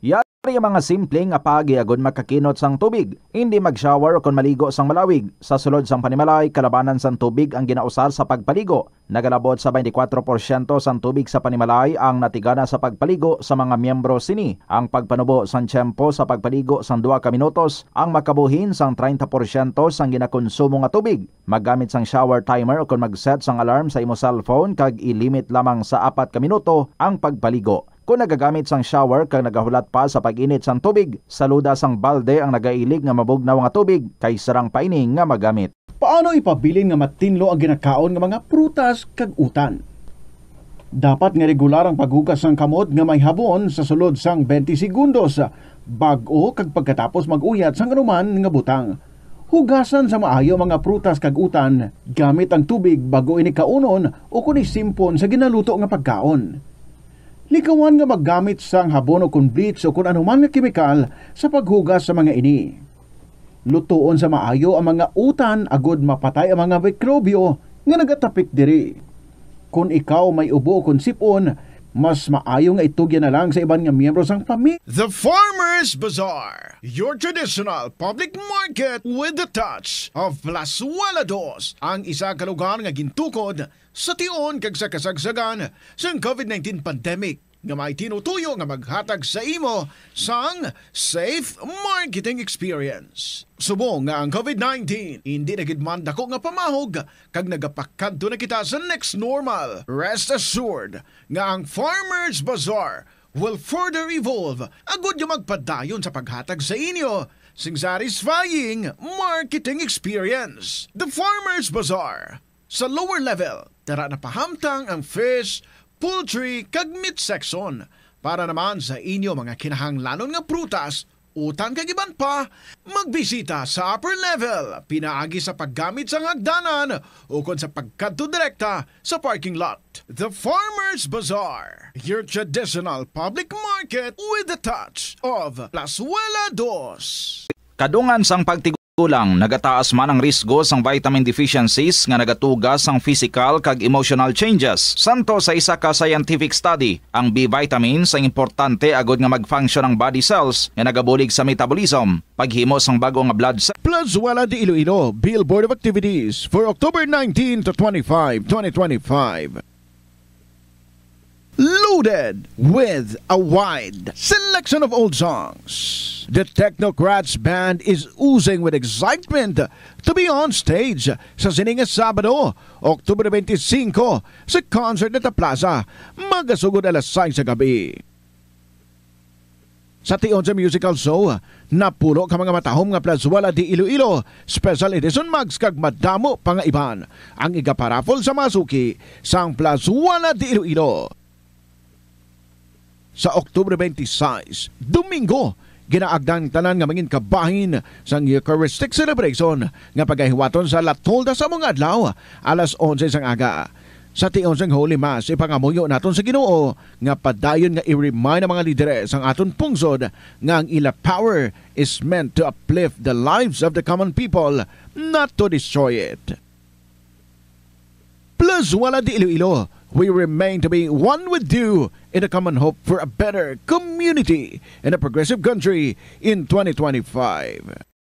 Yari ang mga simple nga paagi agud makakinot sang tubig. Hindi mag-shower o kon maligo sang malawig. Sa sulod sang panimalay, kalabanan sang tubig ang ginausar sa pagpaligo. Nagalabot sa twenty-four porsyento sang tubig sa panimalay ang natigana sa pagpaligo sa mga miyembro sini. Ang pagpanubo sang tiyempo sa pagpaligo sang duha ka minutos ang makabuhin sang treinta porsyento sang ginakonsumo nga tubig. Maggamit sang shower timer ukon mag-set sang alarm sa imo cellphone kag i-limit lamang sa apat ka minuto ang pagpaligo. Kon nagagamit sang shower kag nagahulat pa sa pag-init sang tubig, saluda sang balde ang nagailig nga mabugnaw nga tubig kay sarang pa ini nga magamit. Paano ipabilin nga matinlo ang ginakaon nga mga prutas kag utan? Dapat nga regular ang paghugas sang kamot nga may habon sa sulod sang twenty segundos, bag-o kag pagkatapos mag-uyat sang anuman nga butang. Hugasan sa maayo ang mga prutas kag utan gamit ang tubig bag-o ini kaunon ukon isimpon sa ginaluto nga pagkaon. Likawan nga maggamit sang habon ukon bleach ukon anuman nga kemikal sa paghugas sa mga ini. Lutoon sa maayo ang mga utan agud mapatay ang mga mikrobyo nga nagatapik diri. Kon ikaw may ubo ukon sip-on, mas maayo nga itugyan na lang sa iban nga miyembro sang pamilya. The Farmers Bazaar, your traditional public market with the touch of Plazuela Dos, ang isa ka lugar nga gintukod sa tion kag sa kasagsagan sang covid nineteen pandemic, nga may tinutuyo nga maghatag sa imo sang safe marketing experience. Subong nga ang covid nineteen indi na gid man dako nga pamahog kag nagapakadto na kita sa next normal, rest assured nga ang Farmers Bazaar will further evolve agud nga magpadayon sa paghatag sa inyo sing satisfying marketing experience. The Farmers Bazaar. Sa lower level, tara na pahamtang ang fish, poultry, kag meat section. Para naman sa inyo mga kinahanglanon nga prutas, utan kag iban pa, magbisita sa upper level, pinaagi sa paggamit sang hagdanan ukon sa pagkadto direkta sa parking lot. The Farmers Bazaar, your traditional public market with the touch of Plazuela Dos. Kadungan sang pagtigulang, nagataas man ang risgo sang vitamin deficiencies nga nagatuga sang physical kag emotional changes. Santo sa isa ka scientific study, ang B vitamins ang importante agud nga mag-function ang body cells nga nagabulig sa metabolism, paghimo sang bag-o nga blood cell. Plazuela de Iloilo, Billboard of Activities for October nineteen to twenty-five, twenty twenty-five. Loaded with a wide selection of old songs, the Technocrats Band is oozing with excitement to be on stage sa sini nga Sabado, October twenty-five, sa Concert Plaza, magasugod alas sais sa gabi. Sa tion sa musical show, napulo ka mga matahom nga Plazuela de Iloilo Special Edition mugs kag madamo pa nga iban ang igaparaffle sa mga suki sang Plazuela de Iloilo. Sa Oktubre twenty-six, Domingo, ginaagda ang tanan nga mangin kabahin sang Eucharistic celebration nga pagahiwaton sa alas tolda sa mga adlaw, alas onse sang aga. Sa tion sang Holy Mass, ipangamuyo naton sa Ginoo nga padayon nga i-remind ang mga lideres sang aton pungsod nga ang ila power is meant to uplift the lives of the common people, not to destroy it. Plazuela de Iloilo, we remain to be one with you in the common hope for a better community and a progressive country in twenty twenty-five.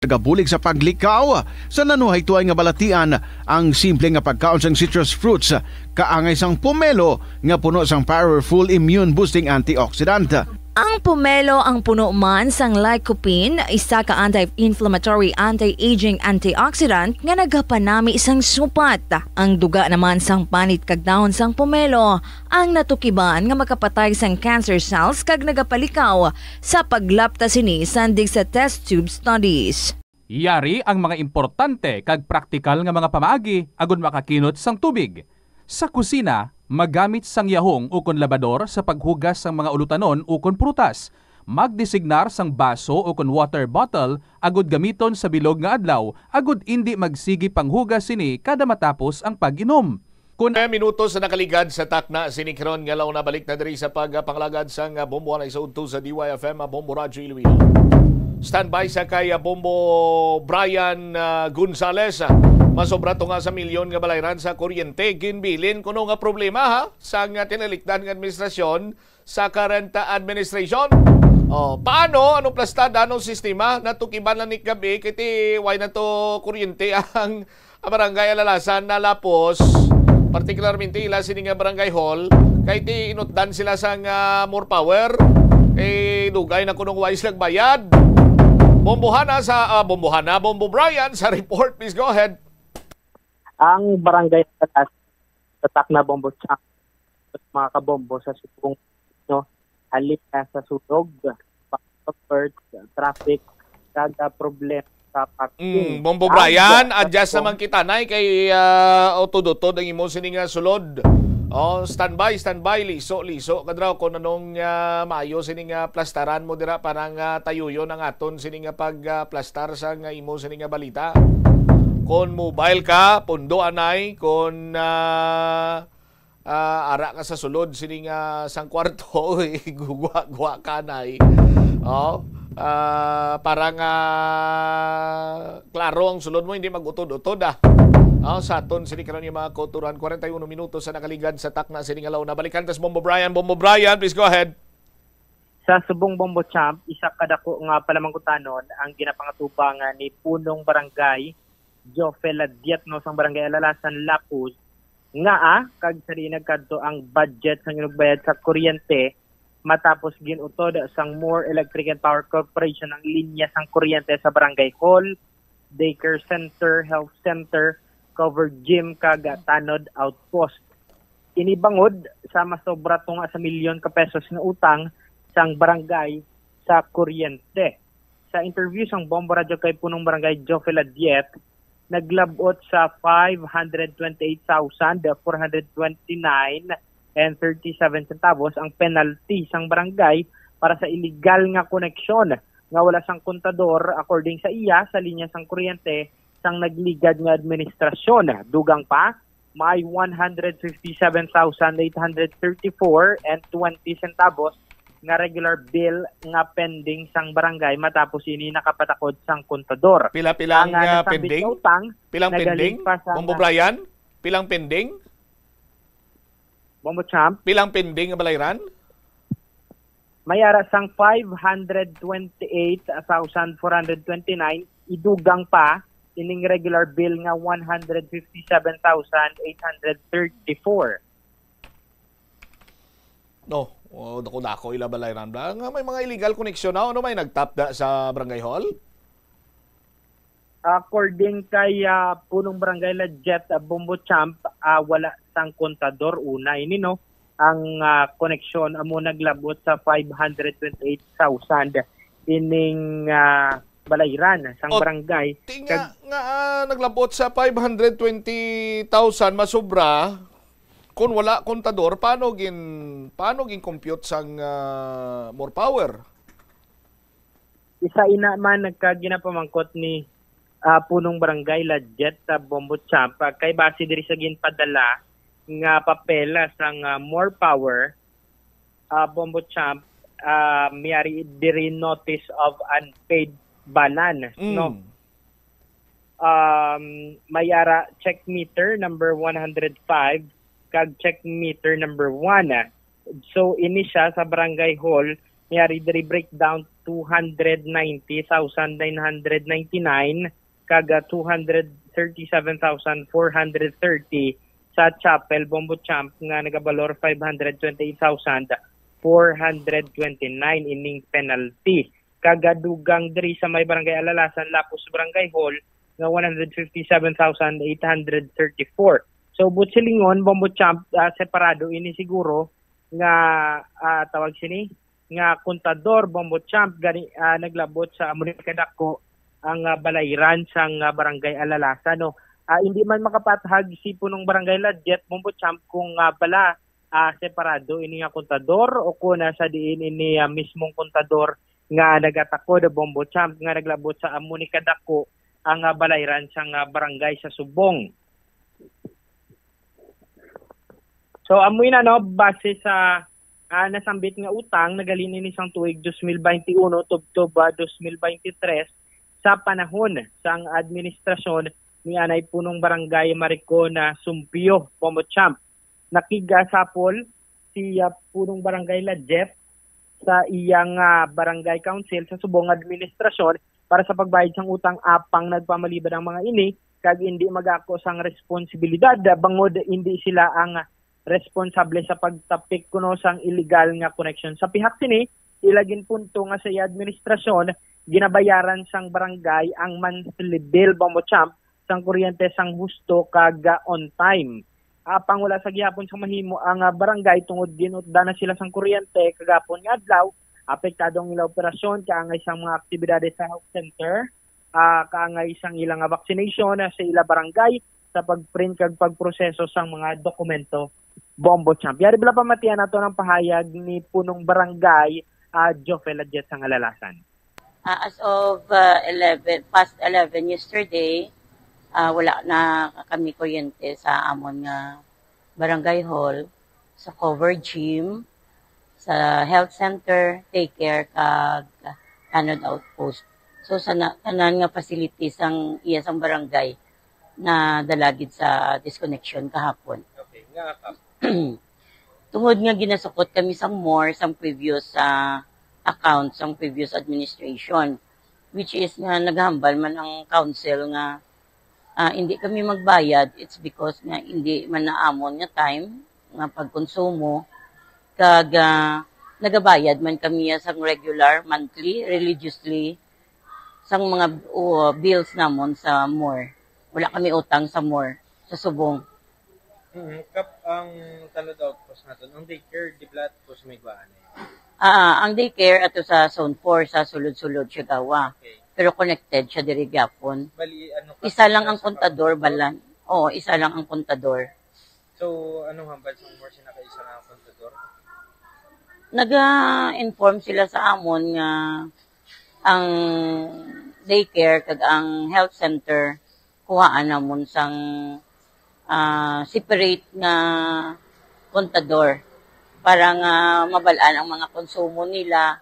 Nagabulig sa paglikaw sa nanuhaytoy nga balatian ang simple nga pagkaon sang citrus fruits, kaangay sang pomelo nga puno sang powerful immune boosting antioxidant. Ang pomelo ang puno man sang lycopene, isa ka anti-inflammatory, anti-aging antioxidant nga nagapanami sang supat. Ang duga naman sang panit kag dahon sang pomelo ang natukiban nga makapatay sang cancer cells kag nagapalikaw sa paglapta sini sandig sa test tube studies. Yari ang mga importante kag praktikal nga mga pamaagi agud makakinot sang tubig. Sa kusina, magamit sang yahong ukon labador sa paghugas sang mga ulutanon ukon prutas. Magdesignar sang baso ukon water bottle agud gamiton sa bilog nga adlaw agud indi magsigi panghugas sini kada matapos ang pag-inom. Kun Mga minutos na nakaligad sa takna sini karon nga launa, balik na diri sa pagpangalagad sang Bombo Anay sa udto sa D Y F M, Bombo Radyo Iloilo. Standby sa kay Bombo Brian ah, Gonzales. Masobra to nga sa milyon nga balayran sa kuryente. Ginbilin kuno nga problema ha sa nga tinalikdan nga administrasyon sa current administration. Oh, paano? Anong plastada? Anong sistema? Natukiban lang ni gabi kay ti way na to kuryente ang ang Barangay Alalasan na Lapos, partikularmente ila sini nga barangay hall, kay ti inutdan sila sang ah, more power, kay dugay na kunong wais nagbayad. Bombohana sa ah, Bombohana, Bombo Brian sa report. Please go ahead. Ang barangay Alalasan sa Tacna Bombo Chang, mga kabombo sa Sugong, no, halin na sa sulog, birds, traffic, kag ah, problema sa parking. Mm, Bombo Brian, adjust naman kita nay kay uh, utod-utod ang imo sini nga sulod. Oh, standby, standby, liso, liso kadraw kung anong uh, maayo sini nga plastaran mo dira para nga tayuyon ang aton sini nga pagplastar uh, sa nga imo sini nga balita. Kung mobile ka, pundo anay, kung uh, ah, ara ka sa sulod sini nga sang kwarto, gugwa-gwa ka nay. Oh, ah, para nga klaro ang sulod mo, hindi mag-utod-utod ah. Oh, sa aton sini karon yung mga kauturan, kwarenta y uno minutos sa nakaligad sa takna sini nga launa. Balikan tas Bombo Brian, Bombo Brian, please go ahead. Sa subong Bombo Champ, isa ka dako nga palamangkutanon ang ginapangatubangan ni Punong Barangay Jofe Ladietno sang Barangay Alalasan, Lapuz, nga ah, kag sa diin nagkadto ang budget sang inugbayad sa kuryente matapos gin-utod sang Moore Electric and Power Corporation ang linya sang kuryente sa Barangay Hall, Daycare Center, Health Center, Covered Gym, kag Tanod Outpost. Ini bangod sa masobra tunga sa milyon ka pesos nga utang sang barangay sa kuryente. Sa interview sang Bombo Radyo kay Punong Barangay Jofe Ladiet, naglabot sa five hundred twenty-eight thousand four hundred twenty-nine and thirty-seven centavos ang penalty sang barangay para sa iligal nga koneksyon nga wala sang kontador, according sa iya, sa linya sang kuryente sang nagligad nga administrasyon. Dugang pa, may one hundred fifty-seven thousand eight hundred thirty-four and twenty centavos nga regular bill nga pending sang barangay matapos ini nakapatakod sang kontador. Pila-pila ang ah, nasambit pending? Nga utang, pilang pending? Bombo Brian? Pilang pending? Bombo Champ? Pilang pending nga balayran? May ara sang five hundred twenty-eight thousand four hundred twenty-nine, idugang pa ining regular bill nga one hundred fifty-seven thousand eight hundred thirty-four. No, oh, dako-dako ila balayran ba? Nga may mga illegal connection na, ano may nagtapda sa barangay hall? According kay uh, punong barangay la Jet uh, Bombo Champ, uh, wala sang kontador una ini no. Ang uh, koneksyon amo naglabot sa five hundred twenty-eight thousand ining uh, balayran sang oh, barangay. Ti nga, nga uh, naglabot sa five hundred twenty thousand masubra kung wala kontador, paano gin paano gin compute sang uh, more power? Isa ina man nagkaginapamangkot ni uh, punong barangay Ladjet sa Bombo Champ uh, kay base diri sa ginpadala nga papel sang uh, More Power uh, Bombo Champ uh, miyari diri notice of unpaid balance mm. no um may ara check meter number one hundred five kag check meter number one. So ini siya sa barangay hall, may ari diri breakdown two hundred ninety thousand nine hundred ninety-nine kag ah, two hundred thirty-seven thousand four hundred thirty sa chapel Bombo Champ nga nagabalor five hundred twenty-eight thousand four hundred twenty-nine ining penalty. Kag, ah, dugang diri sa may Barangay Alalasan, lapos Barangay Hall, nga one hundred fifty-seven thousand eight hundred thirty-four. So, buot silingon, Bombo Champ, ah, separado ini siguro nga, ah, tawag sini, nga kontador, Bombo Champ, gani, ah, naglabot sa amo ni kadako ang, ah, balayran sang, ah, Barangay Alalasan, no? Ah, hindi man makapathag si punong Barangay Ladjet, Bombo Champ, kung, ah, bala, ah, separado ini nga kontador o kon, ah, sa diin ini, ah, mismong kontador nga nagatakod, Bombo Champ, nga naglabot sa amo ni kadako ang, ah, balayran sang, ah, barangay sa Subong. So, amo ina, no, base sa, ah, nasambit nga utang, naghalin ini sang tuig dos mil baynte uno tubtob, ah, dos mil baynte tres, sa panahon sang administrasyon ni anay punong barangay Maricona Sumpio, Bombo Champ. Nakigasapol si, ah, punong barangay Ladjet sa iyang, ah, barangay council sa subong nga administrasyon para sa pagbayad sang utang, apang nagpamalibad ang mga ini kag indi magako sang responsibilidad, bangod indi sila ang responsable sa pagtapik kuno sang illegal nga koneksyon. Sa pihak sini, ila ginpunto nga sa iya administrasyon, ginabayaran sang barangay ang monthly bill, Bombo Champ, sang kuryente sang husto kag, ah, on time. Apang wala sa gihapon sang mahimo ang, ah, barangay tungod ginutdan na sila sang kuryente kagapon nga adlaw. Apektado ang ila operasyon, kaangay sang mga aktibidades sa health center, ah, kaangay sang ila nga vaccination, ah, sa ila barangay, sa pagprint kag pagproseso sang mga dokumento. Bombo Champ. Yari bala pamatian nato ang pahayag ni punong barangay, ah, Jovel Ladjet sang Alalasan. Ah, as of, ah, eleven, past eleven yesterday, ah, wala na kami kuryente sa amon nga barangay hall, sa cover gym, sa health center, daycare, kag Tanod Outpost. So, sa na-, tanan nga facilities sang iya sang barangay nadala gid sa disconnection kahapon. Okay, nga ka? Tungod nga ginasukot kami sang MORE sang previous, ah, account sang previous administration, which is nga naghambal man ang council nga, ah, hindi kami magbayad, it's because nga hindi man naamon nga time nga pagkonsumo, kag, ah, nagabayad man kami sang regular, monthly, religiously, sang mga, uh, bills namon sa MORE. Wala kami utang sa MORE, sa subong. Mm, kap-, ang Tanod Outpost naton, ang daycare, di bala ato sa may Guaanay? Ah, ang daycare ato sa Zone four, sa Sulod-Sulod, Siagawa. Okay. Pero connected siya diri gyapon. Bali, ano ka, isa lang ang kontador, balan. Oo, isa lang ang kontador. So, anong hambal sa MORE sa nakaisa nga kontador? Naga-inform sila sa amon nga ang daycare kag ang health center kuhaan namon sang, ah, separate nga kontador para nga mabal-an ang mga konsumo nila,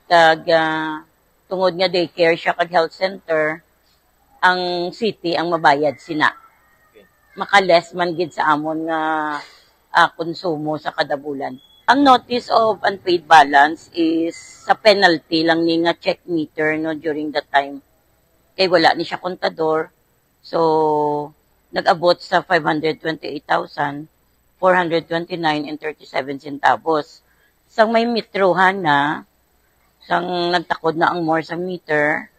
kag, ah, tungod nga daycare siya kag health center, ang city ang mabayad sina. Okay. Maka-less man gid sa amon nga, ah, konsumo sa kada bulan. Ang notice of unpaid balance is sa penalty lang ni nga check meter, no, during the time. Kay wala ni siya kontador. So, nag-abot sa five hundred twenty-eight thousand four hundred twenty-nine and thirty-seven centavos. Sang may metrohan na, sang nagtakod na ang MORE sa meter,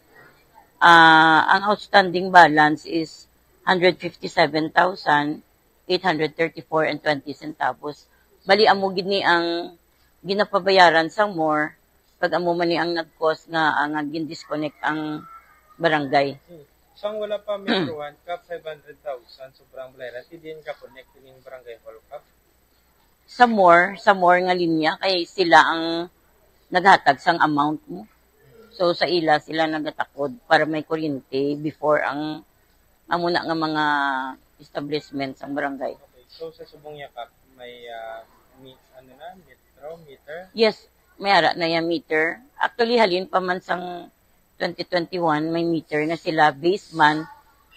ah, ang outstanding balance is hundred fifty-seven thousand eight hundred thirty-four and twenty centavos. Bali, amo gid ni ang ginapabayaran sang MORE, kag amo man ni ang nag-cause nga, ah, nga gin-disconnect ang barangay. Hmm. Sang wala pa metrohan, kap, five hundred thousand sobrang bayaran, ti diin ka-connect ining barangay hall, kap? Sa MORE, sa MORE nga linya, kay sila ang naghatag sang amount mo. So, sa ila, sila nagatakod para may kuryente before ang amo na nga mga establishment sang barangay. Okay. So, sa subong niya, kap, may, ah, mi-, ano na, metro, meter? Yes, may ara na yung meter. Actually, halin pa man sang twenty twenty-one, may meter na sila based man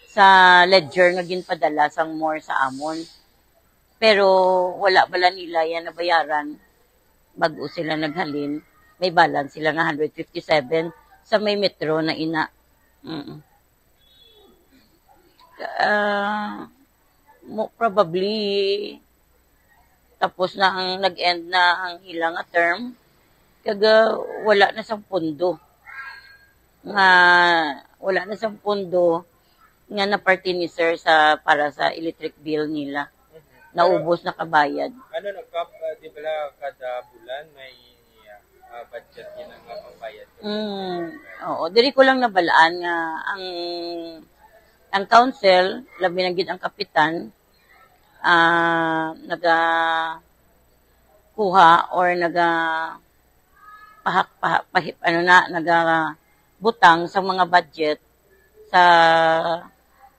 sa ledger nga ginpadala sang MORE sa amon. Pero wala bala nila yan nabayaran. Bago sila naghalin, may balance sila nga hundred fifty-seven sa may metro na ina. Mm. Ah, mo, probably, Tapos na ang nag-end na ang ila nga term, kag, ah, wala na sang pondo. Nga, wala na sang pondo nga na-parte ni sir sa, para sa electric bill nila. Naubos na kabayad. Ano, nagpap-, ah, di bala kada bulan may, ah, budget yun ang mapambayad? Mm, oo. Diri ko lang nabalaan nga ang, ang council, labi na gid ang kapitan, ah, nagakuha or naga-, pahak-, paha-, pahi-, ano na, nagabutang sa mga budget sa,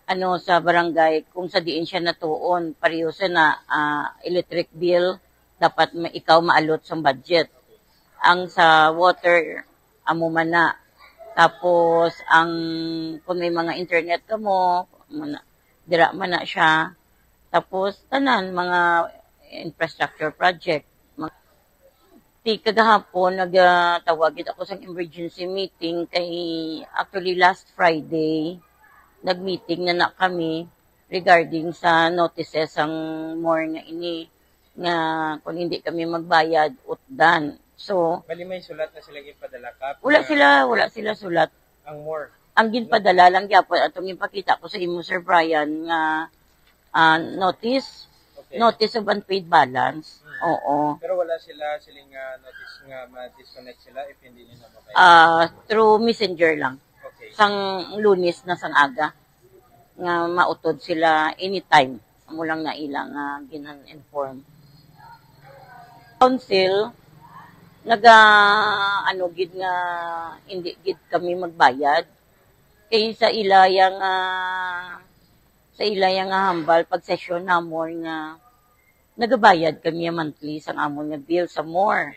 ano, sa barangay kung sa diin siya natuon. Pareho sa na, ah, electric bill, dapat ma-, ikaw maalot sa budget. Ang sa water, amo man na. Tapos, ang, kung may mga internet ka mo, amo na, dira man na siya. Tapos, tanan, mga infrastructure project. Mga, ti kagahapon, nagtawag gid ako sa emergency meeting kay, actually, last Friday, nag-meeting na na kami regarding sa notices sang MORE nga ini, nga kung hindi kami magbayad, utdan. So, Bali, may sulat na sila gipadala ka? Wala sila, wala sila sulat. Ang MORE? Ang ginpadala lang gyapon, atong ipakita ko sa imo, Sir Brian, nga, ah, notice, Okay. notice of unpaid balance. Hmm. Oo. Pero wala sila siling, ah, notice nga ma-disconnect sila if hindi nila mabayad? Ah, through messenger lang. Okay. Sang Lunes na sang aga nga mautod sila anytime. Amo lang na ila nga ginan-inform. Council, naga, ano gid nga hindi gid kami magbayad. Kay sa ila yang, ah, sa ila yang nga hambal pag session namon nga nagabayad kami monthly sang amon nga bill sa MORE.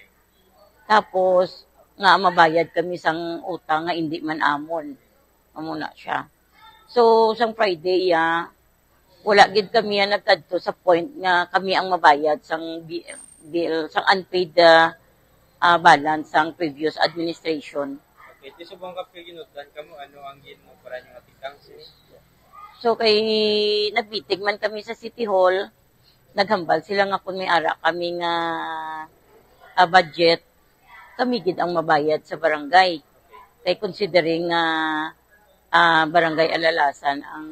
Tapos, nga mabayad kami sang utang nga indi man amon. Amo na siya. So, sang Friday, ya, wala gid kami ya nagkadto sa point nga kami ang mabayad sang bi-, bill, sang unpaid, ah, ah, balance sang previous administration. Okay, ti subong ka ginutdan kamo, ano ang ginupara niyo nga tikang sini? So, kay nag-meeting man kami sa City Hall, naghambal sila nga kung may ara kami nga, ah, budget, kami gid ang mabayad sa barangay. Kay considering nga, ah, Barangay Alalasan ang,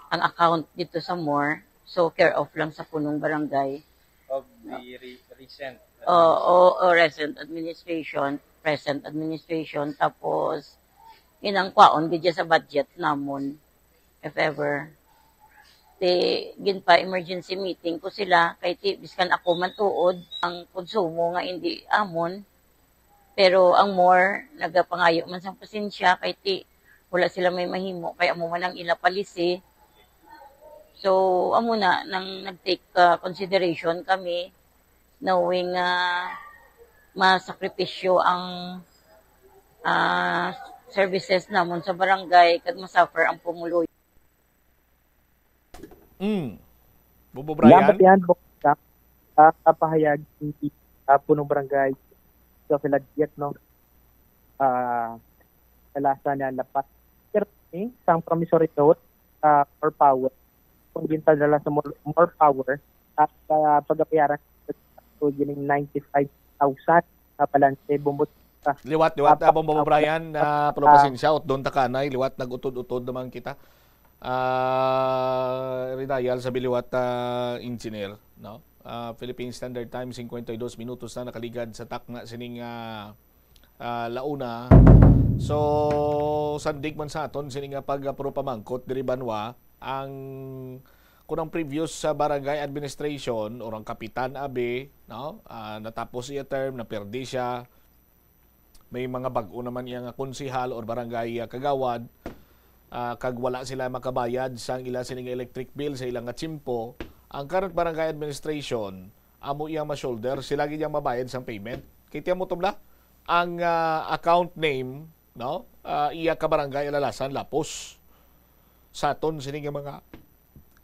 ang account dito sa MORE, so care of lang sa punong barangay. Of the re-, recent O, o, o recent administration, present administration, tapos inang kwaon gid siya sa budget namon, if ever. Ti, ginpa-emergency meeting ko sila, kay ti, biskan ako man tuod, ang konsumo nga indi amon. Pero ang MORE, nagapangayo man sang pasensya, kay ti, wala sila may mahimo, kay amo man ang ila policy. So, amo na, nang nag-take, ah, consideration kami, knowing nga masakripisyo ang, ah, services namon sa barangay kag masuffer ang pumuluyo. Mm. Bobo Brian? Salamat yan, Bo-, sa, sa pahayag ni, ah, Punong Barangay Joseph Ladiet, no? Ah, kalasa niya lapat. Pero, eh, sang promissory note, ah, for power, kung ginpadala sa more, more power, at, ah, pagabayaran sa gining ninety-five thousand na balanse, bumbot sa Liwat, liwat, ah, Abang Bobo Brian, ah, pero ah, pasensya, utdon ta kanay, liwat, nag-utod-utod naman kita. Ah, Rinayal, sa biliwat, ah, engineer, no? Ah, Philippine Standard Time, cincuenta y dos minutos na nakaligad sa takna sining, ah, ah, launa. So, sandig man sa aton sini nga pag-, ah, pagpamangkot diri banwa, ang, kung ang previous sa barangay administration or ang kapitan abi, no? Ah, natapos iya term, napirdi siya, may mga bag-o naman iya nga konsehal or barangay, ah, kagawad, ah, kag wala sila makabayad sang ila sini nga electric bill sa ila nga tiyempo, ang current barangay administration amo iya ma-shoulder, sila gid ang mabayad sang payment. Kay tiyan mo to bala, ang, ah, account name, no? Ah, iya ka barangay Alalasan, Lapos. Sa aton sini nga mga,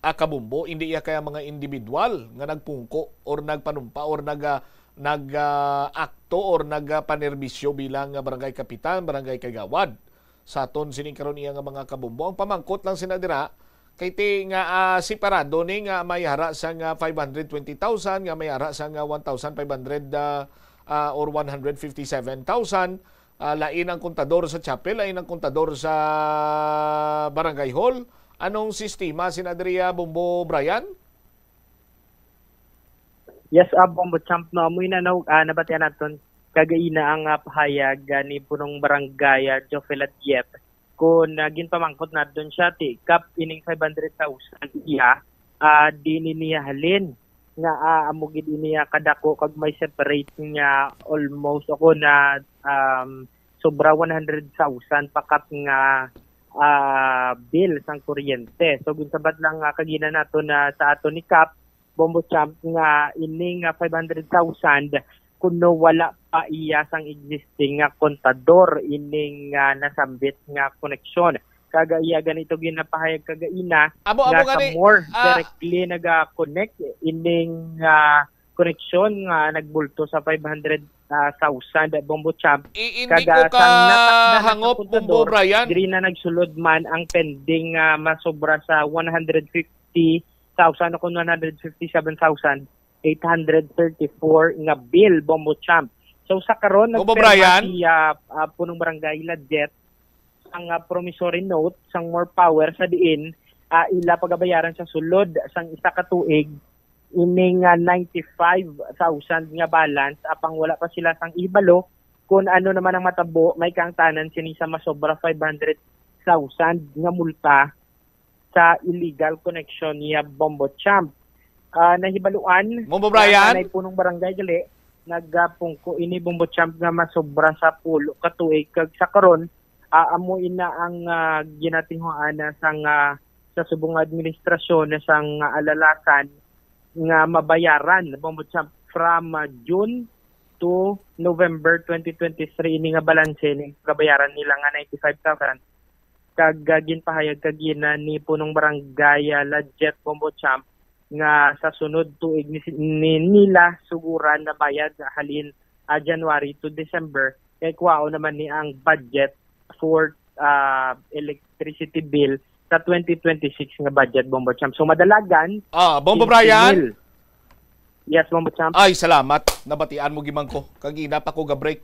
ah, kabumbo, hindi iya kaya mga individual nga nagpungko or nagpanumpa or nag, ah, nag, ah, akto or nagpanerbisyo bilang, ah, barangay kapitan, barangay kagawad. Sa aton sini karon iya nga mga kabumbo. Ang pamangkot lang sina dira, Kay ti nga, ah, separado ni nga may ara sang, ah, five hundred twenty thousand, nga may ara sang, ah, one thousand five hundred, ah, ah, or one hundred fifty-seven thousand, ah, lain ang kontador sa chapel, lain ang kontador sa barangay hall. Anong sistema sina diri, ah, Bombo Brian? Yes, ah, Bombo Champ, no, amoy na, no, ah, nabatian naton kagaina ang, ah, pahayag, ah, ni Punong Barangay, ah, Jofe Ladiet, kung, ah, ginpamangkot naton siya ti kap ining five hundred thousand iya, ah, di ni niya halin nga, ah, amo gid ini, ah, kadako kag may separate nga almost ako na, um, sobra one hundred thousand pa kap nga, ah, bill sang kuryente. So ginsabat lang nga kagina nato na sa ato ni kap, Bombo Champ, nga ini nga five hundred thousand kuno wala pa iya sang existing nga kontador ining, ah, nasambit nga koneksyon. Kag iya ganito ginapahayag kagaina Amo, amo nga sa gani, more ah, directly naga-connect ining, ah, koneksyon nga nagbulto sa five hundred thousand, Bombo Champ. I-, hindi Kag, ko ah, sang natakdan na sa kahangop, kontador, Bombo Brian. Diri na nagsulod man ang pending, ah, masobra sa one hundred fifty thousand o kung one hundred fifty-seven thousand eight hundred thirty-four nga bill, Bombo Champ. So sa karon, Bombo nagpirma Brian? si, ah, ah, Punong Barangay Ladjet ang, ah, promissory note sang More Power sa diin, ah, ila pagabayaran sa sulod sang isa ka tuig ining, ah, ninety-five thousand nga balance, apang wala pa sila sang ihibalo kung ano naman ang matabo, may kaangtanan sini sa masobra five hundred thousand nga multa sa illegal connection niya, Bombo Champ. Ah, nahibaluan Bombo Brian? Nanay Punong Barangay gali, nagapungko ini, Bombo Champ, nga masobra sa pulo ka tuig, kag sa karon, ah, amo ina ang, ah, ginatinguhaan na sang, ah, sa subong nga administrasyon na sang, ah, Alalasan nga mabayaran, Bombo Champ, from, ah, June to November twenty twenty-three ini nga balanse ni kabayaran nila nga ninety-five thousand. Kag, ah, ginpahayag kagina ni Punong Barangay, ah, Ladjet, Bombo Champ, nga sa sunod tuig ni, ni nila suguran na bayad halin, ah, January to December, kay kuwaon naman ni ang budget for, ah, electricity bill sa twenty twenty-six nga budget, Bombo Champ. So madalagan, Ah, Bombo Brian? Yes, Bombo Champ. Ay, salamat. Nabatian mo gid man ko. Kagina pa ko ga-break.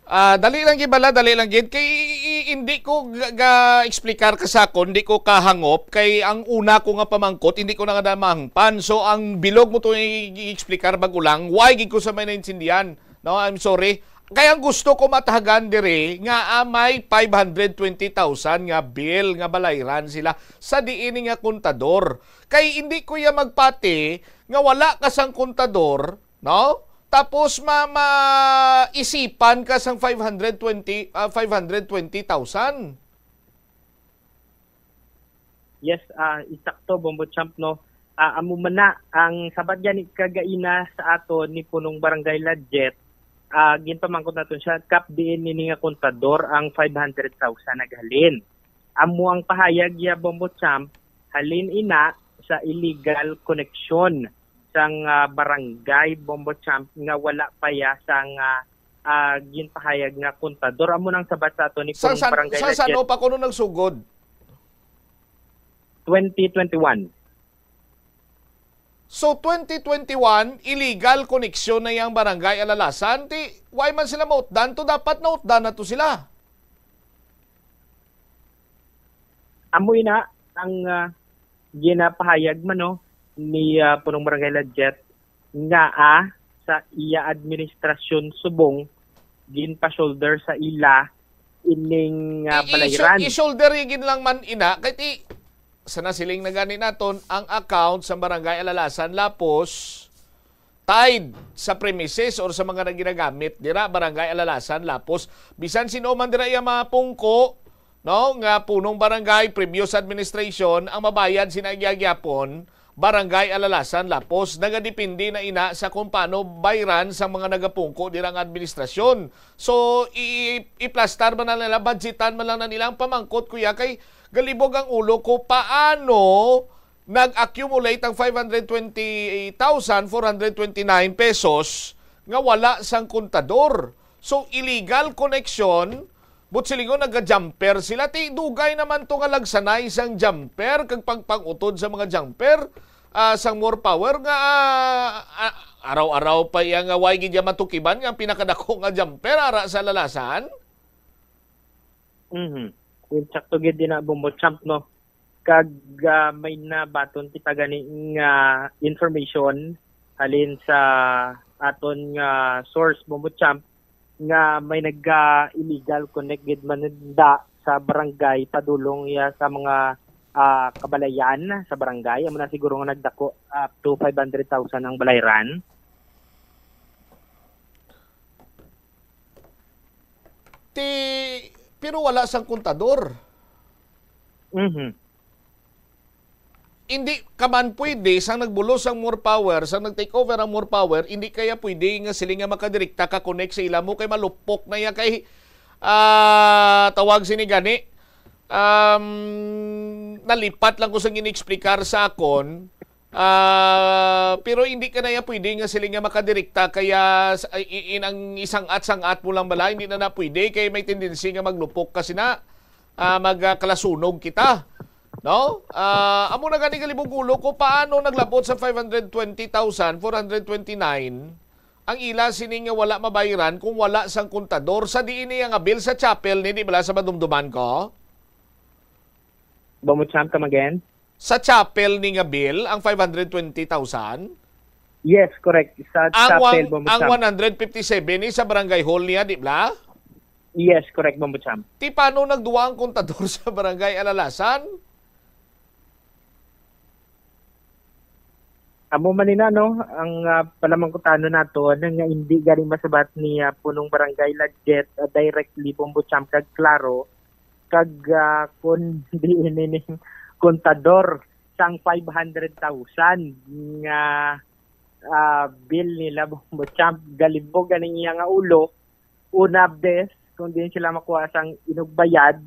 Ah, dali lang gid bala, dali lang gid. Kay i-, i-, hindi ko ga-, ga-explicar ka sa akon, hindi ko kahangop. Kay ang una ko nga pamangkot, hindi ko na nga namangpan. So, ang bilog mo to i-, i-explicar bago lang, why gid ko sa may naintindihan? No, I'm sorry. Kay ang gusto ko matahagan diri nga, ah, may five hundred twenty thousand nga bill nga balayran sila sa diin nga kontador. Kay hindi ko ya magpati nga wala ka sang kontador, no? Tapos ma-, maisipan ka sang five hundred twenty, ah, five hundred twenty thousand. Yes, ah, isakto, Bombo Champ, no? Ah, amo man na ang sabat gani kagaina sa aton ni Punong Barangay Ladjet. Ah, ginpamangkot naton siya, kap diin nini nga kontador ang five hundred thousand naghalin. Amo ang pahayag ya, Bombo Champ, halin ina sa illegal connection sang, ah, barangay, Bombo Champ, nga wala pa ya sang, ah, ah, ginpahayag nga kontador. Amo nang sabat sa aton ni Sa Punong san, Barangay sa Ladjet. San-o pa kuno nagsugod? Twenty twenty-one. So, twenty twenty-one, illegal connection na yang Barangay Alalasan. Ti, why man sila mautdan to? Dapat nautdan na to sila. Amo ina ang, ah, ginapahayag man, no, ni, ah, Punong Barangay Ladjet nga, ah, sa iya administrasyon subong ginpa-shoulder sa ila ining, ah, I-, i-, balayran. I-shoulder gid lang man ina kay ti sa nasiling na gani naton ang account sa Barangay Alalasan Lapos tied sa premises or sa mga naginagamit dira, Barangay Alalasan Lapos. Bisan sino man dira iya mga pungko, no, nga punong barangay, previous administration, ang mabayad sina gyapon, Barangay Alalasan Lapos. Nagadepende na ina sa kung paano bayran sa mga nagapungko dira nga administrasyon. So, i-, i-, iplastar man lang nila, budgetan man lang na nila ang pamangkot, kuya, kay galibog ang ulo ko paano nag-accumulate ang five hundred twenty thousand four hundred twenty-nine pesos nga wala sang kontador. So, illegal connection, But silingon, naga-jumper sila. Ti, dugay naman to nga lagsanay sang jumper kag pagpang-utod sa mga jumper, ah, sang More Power nga, ah, ah, araw-araw pa iya nga way gid iya matukiban nga ang pinakadako nga jumper ara sa Lalasan. Mhm. Insakto gid din na, Bombo Champ, no? Kag, ah, may nabaton kita gani nga information halin sa aton nga source, Bombo Champ, nga may nagka-illegal connect gid man da sa barangay padulong iya sa mga, ah, kabalayan sa barangay. Amo na siguro nga nagdako up to five hundred thousand ang balayran. Ti, pero wala sang kontador. Mhm. Hindi ka man pwede, sang nagbulos ang More Power, sang nag-take over ang More Power, hindi kaya pwede nga sila nga makadirekta ka connect sa ila mo kay malupok na iya kay, ah, tawag sini gani. Um, nalipat lang ko sa gin-explicar sa akon. Ah, pero hindi ka na iya pwede nga sila nga makadirekta kaya sa, i-, in ang isang at sang at mo lang bala, hindi na na pwede kay may tendency nga maglupok kasi na, ah, mag, ah, kalasunog kita. No? Ah, amo na gani kalibog ulo ko, paano naglabot sa five hundred twenty thousand four hundred twenty-nine ang ila sini nga wala mabayaran kung wala sang kontador sa diin niya nga bill sa chapel ni, di bala sa madumduman ko? Bombo Champ, come again? Sa chapel ni nga bill ang five hundred twenty thousand? Yes, correct. Sa Ang chapel, wan-, Bombo ang Champ. One hundred fifty-seven ni sa barangay hall niya, di bala? Yes, correct, Bombo Champ. Ti paano nagduwa ang kontador sa barangay Alalasan? Amo man ina, no, ang, ah, palamangkutano nato na nga hindi gani masabat ni, ah, punong barangay Ladjet, ah, directly, Bombo Champ, kag klaro, kag, ah, kun diin ining kontador sang five hundred thousand nga, ah, bill nila, Bombo Champ, galibog ganing iya nga ulo, una, bes, kung diin sila makuha sang inugbayad,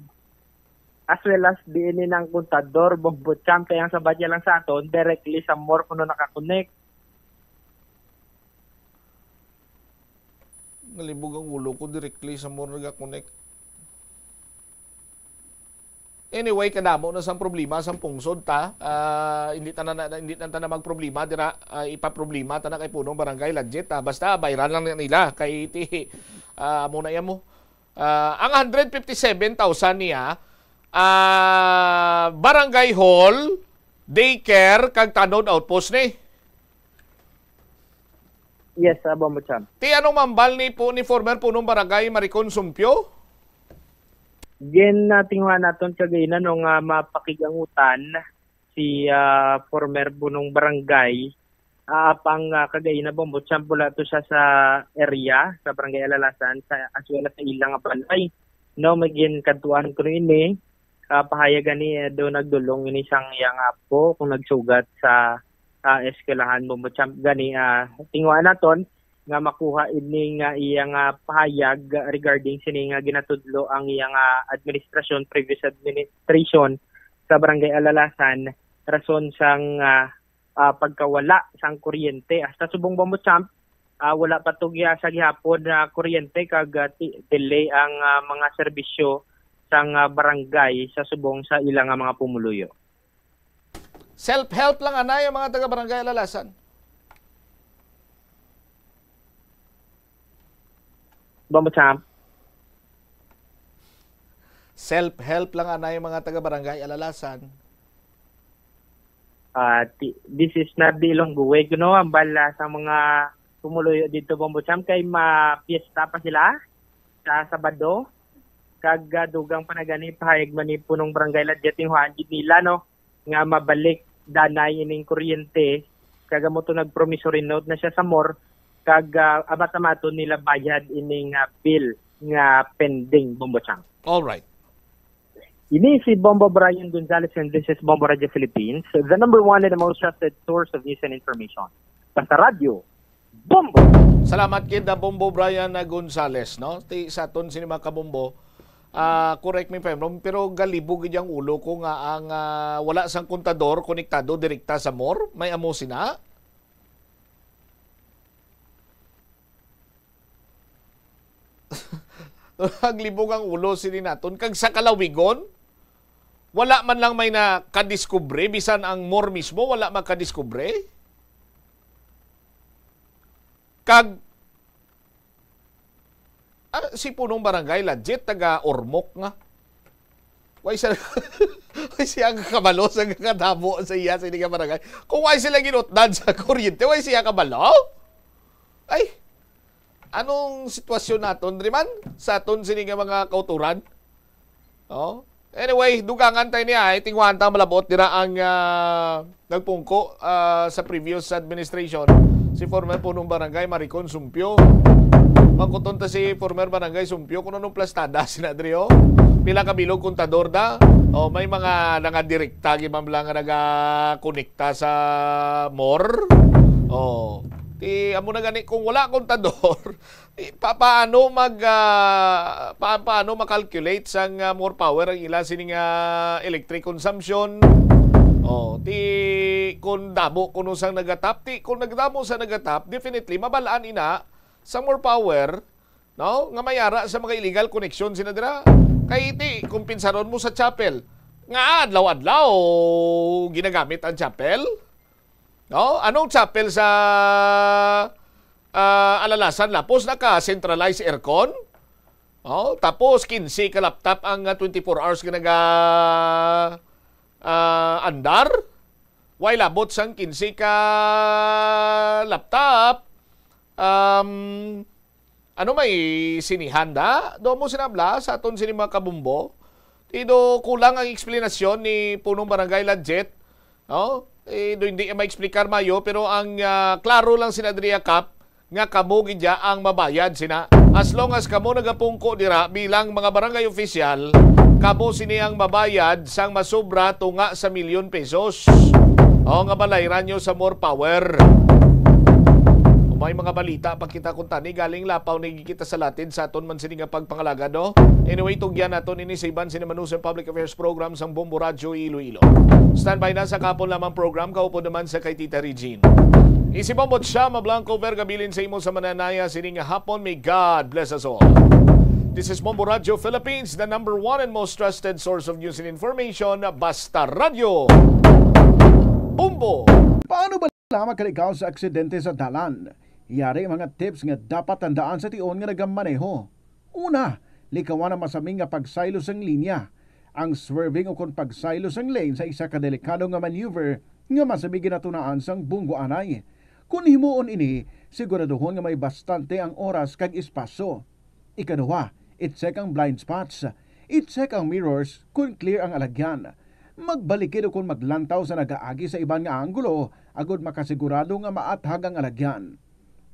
as well as diin ni nang kontador, Bombo Champ, kay ang sabat niya lang sa aton, directly sa More kuno nakakonect. Nalibog ang ulo ko, directly sa More nagakonect. Anyway, kadamo na sang problema sang pungsod ta. Ah, hindi ta na, na, hindi na ta na magproblema dira, ah, ipaproblema ta na kay punong barangay Ladjet, ah. Basta bayran lang nila kay ti, ah, amo na iya mo. Ah, ang hundred fifty-seven thousand niya, ah, barangay hall, daycare, kag tanod outpost ni. Yes, ah, Bombo Champ. Ti anong mambal ni po ni former punong barangay Maricon Sumpio? Gin, ah, tinguha naton kagina no nga mapakigangutan si, ah, former punong barangay, ah, apang, ah, kagina, Bombo Champ, wala to siya sa area sa barangay Alalasan sa, as well as sa ilang balay. No, may ginkadtuan kuno ini, ah, pahayag gani, eh, do nagdulong ini sang iyang apo kung nagsugat sa, ah, eskwelahan, Bombo Champ. Gani, ah, tinguha naton nga makuha ini nga iya nga pahayag regarding sini nga ginatudlo ang iya nga administrasyon, previous administration sa Barangay Alalasan, rason sang, ah, ah, pagkawala sang kuryente. Hasta subong, Bombo Champ, ah, wala pa to giha-, sa gihapon na kuryente kag, ah, ti-, delay ang, ah, mga serbisyo sang, ah, barangay sa subong sa ila nga mga pumuluyo. Self-help lang anay ang mga taga Barangay Alalasan. Bombo Champ. Self-help lang anay ang mga taga Barangay Alalasan. Ah, ti-, this is not the Ilonggo way, no? Ang bala sa mga pumuluyo dito, Bombo Champ, kay ma-fiesta pa sila sa Sabado. Kag, ah, dugang pa na gani, pahayag man ni punong barangay Ladjet, tinguhaan gid nila, no, nga mabalik danay ining kuryente. Kag amo to, nag-promissory note na siya sa More, kag, ah, amat-amaton nila bayad ining, ah, bill nga pending, Bombo Champ. All right. Ini si Bombo Brian Gonzalez, and this is Bombo Radio Philippines, the number one and the most trusted source of news and information. Basta Radyo, Bombo! Salamat kid, ah, Bombo Brian, ah, Gonzalez, no? Ti sa aton sini, mga kabombo, ah, correct me if I'm wrong, pero galibog gid ang ulo ko nga ang, ah, wala sang kontador konektado direkta sa More. May amo sina? Ang libong ang ulo sini naton. Kag sa kalawigon, wala man lang may nakadiskubre, bisan ang MOR mismo, wala makadiskubre. Kag, ah, si punong barangay, legit, taga Ormoc nga. Why siya, why siya ang kabalo sa kadamo sa iya, sa ini nga barangay? Kung why sila ginutdan sa kuryente, why siya kabalo? Ay, anong sitwasyon naton, Riman? Sa aton sini nga mga kauturan? Oh? Anyway, dugangan tayo niya. Ay, tingwan ta, malabot dira ang, ah, nagpungko, ah, sa previous administration, si former punong barangay Maricon Sumpio. Pangkuton ta si former barangay Sumpio kung anong plastada sina diri, oh. Pila ka bilog kontador da? Oh, may mga nangadirekta, gid man lang nga nagakonekta sa MOR. Oh, ti amo na gani, kung wala kontador, eh, pa-, paano mag, ah, pa-, paano makalculate sang, ah, MOR power ang ila sining, ah, electric consumption? Oh, ti kung damo kuno sang nagatap, ti kung nagdamo sa nagatap, definitely mabal-an ina sa MOR power, no, nga may ara sa mga illegal connection sina dira. Kay ti kung pinsaron mo sa chapel, nga adlaw-adlaw ginagamit ang chapel? No? Anong chapel sa, ah, Alalasan, Lapos, naka-centralized aircon? Oh, tapos quince ka laptop ang, ah, twenty-four hours nga naga, ah, andar? Way labot sang quince ka laptop. Um, ano, may sinihan da? Do mo sinabla sa aton sini mga kabumbo? Ti do kulang ang eksplanasyon ni Punong Barangay Ladjet. No? Eh, do hindi maexplikar mayo, pero ang, ah, klaro lang sina diri, Kap, nga kamo gid ya ang mabayad sina. As long as kamo nagapungko dira bilang mga barangay official, kamo sini ang mabayad sang masobra tunga sa milyon pesos. O, nga balayran nyo sa MOR power. May mga balita pa kita kung tani galing lapaw ni kita sa latid sa aton man sini nga pagpangalagad, no? Anyway, tugyan naton ini sa iban sini Manusang Public Affairs Program sang Bombo Radyo Iloilo. Standby na sa kapon lamang program, kaupod naman sa kay Tita Regine. Isi Bombo siya, Mablanco, Vergabilin sa imo sa mananaya sining hapon. May God bless us all. This is Bombo Radyo Philippines, the number one and most trusted source of news and information. Basta Radyo. Bombo! Paano ba lamang ka ikaw sa aksidente sa dalan? Yari ang mga tips nga dapat tandaan sa tion nga nagamaneho. Una, likawan ang masami nga pagsaylo sang linya. Ang swerving ukon pagsaylo sang lane sa isa ka delikado nga maneuver nga masami ginatunaan sang bunggo anay. Kon himuon ini, siguraduhon nga may bastante ang oras kag espasyo. Ikaduha, i-check ang blind spots. I-check ang mirrors kon clear ang alagyan. Magbalikid ukon maglantaw sa nagaagi sa iban nga anggulo agod makasigurado nga maathag ang alagyan.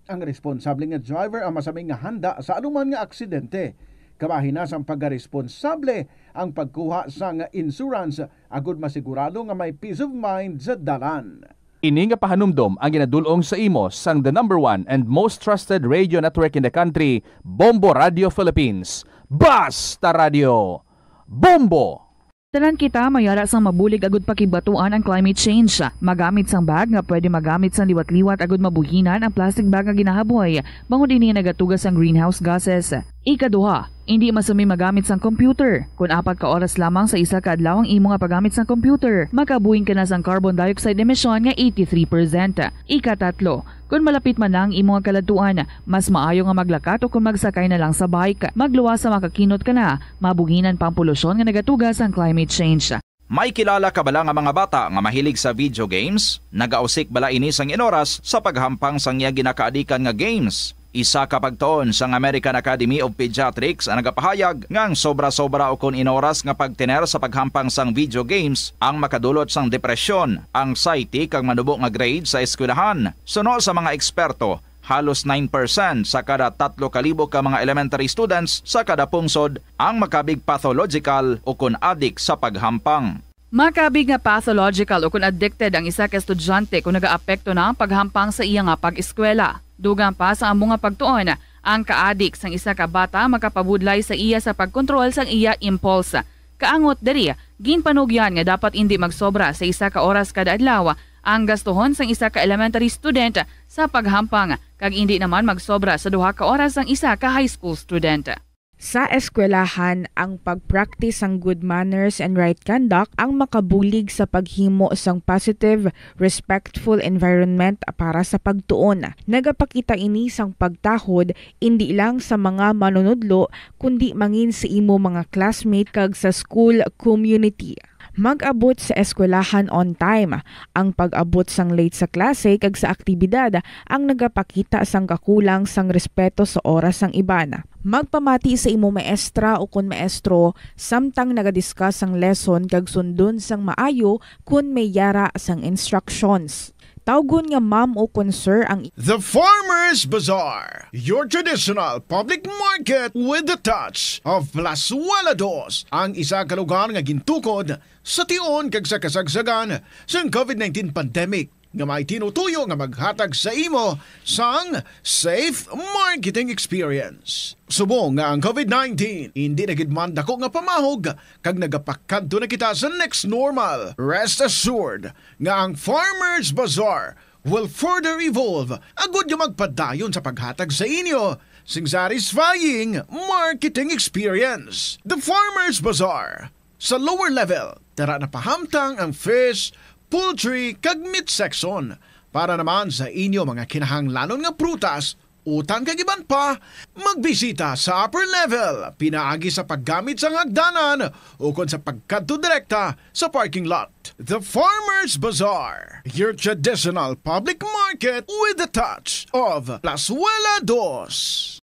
Ang responsable nga driver ang masami nga handa sa anuman nga aksidente. Kabahin na sang pagkaresponsable ang pagkuha sang insurance agod masigurado nga may peace of mind sa dalan. Ini nga pahanumdom ang ginadul-ong sa imo sang the number one and most trusted radio network in the country, Bombo Radio Philippines. Basta Radio! Bombo! Tanan kita may ara sang mabulig agud pakigbatuan ang climate change. Magamit sang bag nga pwede magamit sang liwat-liwat agud mabuhinan ang plastic bag nga ginahaboy, bangod ini nagatuga sang greenhouse gases. Ikaduha, indi masumi magamit sang computer. Kon apat ka oras lamang sa isa ka adlaw ang imo nga paggamit sang computer, makabuhin ka na sang carbon dioxide emission nga eighty-three percent. Ikatatlo, kon malapit man na ang imo nga kaladtuan, mas maayo nga maglakat o kon magsakay na lang sa bike. Magluwas sa makakinot ka na, mabuhinan pa ang polusyon nga nagatuga sang climate change. May kilala ka bala nga mga bata nga mahilig sa video games? Nagausik bala ini sang inoras sa paghampang sang iya ginakaadikan nga games? Isa ka pagtuon sang American Academy of Pediatrics ang nagapahayag nga ang sobra-sobra ukon inoras nga pagtener sa paghampang sang video games ang makadulot sang depresyon, anxiety, kag manubo nga grade sa eskwelahan. Suno sa mga eksperto, halos nine percent sa kada tatlo ka libo ka mga elementary students sa kada pungsod ang makabig pathological ukon adik sa paghampang. Makabig nga pathological ukon addicted ang isa ka estudyante kon nagaapekto na ang paghampang sa iya nga pag-eskwela. Dugang pa sa amo nga pagtuon, ang kaadik sang isa ka bata makapabudlay sa iya sa pagkontrol sang iya impulse. Kaangot diri, ginpanugyan nga dapat indi magsobra sa isa ka oras kada adlaw ang gastuhon sang isa ka elementary student sa paghampang, kag indi naman magsobra sa duha ka oras sang isa ka high school student. Sa eskwelahan, ang pag-practice sang good manners and right conduct ang makabulig sa paghimo sang positive, respectful environment para sa pagtuon. Nagapakita ini sang pagtahod indi lang sa mga manunudlo, kundi mangin sa imo mga classmate kag sa school community. Mag-abot sa eskwelahan on time. Ang pag-abot sang late sa klase kag sa aktibidad ang nagapakita sang kakulang sang respeto sa oras sang iban. Magpamati sa imo maestra o kon maestro samtang naga-discuss sang lesson kag sundon sang maayo kon may yara sang instructions. Tawgon nga ma'am o kon sir ang The Farmers Bazaar, your traditional public market with the touch of Plazuela Dos, ang isa ka lugar nga gintukod sa tion kag sa kasagsagan sang covid nineteen pandemic nga may tinutuyo nga maghatag sa imo sang safe marketing experience. Subong nga ang covid nineteen indi na gid man dako nga pamahog kag nagapakadto na kita sa next normal, rest assured nga ang Farmers Bazaar will further evolve agud nga magpadayon sa paghatag sa inyo sing satisfying marketing experience. The Farmers Bazaar, sa lower level, tara na pahamtang ang fish, poultry, kag meat section. Para naman sa inyo mga kinahanglanon nga prutas, utang kag iban pa, magbisita sa upper level, pinaagi sa paggamit sang hagdanan ukon sa pagkadto direkta sa parking lot. The Farmers Bazaar, your traditional public market with the touch of Plazuela Dos.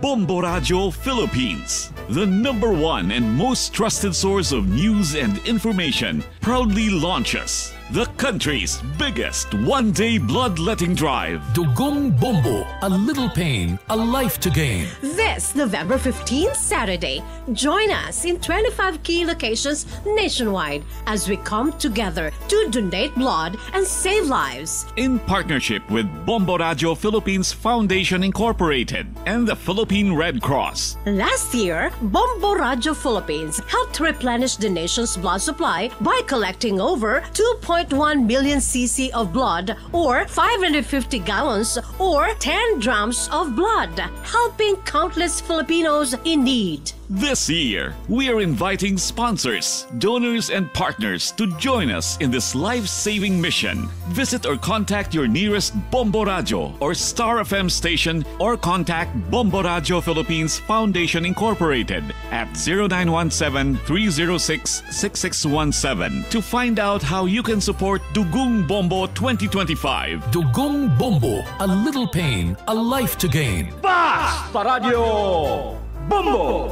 Bombo Radyo Philippines, the number one and most trusted source of news and information, proudly launches the country's biggest one-day bloodletting drive. Dugong Bombo, a little pain, a life to gain. This November fifteenth, Saturday, join us in twenty-five key locations nationwide as we come together to donate blood and save lives. In partnership with Bombo Radyo Philippines Foundation Incorporated and the Philippine Red Cross. Last year, Bombo Radyo Philippines helped replenish the nation's blood supply by collecting over two point one million C C of blood, or five hundred fifty gallons, or ten drums of blood, helping countless Filipinos in need. This year, we are inviting sponsors, donors, and partners to join us in this life-saving mission. Visit or contact your nearest Bombo Radyo or Star F M station, or contact Bombo Radyo Philippines Foundation Incorporated at zero nine one seven, three zero six, six six one seven to find out how you can support Dugong Bombo twenty twenty-five. Dugong Bombo, a little pain, a life to gain. Basta Radyo Bombo!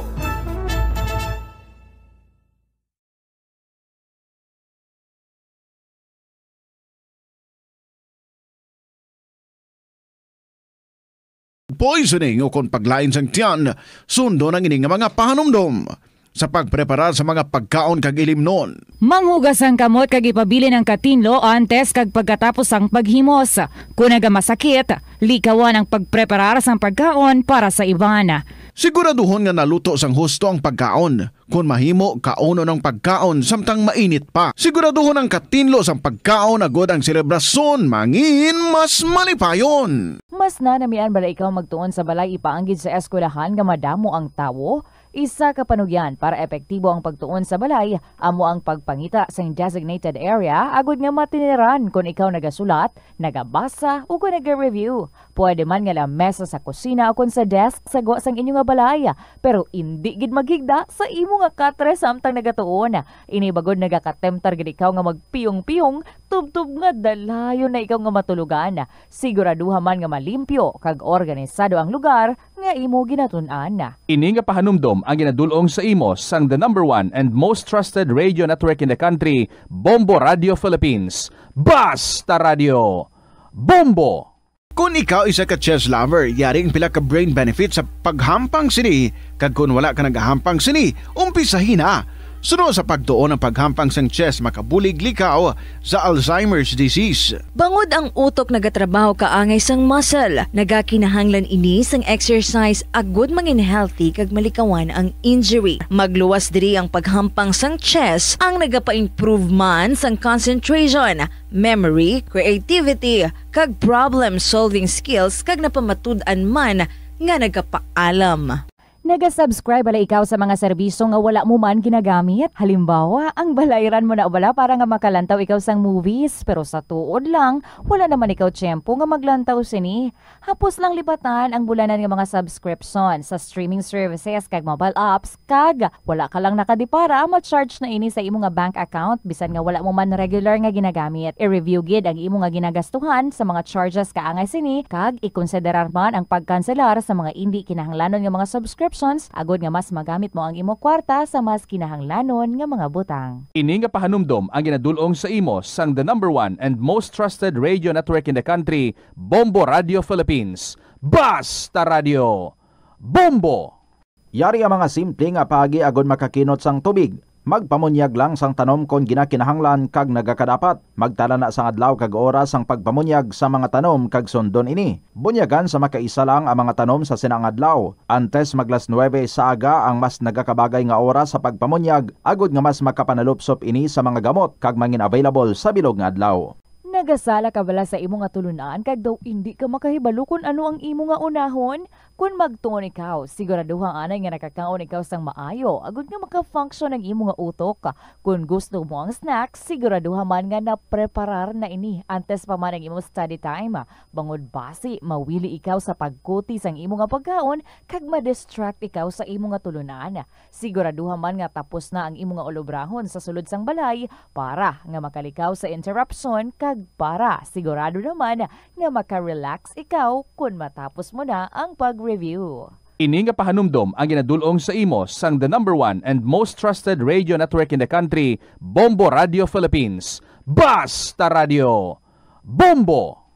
Poisoning ukon paglain sang tiyan, sundon ang ini nga mga pahanumdom sa pagpreparar sa mga pagkaon kag ilimnon. Manghugas ang kamot kag ipabilin ang katinlo antes kag pagkatapos sang paghimos. Kon nagamasakit, likawan ang pagpreparar sang pagkaon para sa iban. Siguraduhon nga naluto sang husto ang pagkaon. Kon mahimo, kaunon ang pagkaon samtang mainit pa. Siguraduhon ang katinlo sang pagkaon agod ang selebrasyon mangin mas malipayon. Mas nanamian bala ikaw magtuon sa balay ipaanggid sa eskwelahan nga madamo ang tawo? Isa ka panugyan para epektibo ang pagtuon sa balay amo ang pagpangita sang designated area agod nga matiniran kon ikaw nagasulat, nagabasa, o kon naga-review. Pwede man nga lamesa sa kusina o kon sa desk sa gwa sang inyo nga balay, pero indi gid maghigda sa imo nga katre samtang nagatuon. Ini bagod nagakatemptar gid ikaw nga magpiyong-piyong, tubtob nga dalayon na ikaw nga matulogan. Siguraduha man nga malimpyo kag organisado ang lugar nga imo ginatun-an. Ini nga pahanumdom ang ginadul-ong sa imo sang the number one and most trusted radio network in the country, Bombo Radio Philippines. Basta Radio Bombo! Kon ikaw isa ka chess lover, yari ang pila ka brain benefits sa paghampang sini, kag kon wala ka nagahampang sini, umpisahi na. Suno sa pagtuon, ang paghampang sang chess makabulig likaw sa Alzheimer's disease. Bangod ang utok nagatrabaho kaangay sang muscle, nagakinahanglan ini sang exercise agud mangin healthy kag malikawan ang injury. Magluwas diri ang paghampang sang chess, ang nagapa-improve man sang concentration, memory, creativity, kag problem-solving skills, kag napamatud-an man nga nagapaalam. Naga-subscribe bala ikaw sa mga serbisyo nga wala mo man ginagamit? Halimbawa, ang balayran mo na bala para nga makalantaw ikaw sang movies, pero sa tuod lang, wala naman ikaw tiyempo nga maglantaw sini. Hapos lang libatan ang bulanan nga mga subscription sa streaming services kag mobile apps, kag wala ka lang nakadipara, ma-charge na ini sa imo nga bank account bisan nga wala mo man regular nga ginagamit. I-review gid ang imo nga ginagastuhan sa mga charges kaangay sini, kag ikonsiderar man ang pagkanselar sa mga indi kinahanglanon nga mga subscriptions agod nga mas magamit mo ang imo kwarta sa mas kinahanglanon nga mga butang. Ini nga pahanumdom ang ginadul-ong sa imo sang the number one and most trusted radio network in the country, Bombo Radio Philippines. Basta Radio! Bombo! Yari ang mga simple nga paagi agod makakinot sang tubig. Magpamunyag lang sang tanom kon ginakinahanglan kag nagakadapat. Magtala na sang adlaw kag oras sang pagpamunyag sa mga tanom kag sundon ini. Bunyagan sa makaisa lang ang mga tanom sa sina nga adlaw. Antes mag las nuwebe sa aga ang mas nagakabagay nga oras sa pagpamunyag, agod nga mas makapanalupsop ini sa mga gamot kag mangin available sa bilog nga adlaw. Nagasala ka bala sa imo nga tulunan kag daw indi ka makahibalo kon ano ang imo nga unahon? Kon magtuon ikaw, siguraduha anay nga nakakaon ikaw sang maayo agod nga maka-function ang imo nga utok. Kon gusto mo ang snack, siguraduha man nga napreparar na ini antes pa man ang imo study time. Bangod basi mawili ikaw sa pagkuti sang imo nga pagkaon kag ma-distract ikaw sa imo nga tulunan. Siguraduha man nga tapos na ang imo nga ulobrahon sa sulod sang balay para nga makalikaw sa interruption kag para sigurado naman nga maka-relax ikaw kon matapos mo na ang pag-review. Ini nga pahanumdom ang ginadul-ong sa imo sang the number one and most trusted radio network in the country, Bombo Radio Philippines. Basta Radio! Bombo!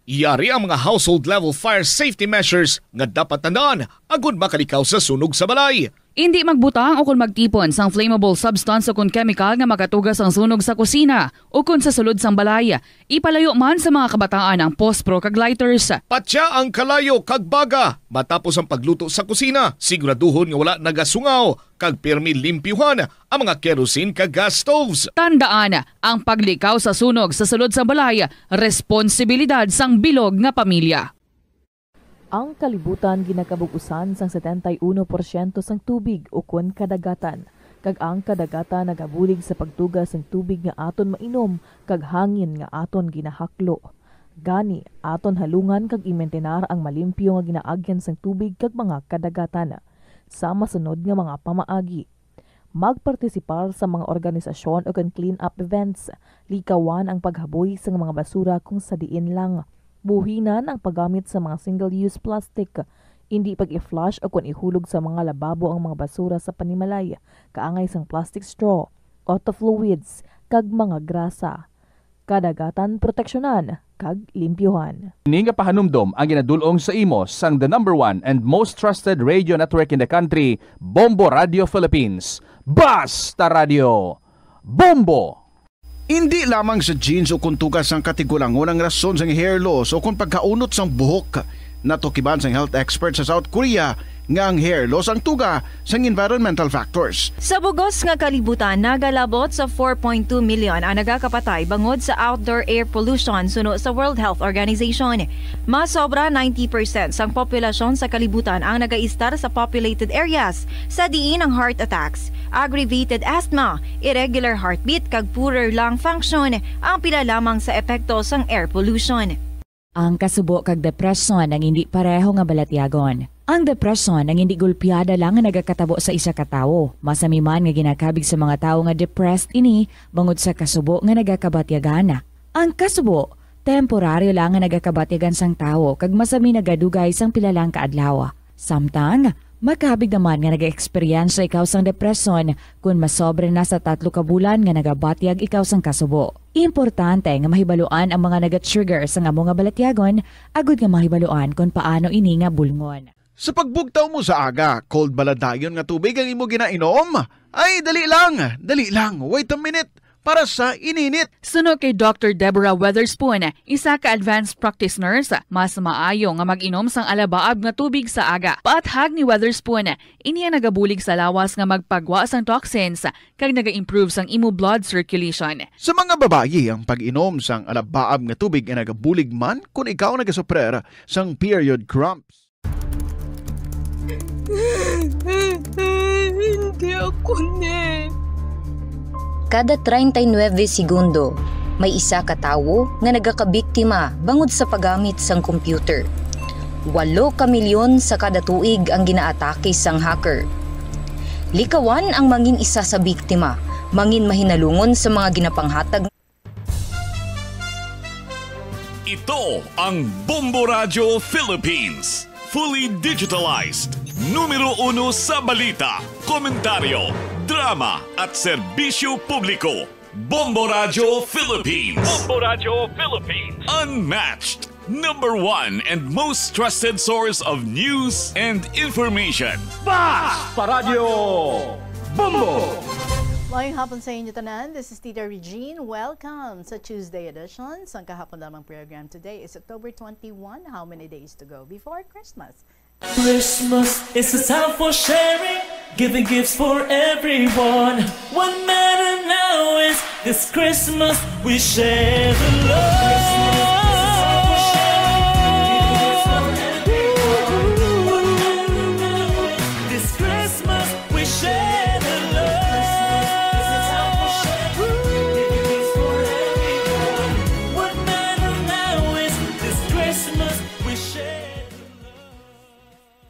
Yari ang mga household level fire safety measures nga dapat tandaan agud makalikaw sa sunog sa balay. Indi magbutang ukon magtipon sang flammable substance ukon chemical nga makatuga sang sunog sa kusina ukon sa sulod sang balay. Ipalayo man sa mga kabataan ang pospro kag lighters. Patya ang kalayo kag baga matapos ang pagluto sa kusina. Siguraduhon nga wala nagasungaw kag pirmi limpyuhan ang mga kerosene kag gas stoves. Tandaan, ang paglikaw sa sunog sa sulod sang balay responsibilidad sang bilog nga pamilya. Ang kalibutan ginakabug-usan sang setenta y uno porsyento sang tubig ukon kadagatan, kag ang kadagatan nagabulig sa pagtuga sang tubig nga aton mainom kag hangin nga aton ginahaklo. Gani, aton halungan kag imintinar ang malimpyo nga ginaagyan sang tubig kag mga kadagatan. Sa masunod nga mga pamaagi, magpartisipar sa mga organisasyon ukon clean-up events. Likawan ang paghaboy sang mga basura kon sa diin lang. Buhinan ang paggamit sa mga single-use plastic. Indi pag-i-flush ukon ihulog sa mga lababo ang mga basura sa panimalay, kaangay sang plastic straw, auto fluids, kag mga grasa. Kadagatan proteksyonan kag limpyuhan. Ini nga pahanumdom ang ginadul-ong sa imo sang the number one and most trusted radio network in the country, Bombo Radio Philippines. Basta Radio! Bombo! Indi lamang sa genes o kon tugas sang katigulangon ang rason sang hair loss o kon pagkaunot sang buhok. Natukiban sang health expert sa South Korea nga ang hair loss ang tuga sang environmental factors. Sa bugos nga kalibutan, nagalabot sa four point two million ang nagakapatay bangod sa outdoor air pollution, suno sa World Health Organization. Mas sobra ninety percent sang populasyon sa kalibutan ang nagaistar sa populated areas, sa diin ang heart attacks, aggravated asthma, irregular heartbeat, kag poorer lung function ang pila lamang sa epekto sang air pollution. Ang kasubo kag depresyon ang indi pareho nga balatyagon. Ang depresyon ang indi gulpiada lang nga nagakatabo sa isa ka tawo. Masami man nga ginakabig sa mga tawo nga depressed ini bangod sa kasubo nga nagakabatyagan. Ang kasubo, temporaryo lang nga nagakabatyagan sang tawo kag masami nagadugay sang pila lang ka adlaw. Samtang, makabig naman nga nagaeksperyensya ikaw sang depresyon kon masobra na sa tatlo ka bulan nga nagabatyag ikaw sang kasubo. Importante nga mahibaluan ang mga naga-trigger sang amo nga balatyagon agud nga mahibaluan kon paano ini nga bulngon. Sa pagbugtaw mo sa aga, cold bala dayon nga tubig ang imo ginainom? Ay, dali lang, dali lang, wait a minute, para sa ininit. Suno kay Doctor Deborah Weatherspoon, isa ka advanced practice nurse, mas maayo nga mag-inom sang alabaab nga tubig sa aga. Paathag ni Weatherspoon, ini ang nagabulig sa lawas nga magpagwa sang toxins kag naga-improve sang imo blood circulation. Sa mga babayi, ang pag-inom sang alabaab nga tubig ay nagabulig man kon ikaw nagasuprer sang period cramps. Hindi ako ni. Kada treinta y nueve segundo, may isa ka tawo nga nagakabiktima bangod sa paggamit sang computer. Walo ka milyon sa kada tuig ang ginaatake sang hacker. Likawan ang mangin isa sa biktima, mangin mahinalungon sa mga ginapanghatag. Ito ang Bombo Radyo Philippines, fully digitalized, numero uno sa balita, komentaryo, drama, at serbisyo publiko. Bombo Radyo Philippines. Bombo Radyo Philippines. Unmatched, number one, and most trusted source of news and information. Basta Radyo Bombo! Maayong hapon sa inyo tanan. This is Tita Regine. Welcome sa Tuesday edition sang kahapon lamang program. Today is October twenty-one. How many days to go before Christmas? Christmas is a time for sharing, giving gifts for everyone. What matter now is this Christmas we share the love. This Christmas we share the love. What matter now is this Christmas we share the love.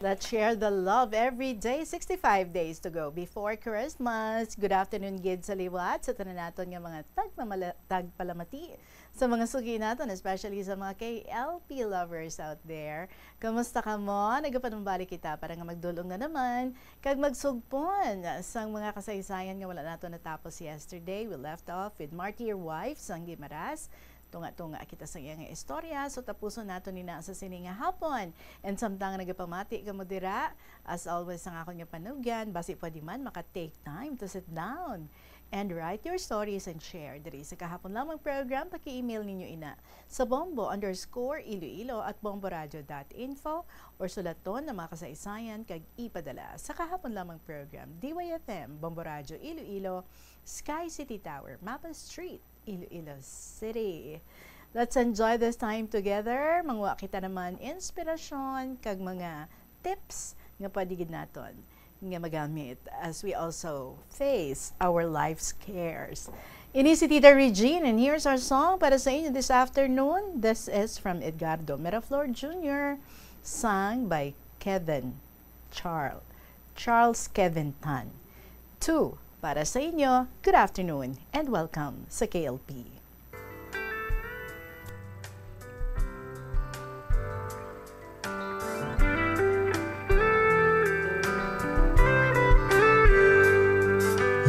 Let's share the love every day. Sixty-five days to go before Christmas. Good afternoon gid sa liwat sa tanan naton nga mga tagmamala-, tagpalamati, sa mga suki naton, especially sa mga K L P lovers out there. Kamusta kamo? Nagapanumbalik kita para nga magdul-ong na naman kag magsugpon sang mga kasaysayan nga wala nato natapos yesterday. We left off with martyr wife sang Guimaras. Tunga-tunga kita sa iya nga istorya, so tapuson nato ni na sa sini nga hapon. And samtang nagapamati kamo dira, as always, ang akon nga panugyan, basi pwede man maka-take time to sit down and write your stories and share diri sa kahapon lamang program. Paki-email ninyo ina sa bombo underscore iloilo at bomboradio dot info or sulaton ang mga kasaysayan kag ipadala sa kahapon lamang program, D Y F M, Bombo Radyo Iloilo, Sky City Tower, Mapa Street, Iloilo City. Let's enjoy this time together. Manguha kita naman inspirasyon kag mga tips nga pwede gid naton nga magamit as we also face our life's cares. Ini si Tita Regine, and here's our song para sa inyo this afternoon. This is from Edgardo Miraflor Junior, sung by Kevin Charles, Charles Kevin Tan. Two, para sa inyo, good afternoon and welcome sa K L P.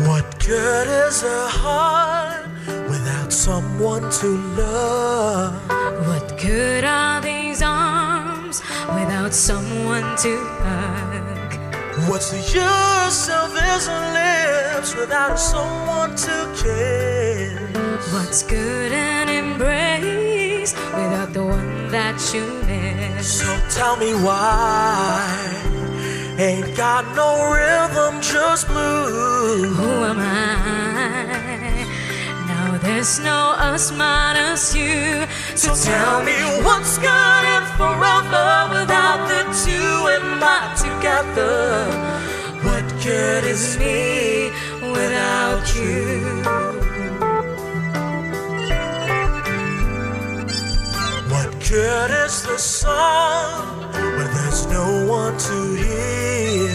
What good is a heart without someone to love? What good are these arms without someone to hug? What's the use of his lips without someone to kiss? What's good an embrace without the one that you miss? So tell me why ain't got no rhythm, just blues. Who am I? Now there's no us minus you. So tell me what's good and forever without the two and not together. What good is me without you? What good is the sun when there's no one to hear?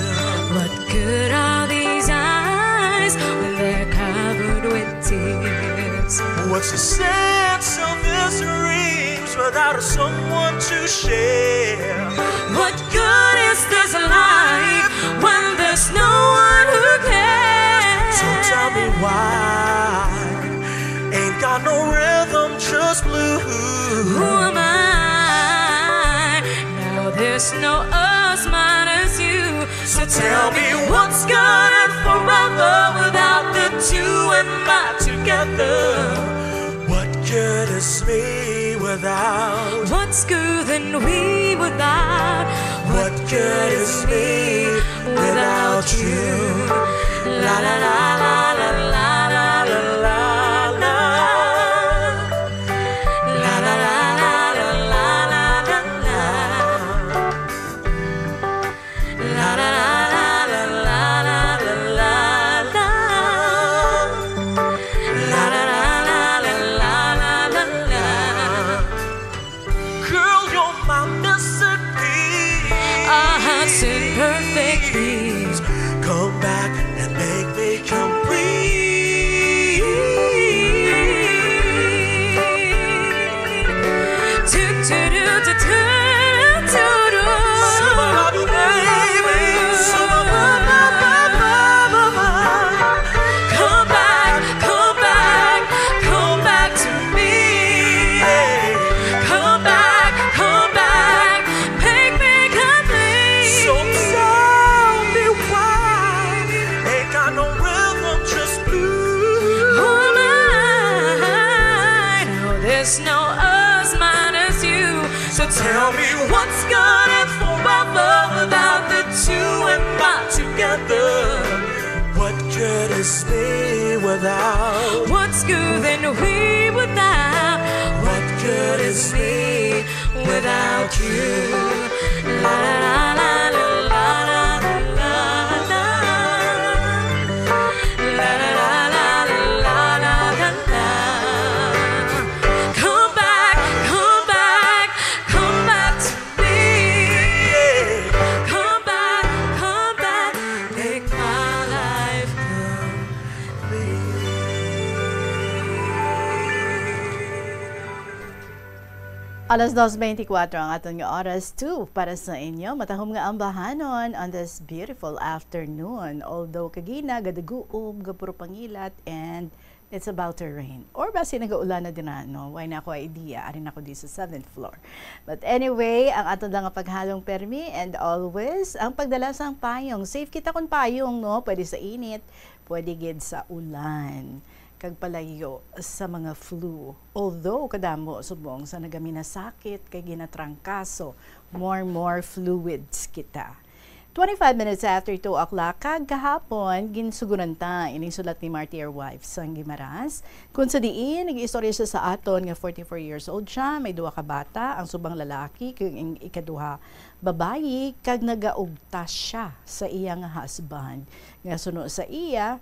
What good are these eyes when they're covered with tears? What's the sense of this dream without someone to share? What good is this life when there's no one who cares? So tell me why ain't got no rhythm, just blues. Who am I? Now there's no us minus you. So tell me what's good and forever without the two and not together. What good is me without? What's good and we without? What good is me without you? La la la la la la la la la. La la la la la la la la. La la la It's no us minus you. So tell me what's gonna forever without the two and not together. What good is me without? What's good and we without? What good is me without you? La la la la la la la la. La la la la la la la la. Come back, come back, come back to me. Come back, come back, make my life complete. Alas dos veinticuatro ang aton nga oras, two para sa inyo. Matahom nga ambahanon on this beautiful afternoon. Although kagina, gadaguob, gapuro pangilat, and it's about to rain. Or basi nagaulan na din na, no? Why na ako idea? Ari na ako di sa seventh floor. But anyway, ang aton lang nga paghalong permi and always, ang pagdala sang payong. Safe kita kun payong, no? Pwede sa init, pwede gid sa ulan. Kag palayo sa mga flu. Although kadamo subong sa nagaminasakit kay ginatrangkaso, more more fluids kita. Twenty-five minutes after two o'clock, kag kahapon, ginsuguran ta ining sulat ni Martyr Wife sang Guimaras, kung sa diin nag-istorya siya sa aton nga forty-four years old siya, may duha ka bata, ang subang lalaki, kag ang ikaduha babayi, kag nagaugta siya sa iya nga husband, nga suno sa iya,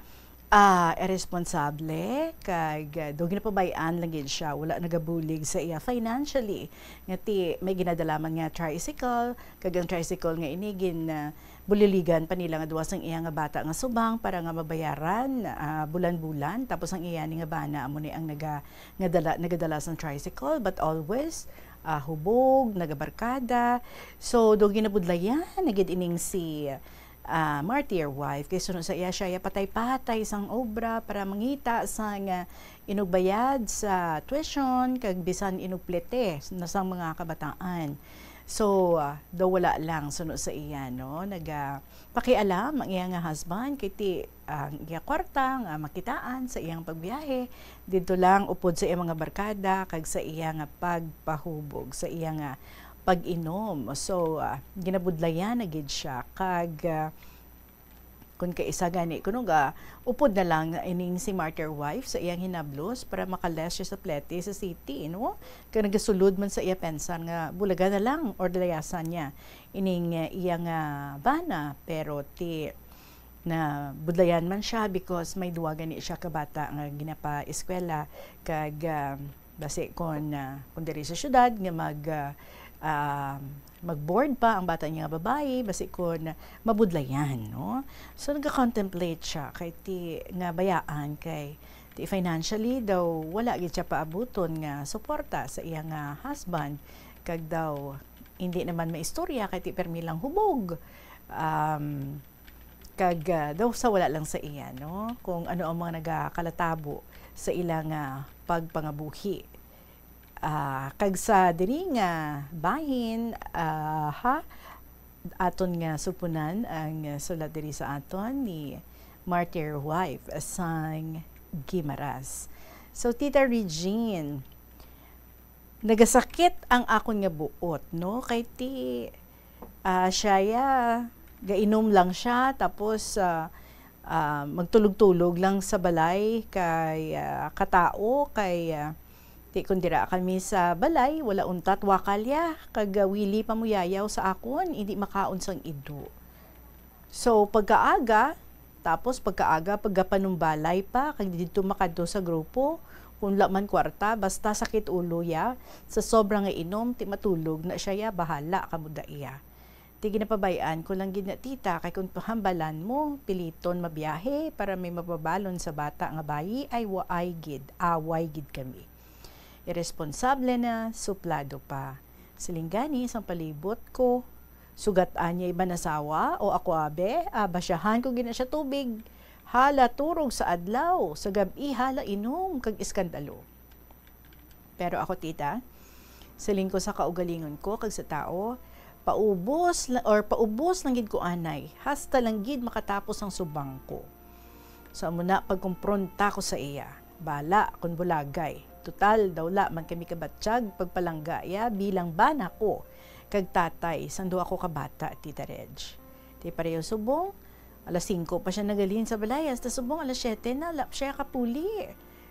ah, irresponsable, kag, ah, daw ginapabay-an lang gid siya, wala nagabulig sa iya financially. Nga ti, may ginadala man nga tricycle, kag ang tricycle nga ini gin, ah, buliligan pa nila nga duha sang iya nga bata nga subang para nga mabayaran, ah, bulan-bulan. Tapos ang iya ni nga bana amo ni ang naga-, nga dala, nagadala sang tricycle, but always, ah, hubog, nagabarkada. So, daw ginabudlayan na gid ining si ah, martyr wife, kay suno sa iya siya, iya patay-patay sang obra para mangita sang, ah, inugbayad sa tuition, kag bisan inugplete na sang mga kabataan. So, ah, daw wala lang suno sa iya, no? Naga-, pakialam ang iya nga husband, kay ti, ang iya kwarta nga makitaan sa iyang pagbiyahe, didto lang upod sa iyang mga barkada, kag sa iya nga pagpahubog, sa iya nga pag-inom. So, ah, ginabudlayan na gid siya, kag, ah, kun kaisa gani, kuno ga, upod na lang ining si martyr wife sa iyang hinablos para maka-less siya sa plete sa city, no? Kag nagasulod man sa iya pensar nga bulagan na lang or layasan niya ining, eh, iya nga bana, pero ti nabudlayan man siya because may duwa gani siya ka bata nga ginapa-eskwela, kag, ah, basi kon, ah, kon diri sa syudad nga mag, ah, ah, mag-board pa ang bata niya nga babayi, basi kon mabudlayan, no? So, nagakontemplate siya kay ti nga bayaan kay ti financially daw wala gid siya paabuton nga suporta sa iya nga husband, kag daw hindi naman maistorya kay ti permi lang hubog. Um, kag, ah, daw sa wala lang sa iya, no? Kung ano ang mga nagakalatabo sa ila nga pagpangabuhi. Ah, kag sa diri nga bahin, ah, ha, aton nga supunan ang sulat diri sa aton ni martyr wife sang Guimaras. So, Tita Regine, nagasakit ang akon nga buot, no? Kay ti, ah, siya ya, gainom lang siya, tapos, ah, ah, magtulog-tulog lang sa balay kay, ah, katao, kay, ah, ti kon dira kami sa balay, wala untat wakal ya, kag, ah, wili pa muyayaw sa akon, indi makaon sang ido. So, pagkaaga, tapos pagkaaga, pagkapanumbalay pa, kag didto makadto sa grupo, kun wala man kwarta, basta sakit ulo ya, sa sobra nga inom, ti matulog na siya ya, bahala kamo da iya. Ti ginapabay-an ko lang gid na, tita, kay kun pahambalan mo, piliton mabiyahe para may mapabalon sa bata nga bayi, ay waay gid, away gid kami. Iresponsable na, suplado pa. Siling gani sang palibot ko, sugat-an niya iban asawa, o ako abi, ah, basyahan ko gid na siya tubig. Hala turog sa adlaw, sa gab-i hala inom kag iskandalo. Pero ako, tita, siling ko sa kaugalingon ko kag sa tao, paubos la-, or paubos lang gid ko anay, hasta lang gid makatapos ang subang ko. So, amo na, pagkumpronta ko sa iya, bala kon bulagay, Total, daw wala man kami kabatyag pagpalangga iya bilang bana ko kag tatay sang duha ko ka bata, Tita Reg. Ti pareho subong, alas singko pa siya naghalin sa balay, hasta subong alas siyete na, wala pa siya kapuli.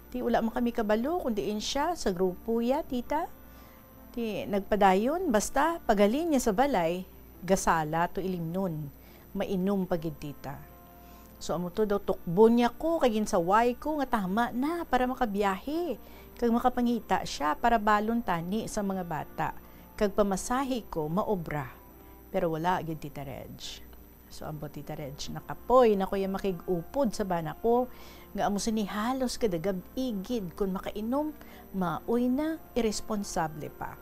Ti wala man kami kabalo kung diin siya, sa grupo iya, tita. Ti nagpadayon, basta paghalin niya sa balay, gasala to ilimnon, mainom pa gid, tita. So, amo to daw, tukbon niya ko, kag ginsaway ko nga tama na para makabiyahe, kag makapangita siya para balon tani sa mga bata, kag pamasahe ko maobra. Pero wala gid, Tita Reg. So, ambot, Tita Reg, nakapoy na ko iya makig-upod sa bana ko, nga amo sini halos kada gab-i gid kon makainom, maoy na, iresponsable pa.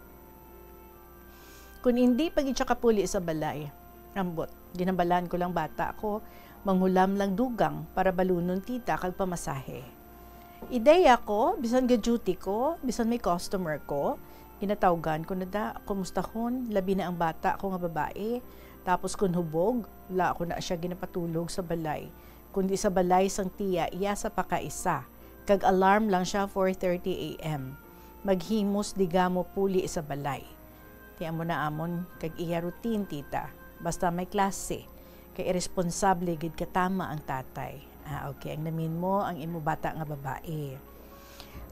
Kon indi pa gid siya kapuli sa balay, ambot, ginhambalan ko lang bata ko, manghulam lang dugang para balunon, tita, kag pamasahe. Ideya ko, bisan ga-duty ko, bisan may customer ko, ginatawgan ko na da, kumustahon, labi na ang bata ko nga babae. Tapos kon hubog, wala ko na siya ginapatulog sa balay, kundi sa balay sang tiya iya sa pakaisa, kag alarm lang siya four thirty A M. Maghimos di gamo puli sa balay. Ti amo na amon kag iya routine, tita. Basta may klase, kay iresponsable gid katama ang tatay. Ah, okay. Ang namin mo, ang imo bata nga babae.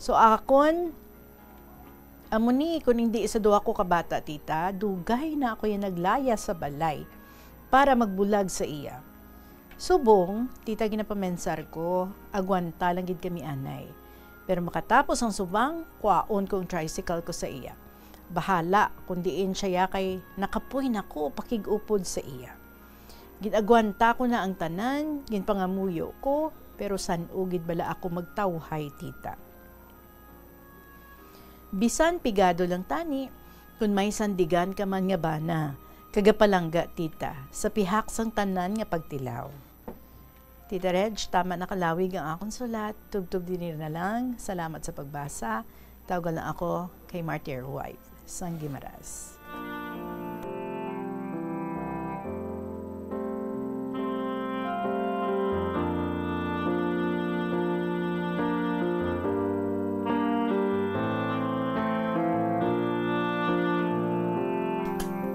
So, akon, amo ni, kung hindi sa duha ko ka bata, tita, dugay na ako yung naglaya sa balay para magbulag sa iya. Subong, tita, ginapamensar ko, agwanta lang gid kami anay. Pero makatapos ang subang, kuwaon ko ang tricycle ko sa iya. Bahala kung diin siya ya, kay nakapoy na ko pakig-upod sa iya. Ginagwanta ko na ang tanan, ginpangamuyo ko, pero san-o gid bala ako magtawhay, tita? Bisan pigado lang tani, kun may sandigan ka man nga bana, kagapalangga, tita, sa pihak sang tanan nga pagtilaw. Tita Reg, tama na kalawig ang akon sulat. Tubtob diri na lang. Salamat sa pagbasa. Tawga lang ako kay Martyr White sang Guimaras.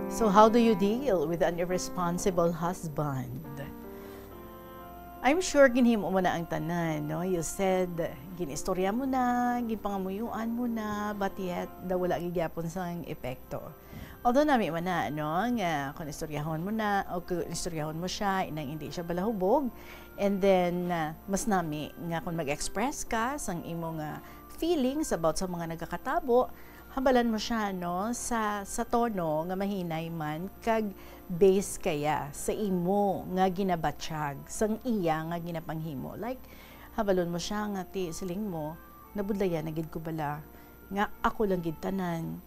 So, how do you deal with an irresponsible husband? I'm sure ginhimo mo na ang tanan, no? You said, ginistorya mo na, ginpangamuyuan mo na, but yet, daw wala gid gyapon sang epekto. Although nami man na, no, nga kung istoryahon mo na, o kung istoryahon mo siya, inang hindi siya balahubog, and then, ah, mas nami nga kung mag-express ka sang imo nga feelings about sa mga nagakatabo, hambalan mo siya, no, sa, sa tono nga mahinay man, kag base kaya sa imo nga ginabatyag, sang iya nga ginapanghimo. Like, habalon mo siya nga, ti, siling mo, "Nabudlayan na gid ko bala, nga ako lang gid tanan."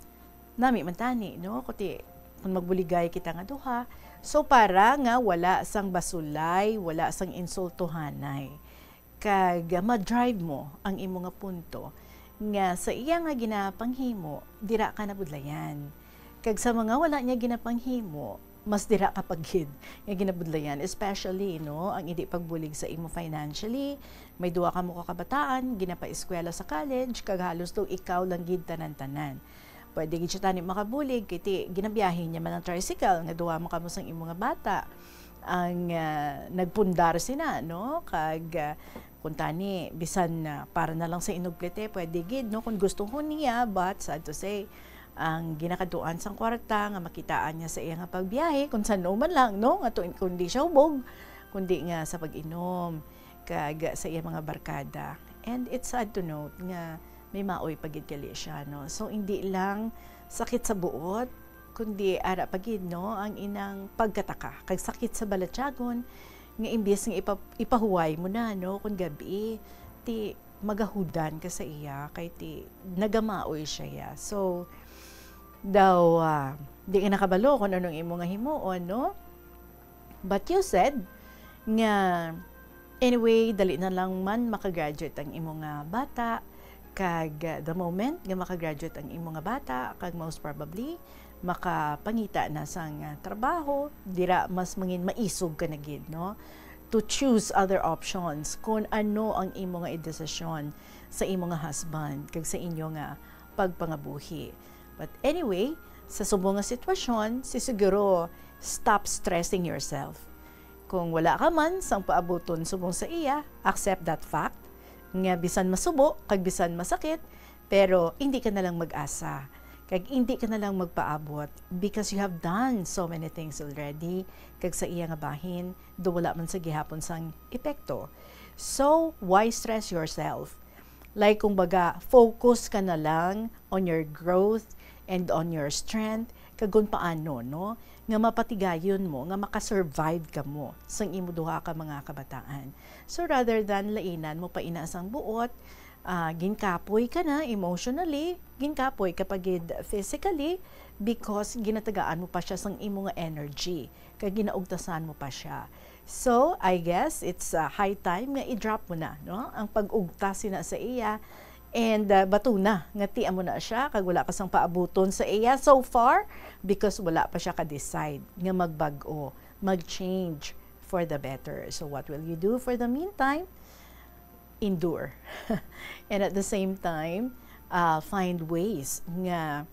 Nami man tani, no? Kuti, kung magbuligay kita nga duha, so para nga wala sang basulay, wala sang insultuhanay. Kag ma-drive mo ang imo nga punto nga sa iya nga ginapanghimo, dira ka nabudlayan. Kag sa mga wala niya ginapanghimo, mas dira ka pa gid nga ginabudlayan, especially, no, ang hindi pagbulig sa imo financially. May duha ka mo ka kabataan, ginapaeskwela sa college, kag halos daw ikaw lang gid tanan-tanan. Pwede gid siya tani makabulig, kay ti ginabiyahe niya man ang tricycle, nga duha man kamo sang imo nga bata ang, ah, nagpundar sina, no? Kag, ah, kung tani, bisan, ah, para na lang sa inugplete, pwede gid, no? Kung gustuhon niya, but sad to say, ang ginakadtuan sang kwarta nga makitaan niya sa iya nga pagbiyahe, kung san-o man lang, no? Nga tu-, kung di siya hubog, kundi nga sa pag-inom, kag sa iya mga barkada. And it's sad to note nga may maoy pa gid gali siya, no? So, hindi lang sakit sa buot, kundi ara pa gid, no, ang inang pagkataka kag sakit sa balatyagon, nga imbis nga ipa-, ipahuway mo na, no, kun gab-i, ti magahudan ka sa iya, kay ti nagamaoy siya, ya. So, daw, ah, di ka nakabalo kung anong imo nga himuon, no? But you said nga, anyway, dali na lang man makagraduate ang imo nga bata, kag, uh, the moment nga makagraduate ang imo nga bata, kag most probably, makapangita na sang, uh, trabaho, dira mas mangin maisog ka na gid, no? to choose other options kung ano ang imo nga idesisyon sa imo nga husband kag sa inyo nga pagpangabuhi. But anyway, sa subong nga sitwasyon, si siguro, stop stressing yourself. Kung wala ka man sang paabuton subong sa iya, accept that fact nga bisan masubo kag bisan masakit, pero hindi ka na lang mag-asa kag hindi ka na lang magpaabot, because you have done so many things already, kag sa iya nga bahin, do wala man sa gihapon sang epekto. So, why stress yourself? Like, kung baga, focus ka na lang on your growth and on your strength, kag kung paano, no, nga mapatigayon mo, nga makasurvive ka mo sang imo duha ka mga kabataan. So, rather than lainan mo pa ina sang buot, ah, ginkapoy ka na emotionally, ginkapoy ka pa gid physically, because ginatagaan mo pa siya sang imo nga energy, kag ginaugtasan mo pa siya. So, I guess it's, uh, high time nga i-drop mo na, no, ang pag-ugtas sina sa iya, and, uh, batuna nga ti amo na siya, kag wala ka sang paabuton sa iya so far, because wala pa siya ka-decide nga magbag-o, mag-change for the better. So, what will you do for the meantime? Endure. And at the same time, uh, find ways nga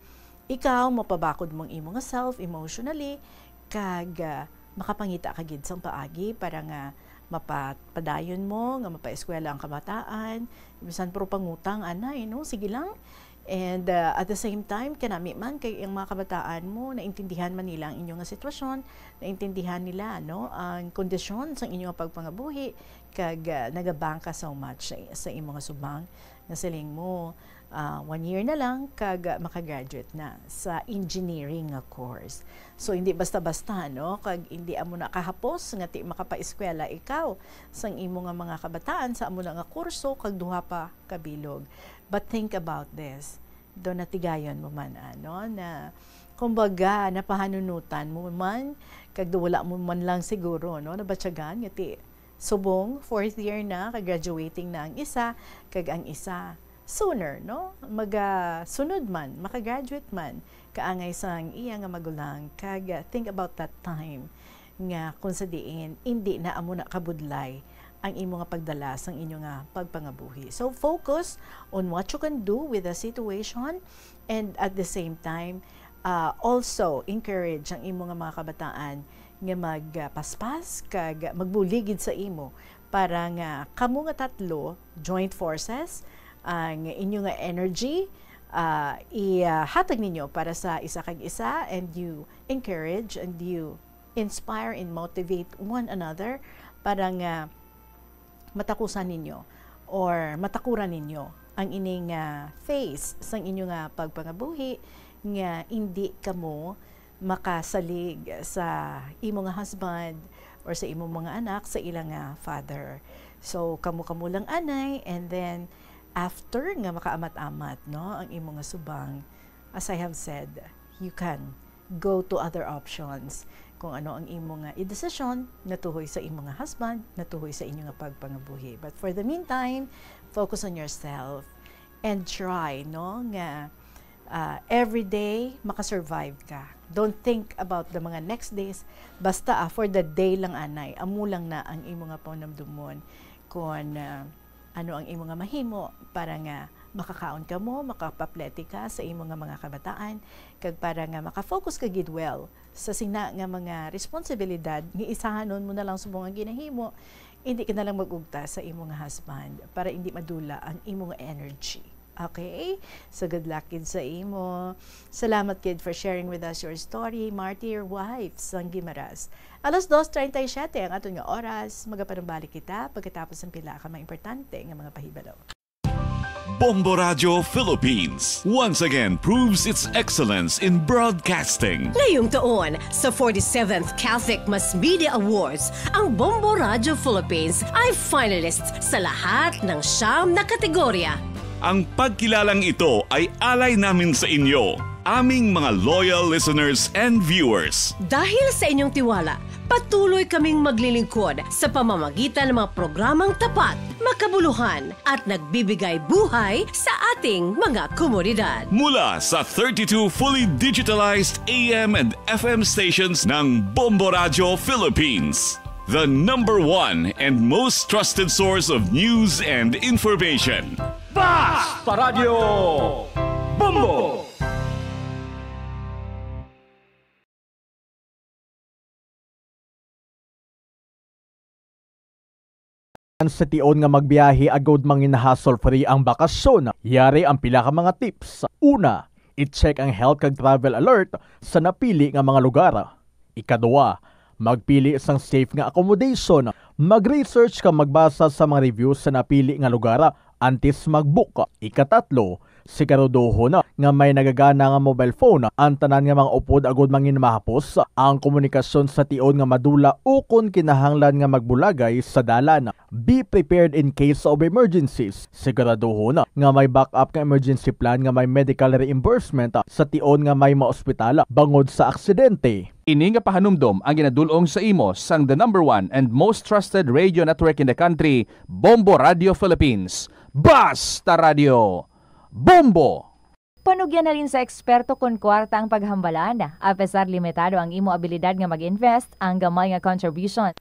ikaw mapabakod mo ang imo nga self emotionally, kag, ah, makapangita ka gid sang paagi para nga mapapadayon mo, nga mapaeskwela ang kabataan. Bisan puro pangutang, anay, no? Sige lang. And, ah, at the same time, kanami man kay ang mga kabataan mo, naintindihan man nila ang inyo nga sitwasyon, naintindihan nila, no, ang kondisyon sang inyo nga pagpangabuhi, kag, ah, nagabangka so much sa, sa imo nga subang nga siling mo, ah, one year na lang kag, ah, makagraduate na sa engineering nga course. So, hindi basta-basta, no? Kag hindi amo na kahapos nga ti makapaeskwela ikaw sang imo nga mga kabataan sa amo na nga kurso kag duha pa ka bilog. But think about this. Do natigayon mo man, ano, na kumbaga napahanunutan mo man, kag do wala mo man lang siguro, no, nabatyagan nga ti subong fourth year na, kag graduating na ang isa, kag ang isa sooner, no? Magasunod man, makagraduate man, kaangay sang iya nga magulang, kag, uh, think about that time nga kung sa diin, indi na amo na kabudlay ang imo nga pagdala sang inyo nga pagpangabuhi. So, focus on what you can do with the situation, and at the same time, uh, also encourage ang imo nga mga kabataan nga magpaspas kag magbuligid sa imo para nga kamo nga tatlo, joint forces, ang inyo nga energy, ah, ihatag ninyo para sa isa kag isa, and you encourage and you inspire and motivate one another para nga matakusan ninyo or matakuran ninyo ang ining, ah, phase sang inyo nga pagpangabuhi nga indi kamo makasalig sa imo nga husband or sa imo mga anak sa ila nga father. So, kamo-kamo lang anay, and then after nga makaamat-amat, no, ang imo nga subang, as I have said, you can go to other options. Kung ano ang imo nga idesisyon, natuhoy sa imo nga husband, natuhoy sa inyo nga pagpangabuhi. But for the meantime, focus on yourself and try, no, nga, ah, every day makasurvive ka. Don't think about the mga next days. Basta, ah, for the day lang anay, amo lang na ang imo nga panumdumon. Kung, ah, ano ang imo nga mahimo para nga makakaon ka mo, makapaplete ka sa imo nga mga kabataan, kag para nga makafocus ka gid well sa sina nga mga responsibilidad nga isahanon mo na lang subong ang ginahimo, hindi ka na lang mag-ugta sa imo nga husband para hindi madula ang imo nga energy. Okay? So, good luck gid sa imo. Salamat gid for sharing with us your story, Martyr Wife sang Guimaras. Alas dos treinta y siete ang aton nga oras. Magapanumbalik kita pagkatapos ng pila ka mga importante nga mga pahibalo. Bombo Radio Philippines once again proves its excellence in broadcasting. Ngayong taon, sa forty-seventh Catholic Mass Media Awards, ang Bombo Radio Philippines ay finalist sa lahat ng siyam na kategorya. Ang pagkilalang ito ay alay namin sa inyo, aming mga loyal listeners and viewers. Dahil sa inyong tiwala, patuloy kaming maglilingkod sa pamamagitan ng mga programang tapat, makabuluhan, at nagbibigay buhay sa ating mga komunidad. Mula sa thirty-two fully digitalized A M and F M stations ng Bombo Radio Philippines. The number one and most trusted source of news and information. Basta Radyo Bombo! Sa tion nga magbiyahe agud mangin hassle-free ang bakasyon, yari ang pila ka mga tips. Una, i-check ang health kag travel alert sa napili nga mga lugar. Ikaduha, magpili sang safe nga accommodation. Mag-research kag magbasa sa mga reviews sa napili nga lugar antes mag-book. Ikatatlo, siguraduhon nga may nagagana nga mobile phone ang tanan nga mga upod agud mangin mahapos ang komunikasyon sa tion nga madula ukon kinahanglan nga magbulagay sa dalan. Be prepared in case of emergencies. Siguraduhon nga may backup nga emergency plan nga may medical reimbursement sa tion nga may maospital bangod sa aksidente. Ini nga pahanumdom ang ginadul-ong sa imo sang the number one and most trusted radio network in the country, Bombo Radio Philippines. Basta Radio Bombo! Panugyan halin sa eksperto kon kwarta ang paghambalan. Apesar limitado ang imo abilidad nga mag-invest, ang gamay nga contribution.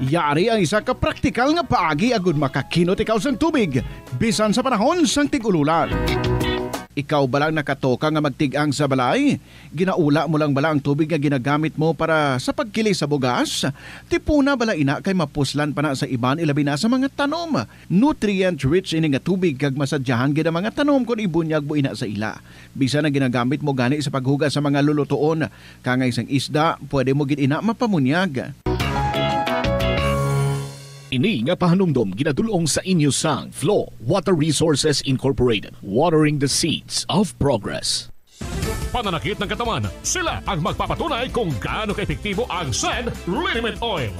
Yari ang isa ka praktikal nga paagi agud makakinot ikaw sang tubig, bisan sa panahon sang tig-ululan. Ikaw bala ang nakatoka nga magtig-ang sa balay? Ginaula mo lang bala ang tubig nga ginagamit mo para sa pagkili sa bugas? Tipuna bala ina kay mapuslan pa na sa iban, ilabi na sa mga tanom. Nutrient-rich ini nga tubig kag masadyahan gid ang mga tanom kon ibunyag mo ina sa ila. Bisan ang ginagamit mo gani sa paghugas sa mga lulutoon, kangay sang isda, pwede mo gid ina mapamunyag. Ini nga pahanumdom ginadul-ong sa inyo sang Flow Water Resources Incorporated, watering the seeds of progress. Pananakit ng katawan, sila ang magpapatunay kung gaano kaepektibo ang Send Liniment Oil.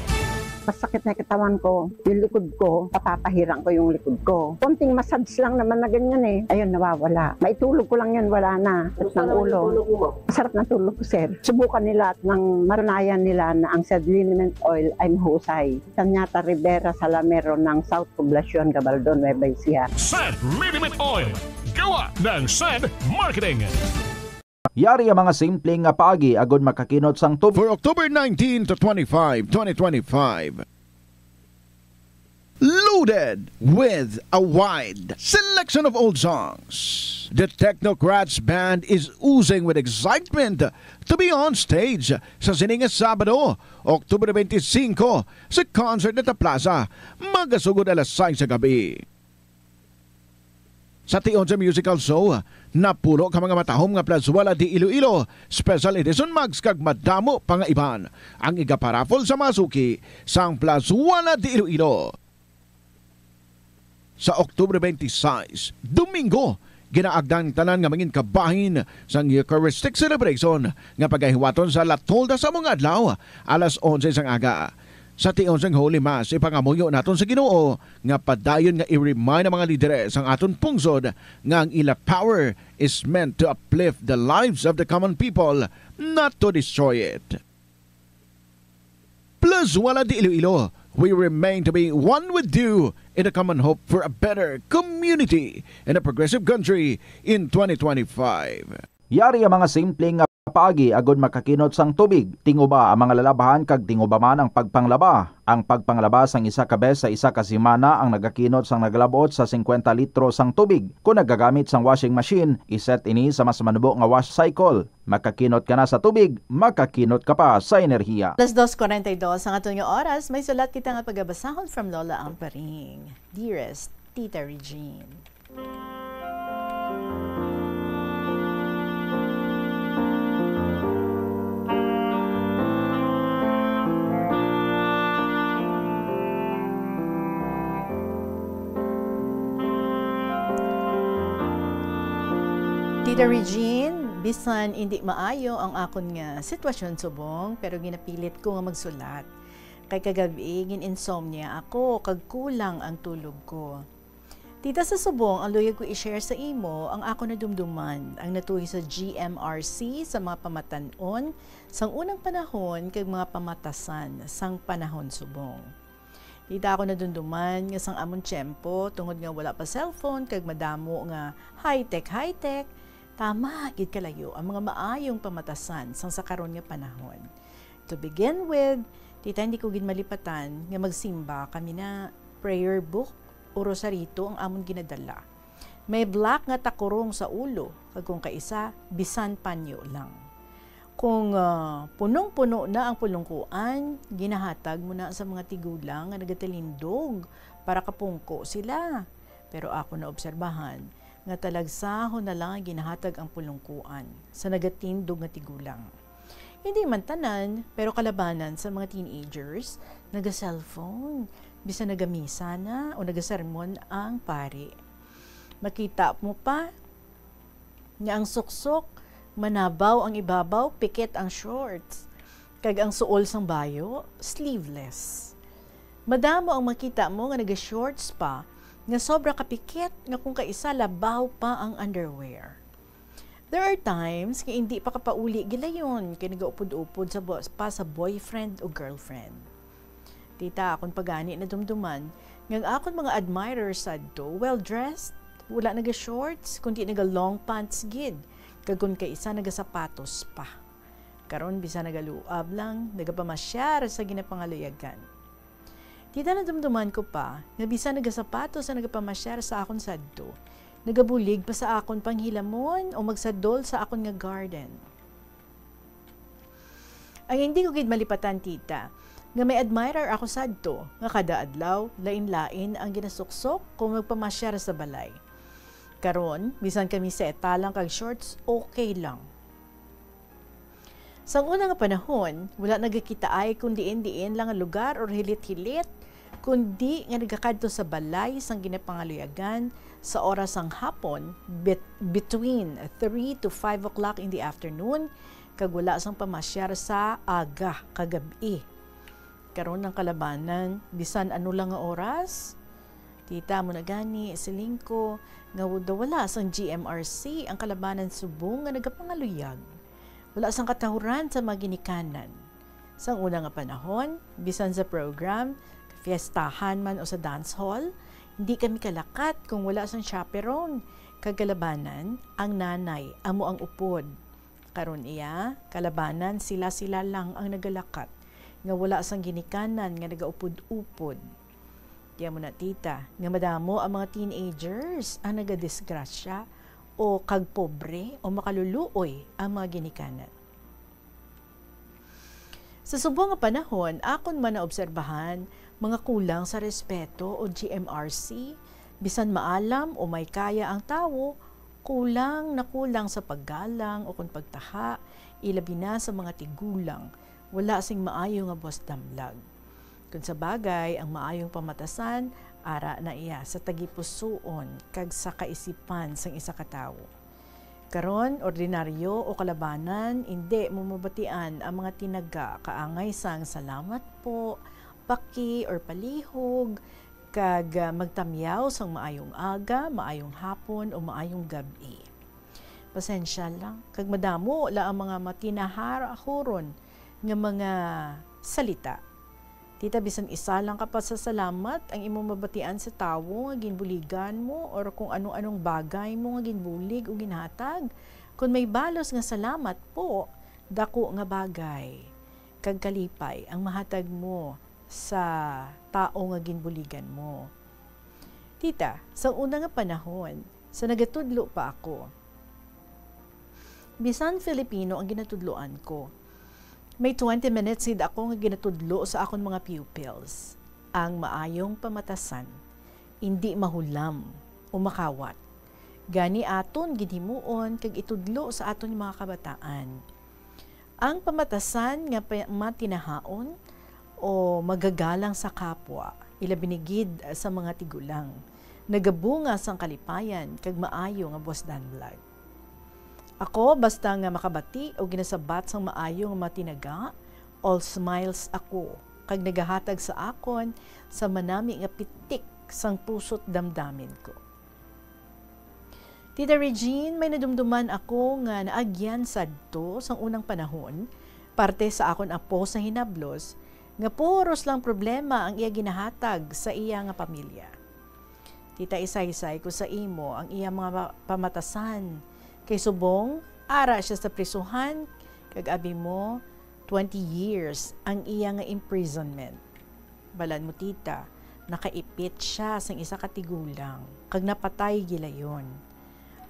Masakit na yung katawan ko, yung likod ko, papapahirang ko yung likod ko. Konting massage lang naman na ganyan eh. Ayun, nawawala. Maitulog ko lang yun, wala na. At ng ulo. Masarap na tulog ko, sir. Subukan nila at nang matunayan nila na ang Send Liniment Oil ay mahusay. Sanyata Rivera Salamero ng South Poblacion, Gabaldon, Nueva Ecija. Send Liniment Oil. Gawa ng Send Marketing. Yari ang mga simple nga paagi agud makakinot sang tubig. For October nineteen to twenty-five, twenty twenty-five. Loaded with a wide selection of old songs, the Technocrats Band is oozing with excitement to be on stage sa sini nga Sabado, October twenty-five, sa Concert Plaza, magasugod alas sais sa gabi. Sa tion sa musical show, napulo ka mga matahom nga Plazuela de Iloilo Special Edition Mugs kag madamo pa nga iban ang igaparaffle sa mga suki sang Plazuela de Iloilo. Sa October twenty-six, Domingo, ginaagda ang tanan nga mangin kabahin sang Eucharistic Celebration nga pagahiwaton sa La Tolda sa mga adlaw, alas onse sang aga. Sa tion sang Holy Mass, ipangamuyo naton sa Ginoo nga padayon nga i-remind ang mga lideres sang aton pungsod nga ang ila power is meant to uplift the lives of the common people, not to destroy it. Plazuela de Iloilo, we remain to be one with you in a common hope for a better community and a progressive country in twenty twenty-five. Yari ang mga simple nga paagi agud makakinot sang tubig. Tinguba ang mga lalabahan kag tinguba man ang pagpanglaba. Ang pagpanglaba sang isa ka bes sa isa ka semana ang nagakinot sang nagalabot sa singkwenta litro sang tubig. Kon nagagamit sang washing machine, iset ini sa mas manubo nga wash cycle. Makakinot ka na sa tubig, makakinot ka pa sa enerhiya. Alas dos cuarenta y dos ang aton nga oras, may sulat kita nga pagabasahon from Lola Amparing. Dearest Tita Regine. Tita Regine, bisan indi maayo ang akon nga sitwasyon subong, pero ginapilit ko nga magsulat. Kay kagab-i, gin-insomnia ako, kag kulang ang tulog ko. Tita, sa subong, ang luyag ko i-share sa imo ang akon nadumduman, ang natuhi sa G M R C, sa mga pamatan-on sang unang panahon kag mga pamatasan sang panahon subong. Tita, ako nadumduman nga sang amon tiyempo, tungod nga wala pa cellphone kag madamo nga high-tech, high-tech, tama gid kalayo ang mga maayong pamatasan sang sa karon nga panahon. To begin with, tita, hindi ko gid malipatan nga magsimba kami na prayer book o rosarito ang amon ginadala. May black nga takurong sa ulo, kag kung kaisa, bisan panyo lang. Kung, ah, punong-puno na ang pulungkuan, ginahatag mo na sa mga tigulang nga nagatalindog para kapungko sila. Pero ako naobserbahan nga talagsahon na lang ang ginahatag ang pulungkuan sa nagatindog nga tigulang. Hindi man tanan, pero kalabanan sa mga teenagers, naga-cellphone, bisan nagamisa na o nagasermon ang pari. Makita mo pa nga ang suksok manabaw, ang ibabaw pikit ang shorts, kag ang suol sang bayo sleeveless. Madamo ang makita mo nga naga-shorts pa nga sobra kapikit nga kung kaisa labaw pa ang underwear. There are times nga hindi pa kapauli gilayon kay nagaupod-upod sa bo-, pa sa boyfriend o girlfriend. Tita, akon pa gani nadumduman nga ang akon mga admirers sadto, well-dressed, wala naga-shorts, kundi naga-long pants gid, kag kon kaisa nagasapatos pa. Karon, bisan nagaluab lang, nagapamasyar sa ginapangaluyagan. Tita, nadumduman ko pa nga bisan nagasapatos sa nagapamasyar sa akon sadto, nagabulig pa sa akon panghilamon o magsadol sa akon nga garden. Ang hindi ko gid malipatan, tita, nga may admirer ako sadto nga kada adlaw lain-lain ang ginasuksok kung magpamasyar sa balay. Karon, bisan kami seta lang kag shorts, okay lang. Sang una nga panahon, wala nagakitaay kung diin-diin lang nga lugar or hilit-hilit, kundi nga nagakadto sa balay sang ginapangaluyagan sa oras sang hapon, bet-, between three to five o'clock in the afternoon, kag wala sang pamasyar sa aga kag gab-i. Karon ang kalabanan, bisan ano lang nga oras, tita, mo na gani, siling ko, nga daw wala sang G M R C ang kalabanan subong nga nagapangaluyag. Wala sang katahuran sa mga ginikanan. Sang una nga panahon, bisan sa program, fiestahan man o sa dance hall, hindi kami kalakat kung wala sang chaperone. Kag kalabanan, ang nanay, amo ang upod. Karon iya, kalabanan, sila-sila lang ang nagalakat, nga wala sang ginikanan nga nagaupod-upod. Di amo na, tita, nga madamo ang mga teenagers ang nagadisgrasya o kag pobre o makaluluoy ang mga ginikanan. Sa subong nga panahon, akon man naobserbahan mga kulang sa respeto o G M R C, bisan maalam o may kaya ang tawo, kulang na kulang sa paggalang o kon pagtaha, ilabi na sa mga tigulang, wala sing maayo nga buwas damlag. Kon sa bagay, ang maayong pamatasan, ara na iya sa tagipusoon kag sa kaisipan sang isa ka tawo. Karon, ordinaryo o kalabanan, indi mo mabatian ang mga tinaga kaangay sang "Salamat po," "Paki," or "Palihog," kag, ah, magtamyaw sang "Maayong aga," "Maayong hapon," o "Maayong gab-i." Pasensya lang, kag madamo la ang mga matinahahuron nga mga salita. Tita, bisan isa lang ka pasasalamat ang imo mabatian sa tawo nga ginbuligan mo, or kung anong-anong bagay mo nga ginbulig o ginhatag, kon may balos nga "Salamat po," dako nga bagay kag kalipay ang mahatag mo sa tawo nga ginbuligan mo. Tita, sa una nga panahon, sa nagatudlo pa ako, bisan Filipino ang ginatudloan ko, may twenty minutes gid ako nga ginatudlo sa akon mga pupils. Ang maayong pamatasan, indi mahulam o makawat. Gani aton gid himuon kag itudlo sa aton mga kabataan. Ang pamatasan nga pa-, matinahaon o magagalang sa kapwa, ilabi ni gid sa mga tigulang, nagabunga sang kalipayan kag maayo nga buwas damlag. Ako, basta nga makabati o ginasabat sang maayo nga mga tinaga, all smiles ako, kag nagahatag sa akon sa manami nga pitik sang puso't damdamin ko. Tita Regine, may nadumduman ako nga naagyan sadto sang unang panahon, parte sa akon apo sa hinablos, nga puros lang problema ang iya ginahatag sa iya nga pamilya. Tita, isaysay ko sa imo ang iya mga pa-, pamatasan. Kay subong, ara sia sa prisuhan, kag abi mo, Twenty years ang iya nga imprisonment. Balan mo, tita, nakaipit sia sang isa ka tigulang, kag napatay gilayon.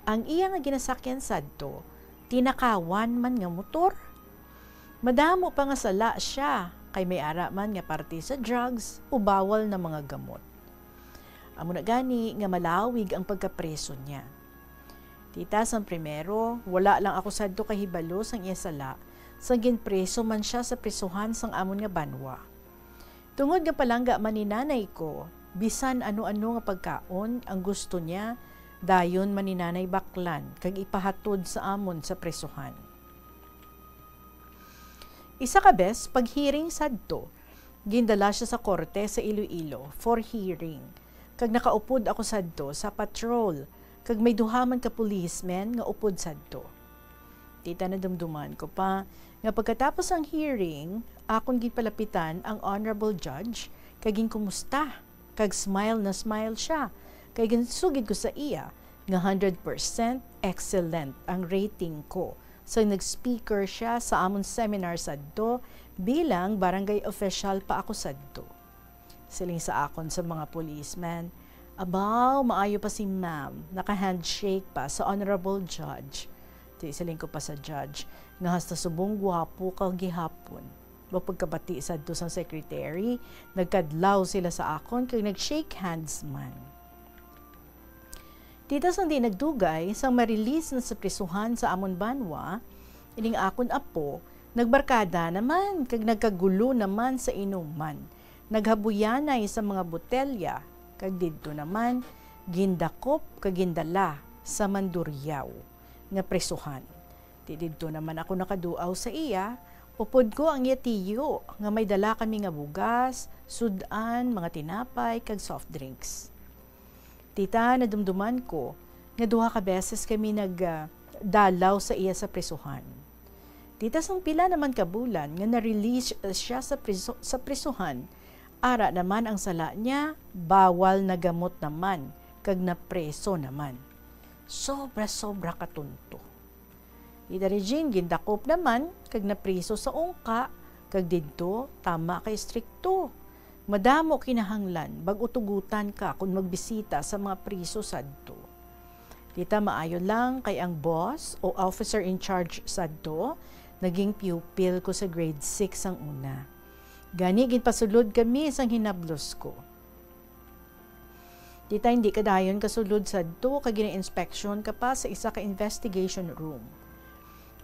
Ang iya nga ginasakyan sadto, tinakawan man nga motor. Madamo pa nga sala sia, kay may ara man nga parte sa drugs o bawal na mga gamot. Amo na gani nga malawig ang pagkapreso niya. Tita, sang primero, wala lang ako sadto kahibalo sang iya sala, sang ginpreso man sia sa prisuhan sang amon nga banwa. Tungod nga palangga man ni nanay ko, bisan ano-ano nga pagkaon ang gusto niya, dayon man ni nanay baklan kag ipahatod sa amon sa prisuhan. Isa ka bes, pag-hearing sadto, gindala sia sa korte sa Iloilo for hearing, kag nakaupod ako sadto sa patrol, kag may duha man ka policemen nga upod sadto. Tita, nadumduman ko pa nga pagkatapos ang hearing, akon ginpalapitan ang honorable judge kag ginkumusta, kag smile na smile sia, kay ginsugid ko sa iya nga hundred percent excellent ang rating ko. So, nag-speaker sia sa amon seminar sadto bilang barangay official pa ako sadto. Siling sa akon sa mga policemen, "Abaw, maayo pa si ma'am, naka-handshake pa sa honorable judge." Di siling ko pa sa judge, nga hasta subong gwapo ka gihapon. Wa pagkabati sadto sang secretary, nagkadlaw sila sa akon kag nag-shake hands man. Tita, sang di nagdugay, sang ma-release na sa prisuhan sa amon banwa, ining akon apo, nagbarkada naman kag nagkagulo naman sa inuman. Naghabuyanay sa mga botelya, kag didto naman, gindakop kag gindala sa Mandurriao nga prisuhan. Di didto naman ako nakaduaw sa iya, upod ko ang iya tiyo nga may dala kami nga bugas, sud-an, mga tinapay, kag soft drinks. Tita, nadumduman ko nga duha ka beses kami nag, ah, dalaw sa iya sa prisuhan. Tita, sang pila naman ka bulan nga na-release siya sa priso-, sa prisuhan, ara naman ang sala niya, bawal na gamot naman, kag napreso naman. Sobra-sobra ka tunto. Ida Regine, gindakop naman kag napriso sa ungka, kag didto tama ka istrikto. Madamo kinahanglan bag-o tugutan ka kon magbisita sa mga priso sadto. Tita, maayo lang kay ang boss o officer in charge sadto naging pupil ko sa grade six sang una. Gani ginpasulod kami sang hinablos ko. Tita, hindi ka dayon kasulod sadto kag gina-inspeksyon ka pa sa isa ka investigation room.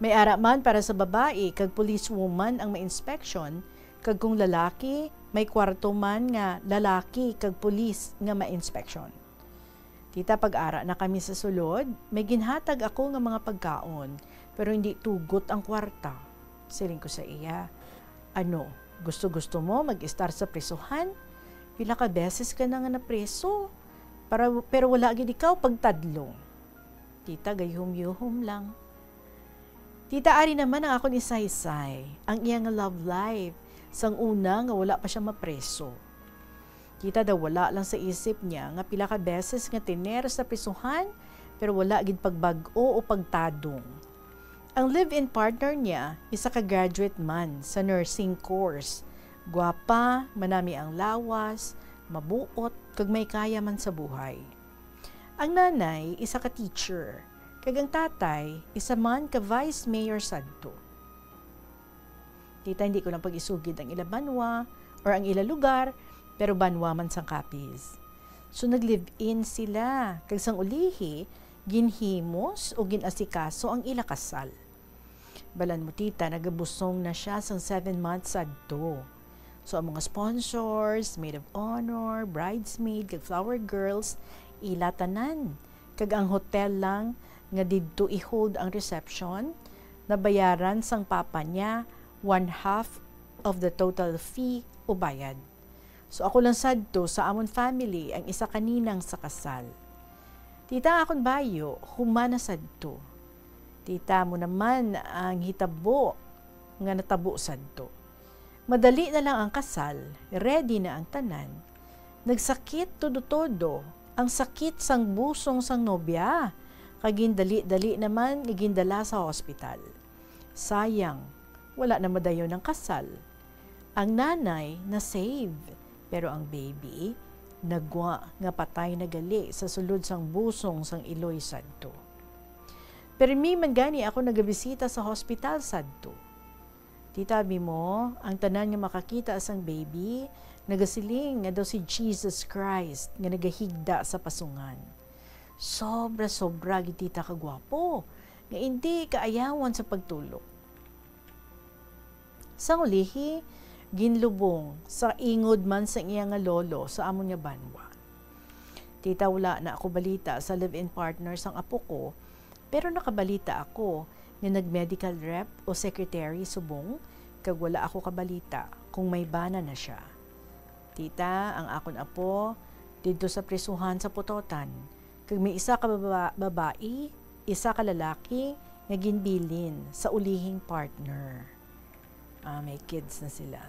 May ara man para sa babayi kag policewoman ang ma-inspeksyon, kag kung lalaki, may kwarto man nga lalaki kag pulis nga ma-inspeksyon. Tita, pag ara na kami sa sulod, may ginhatag ako nga mga pagkaon, pero hindi tugot ang kwarta. Siling ko sa iya, "Ano, gusto-gusto mo mag-estar sa prisuhan? Pila ka beses ka na nga napreso, para, pero wala gid ikaw pagtadlong." Tita, gayuhom-yuhom lang. Tita, ari naman ang akon isaysay, ang iya nga love life, sang una nga wala pa siya mapreso. Tita, daw wala lang sa isip niya nga pila ka beses nga tiner sa prisuhan, pero wala gid pagbag-o o pagtadong. Ang live-in partner niya, isa ka graduate man sa nursing course. Gwapa, manami ang lawas, mabuot, kag may kaya man sa buhay. Ang nanay, isa ka teacher, kag ang tatay, isa man ka vice mayor sadto. Tita, hindi ko lang pag-isugid ang ila banwa or ang ila lugar, pero banwa man sang Capiz. So, nag-live-in sila, kag sang ulihi, ginhimos o gin-asikaso ang ila kasal. Balan mo, tita, nagabusong na siya sang seven months sadto. So, ang mga sponsors, maid of honor, bridesmaid, kag flower girls, ila tanan. Kag ang hotel lang nga didto i-hold ang reception, nabayaran sang papa niya one half of the total fee o bayad. So, ako lang sadto sa amon family ang isa ka ninang sa kasal. Tita, ang akon bayo, human na sadto. Tita, mo naman ang hitabo nga natabo sadto. Madali na lang ang kasal, ready na ang tanan. Nagsakit todo-todo ang sakit sang busong sang nobya, kag gindali-dali naman nga gindala sa hospital. Sayang, Wala na madayon ang kasal. Ang nanay na-save, pero ang baby nagwa nga patay na gali sa sulod sang busong sang iloy sadto. Pirmi man gani ako nagabisita sa hospital sadto. Tita, abi mo, ang tanan nga makakita sang baby nagasiling nga daw si Jesus Christ nga nagahigda sa pasungan. Sobra-sobra gid, tita, kagwapo, nga indi kaayawan sa pagtulok. Sang ulihi, ginlubong sa ingod man sang iya nga lolo sa amon nga banwa. Tita, wala na ako balita sa live-in partner sang apo ko, pero nakabalita ako nga nag-medical rep o secretary subong, kag wala ako kabalita kung may bana na siya. Tita, ang akon apo didto sa prisuhan sa Pototan, kag may isa ka baba-, babayi, isa ka lalaki nga ginbilin sa ulihing partner. Ah, may kids na sila.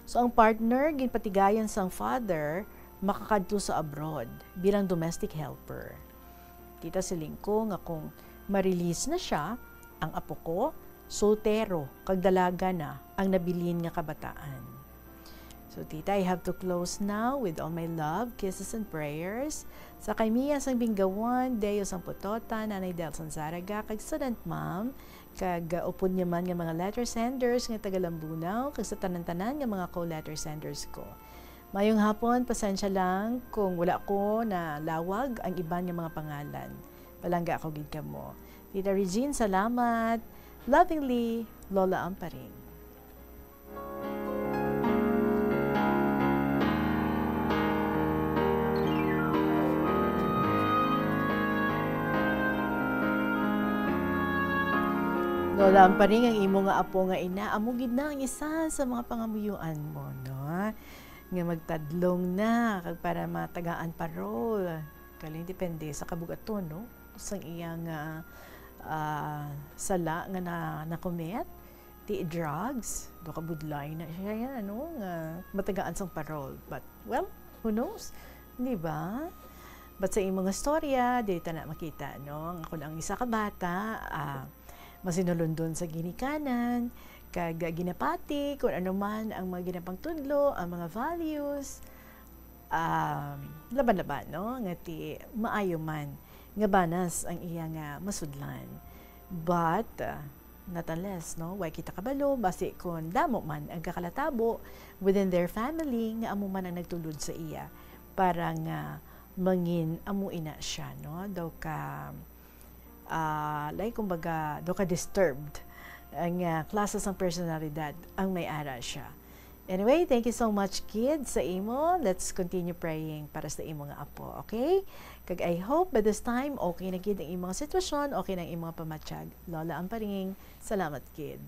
So, ang partner ginpatigayan sang father makakadto sa abroad bilang domestic helper. Tita, siling ko nga kung ma-release na siya, ang apo ko, soltero, kag dalaga na ang nabilin nga kabataan. So, tita, I have to close now with all my love, kisses, and prayers. Sa kay Mia sang Binggawan, Deo sang Putota, Nanay Delson Zaraga, kag student mom, kag, uh, upod niya man nga mga letter senders nga taga Lambunao, kag sa tanan-tanan nga mga co-letter senders ko. Mayong hapon, pasensya lang kung wala ko nalawag ang iban nga mga pangalan. Palangga ako gid kamo. Tita Regine, salamat. Lovingly, Lola Amparing. Lola Amparing, ang imo nga apo nga ina, amo gid na ang isa sa mga pangamuyoan mo, no? Nga magtadlong na, kag para matagaan parol. Galing, depende sa kabugaton, no? Sang iya nga, ah, sala nga na, na-commit. Ti drugs, daw kabudlay na siya yan, ano, nga matagaan sang parol. But, well, who knows? Di ba? But sa imong istorya, dili ta na makita, no? Ang ako lang isa ka bata, ah, masinulundon sa ginikanan, kag ginapati kung ano man ang mga ginapangtudlo, ang mga values, um, laban-laban, no? Nga ti maayo man nga banas ang iya nga masudlan. But, uh, not unless, no, way kita kabalo, basi kon damo man ang kakalatabo within their family nga amo man ang nagtulod sa iya para nga mangin amo ina siya, no? Daw ka, ah, like, kumbaga, daw ka disturbed ang, ah, klase sang personalidad ang may ara siya. Anyway, thank you so much, kid, sa imo. Let's continue praying para sa imo nga apo, okay? Kag I hope by this time, okay na gid ang imong sitwasyon, okay na ang imong pamatyag. Lola Amparing, salamat, kid.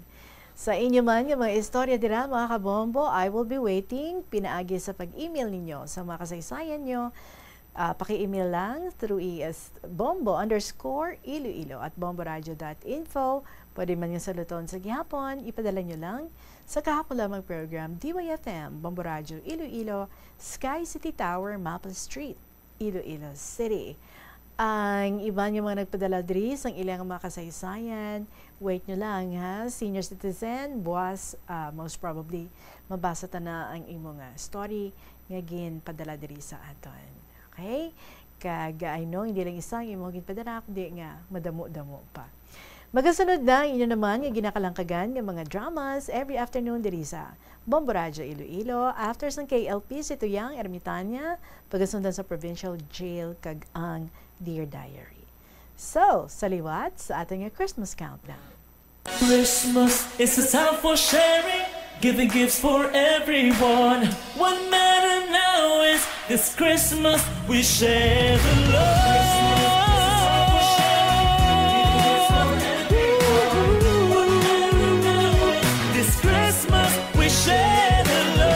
Sa inyo man nga mga istorya dira, mga kabombo, I will be waiting pinaagi sa pag-email ninyo sa mga kasaysayan nyo. Ah, paki-email lang through E S bombo underscore iloilo at bomboradio dot info. Pwede man nga saluton sa gihapon, ipadala nyo lang sa kahapon lamang program, D Y F M, Bombo Radio Iloilo, Sky City Tower, Maple Street, Iloilo City. Ang iban nga mga nagpadala diri sang ilang mga kasaysayan, wait nyo lang, ha. Senior citizen, buwas, ah, most probably, mabasa ta na ang imo nga story nga ginpadala diri sa aton. Okay? Kag, I know, hindi lang isa ang imong ginpadala, kundi nga madamo-damo pa. Magasunod na ang inyo naman nga ginakalangkagan nga mga dramas every afternoon diri sa Bombo Radyo Iloilo, after sang K L P si Tuyang Ermitania, pagasundan sa Provincial Jail kag ang Dear Diary. So, sa liwat sa aton nga Christmas countdown. Christmas is a time for sharing, giving gifts for everyone. What matter now is this Christmas we share the love. This Christmas we share the love.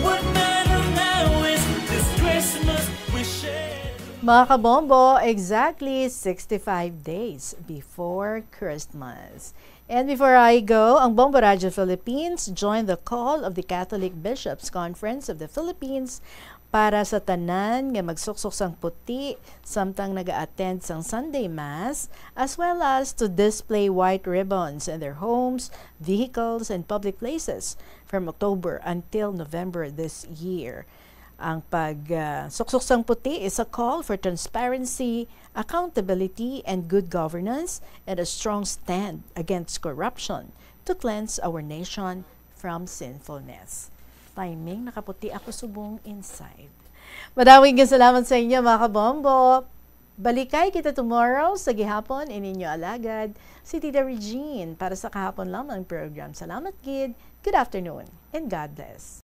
What matter now is this Christmas we share. Mga kabombo, exactly sixty-five days before Christmas. And before I go, ang Bombo Radyo Philippines joined the call of the Catholic Bishops' Conference of the Philippines Para sa tanan nga magsuksok sang puti samtang naga-attend sang Sunday Mass, as well as to display white ribbons in their homes, vehicles, and public places from October until November this year. Ang pag, ah, suksok sang puti is a call for transparency, accountability, and good governance, and a strong stand against corruption to cleanse our nation from sinfulness. Timing, nakaputi ako subong inside. Madaming salamat sa inyo, mga kabombo. Balikay kita tomorrow sa gihapon, ininyo alagad, si Tita Regine, para sa kahapon lamang program. Salamat gid. Good afternoon and God bless.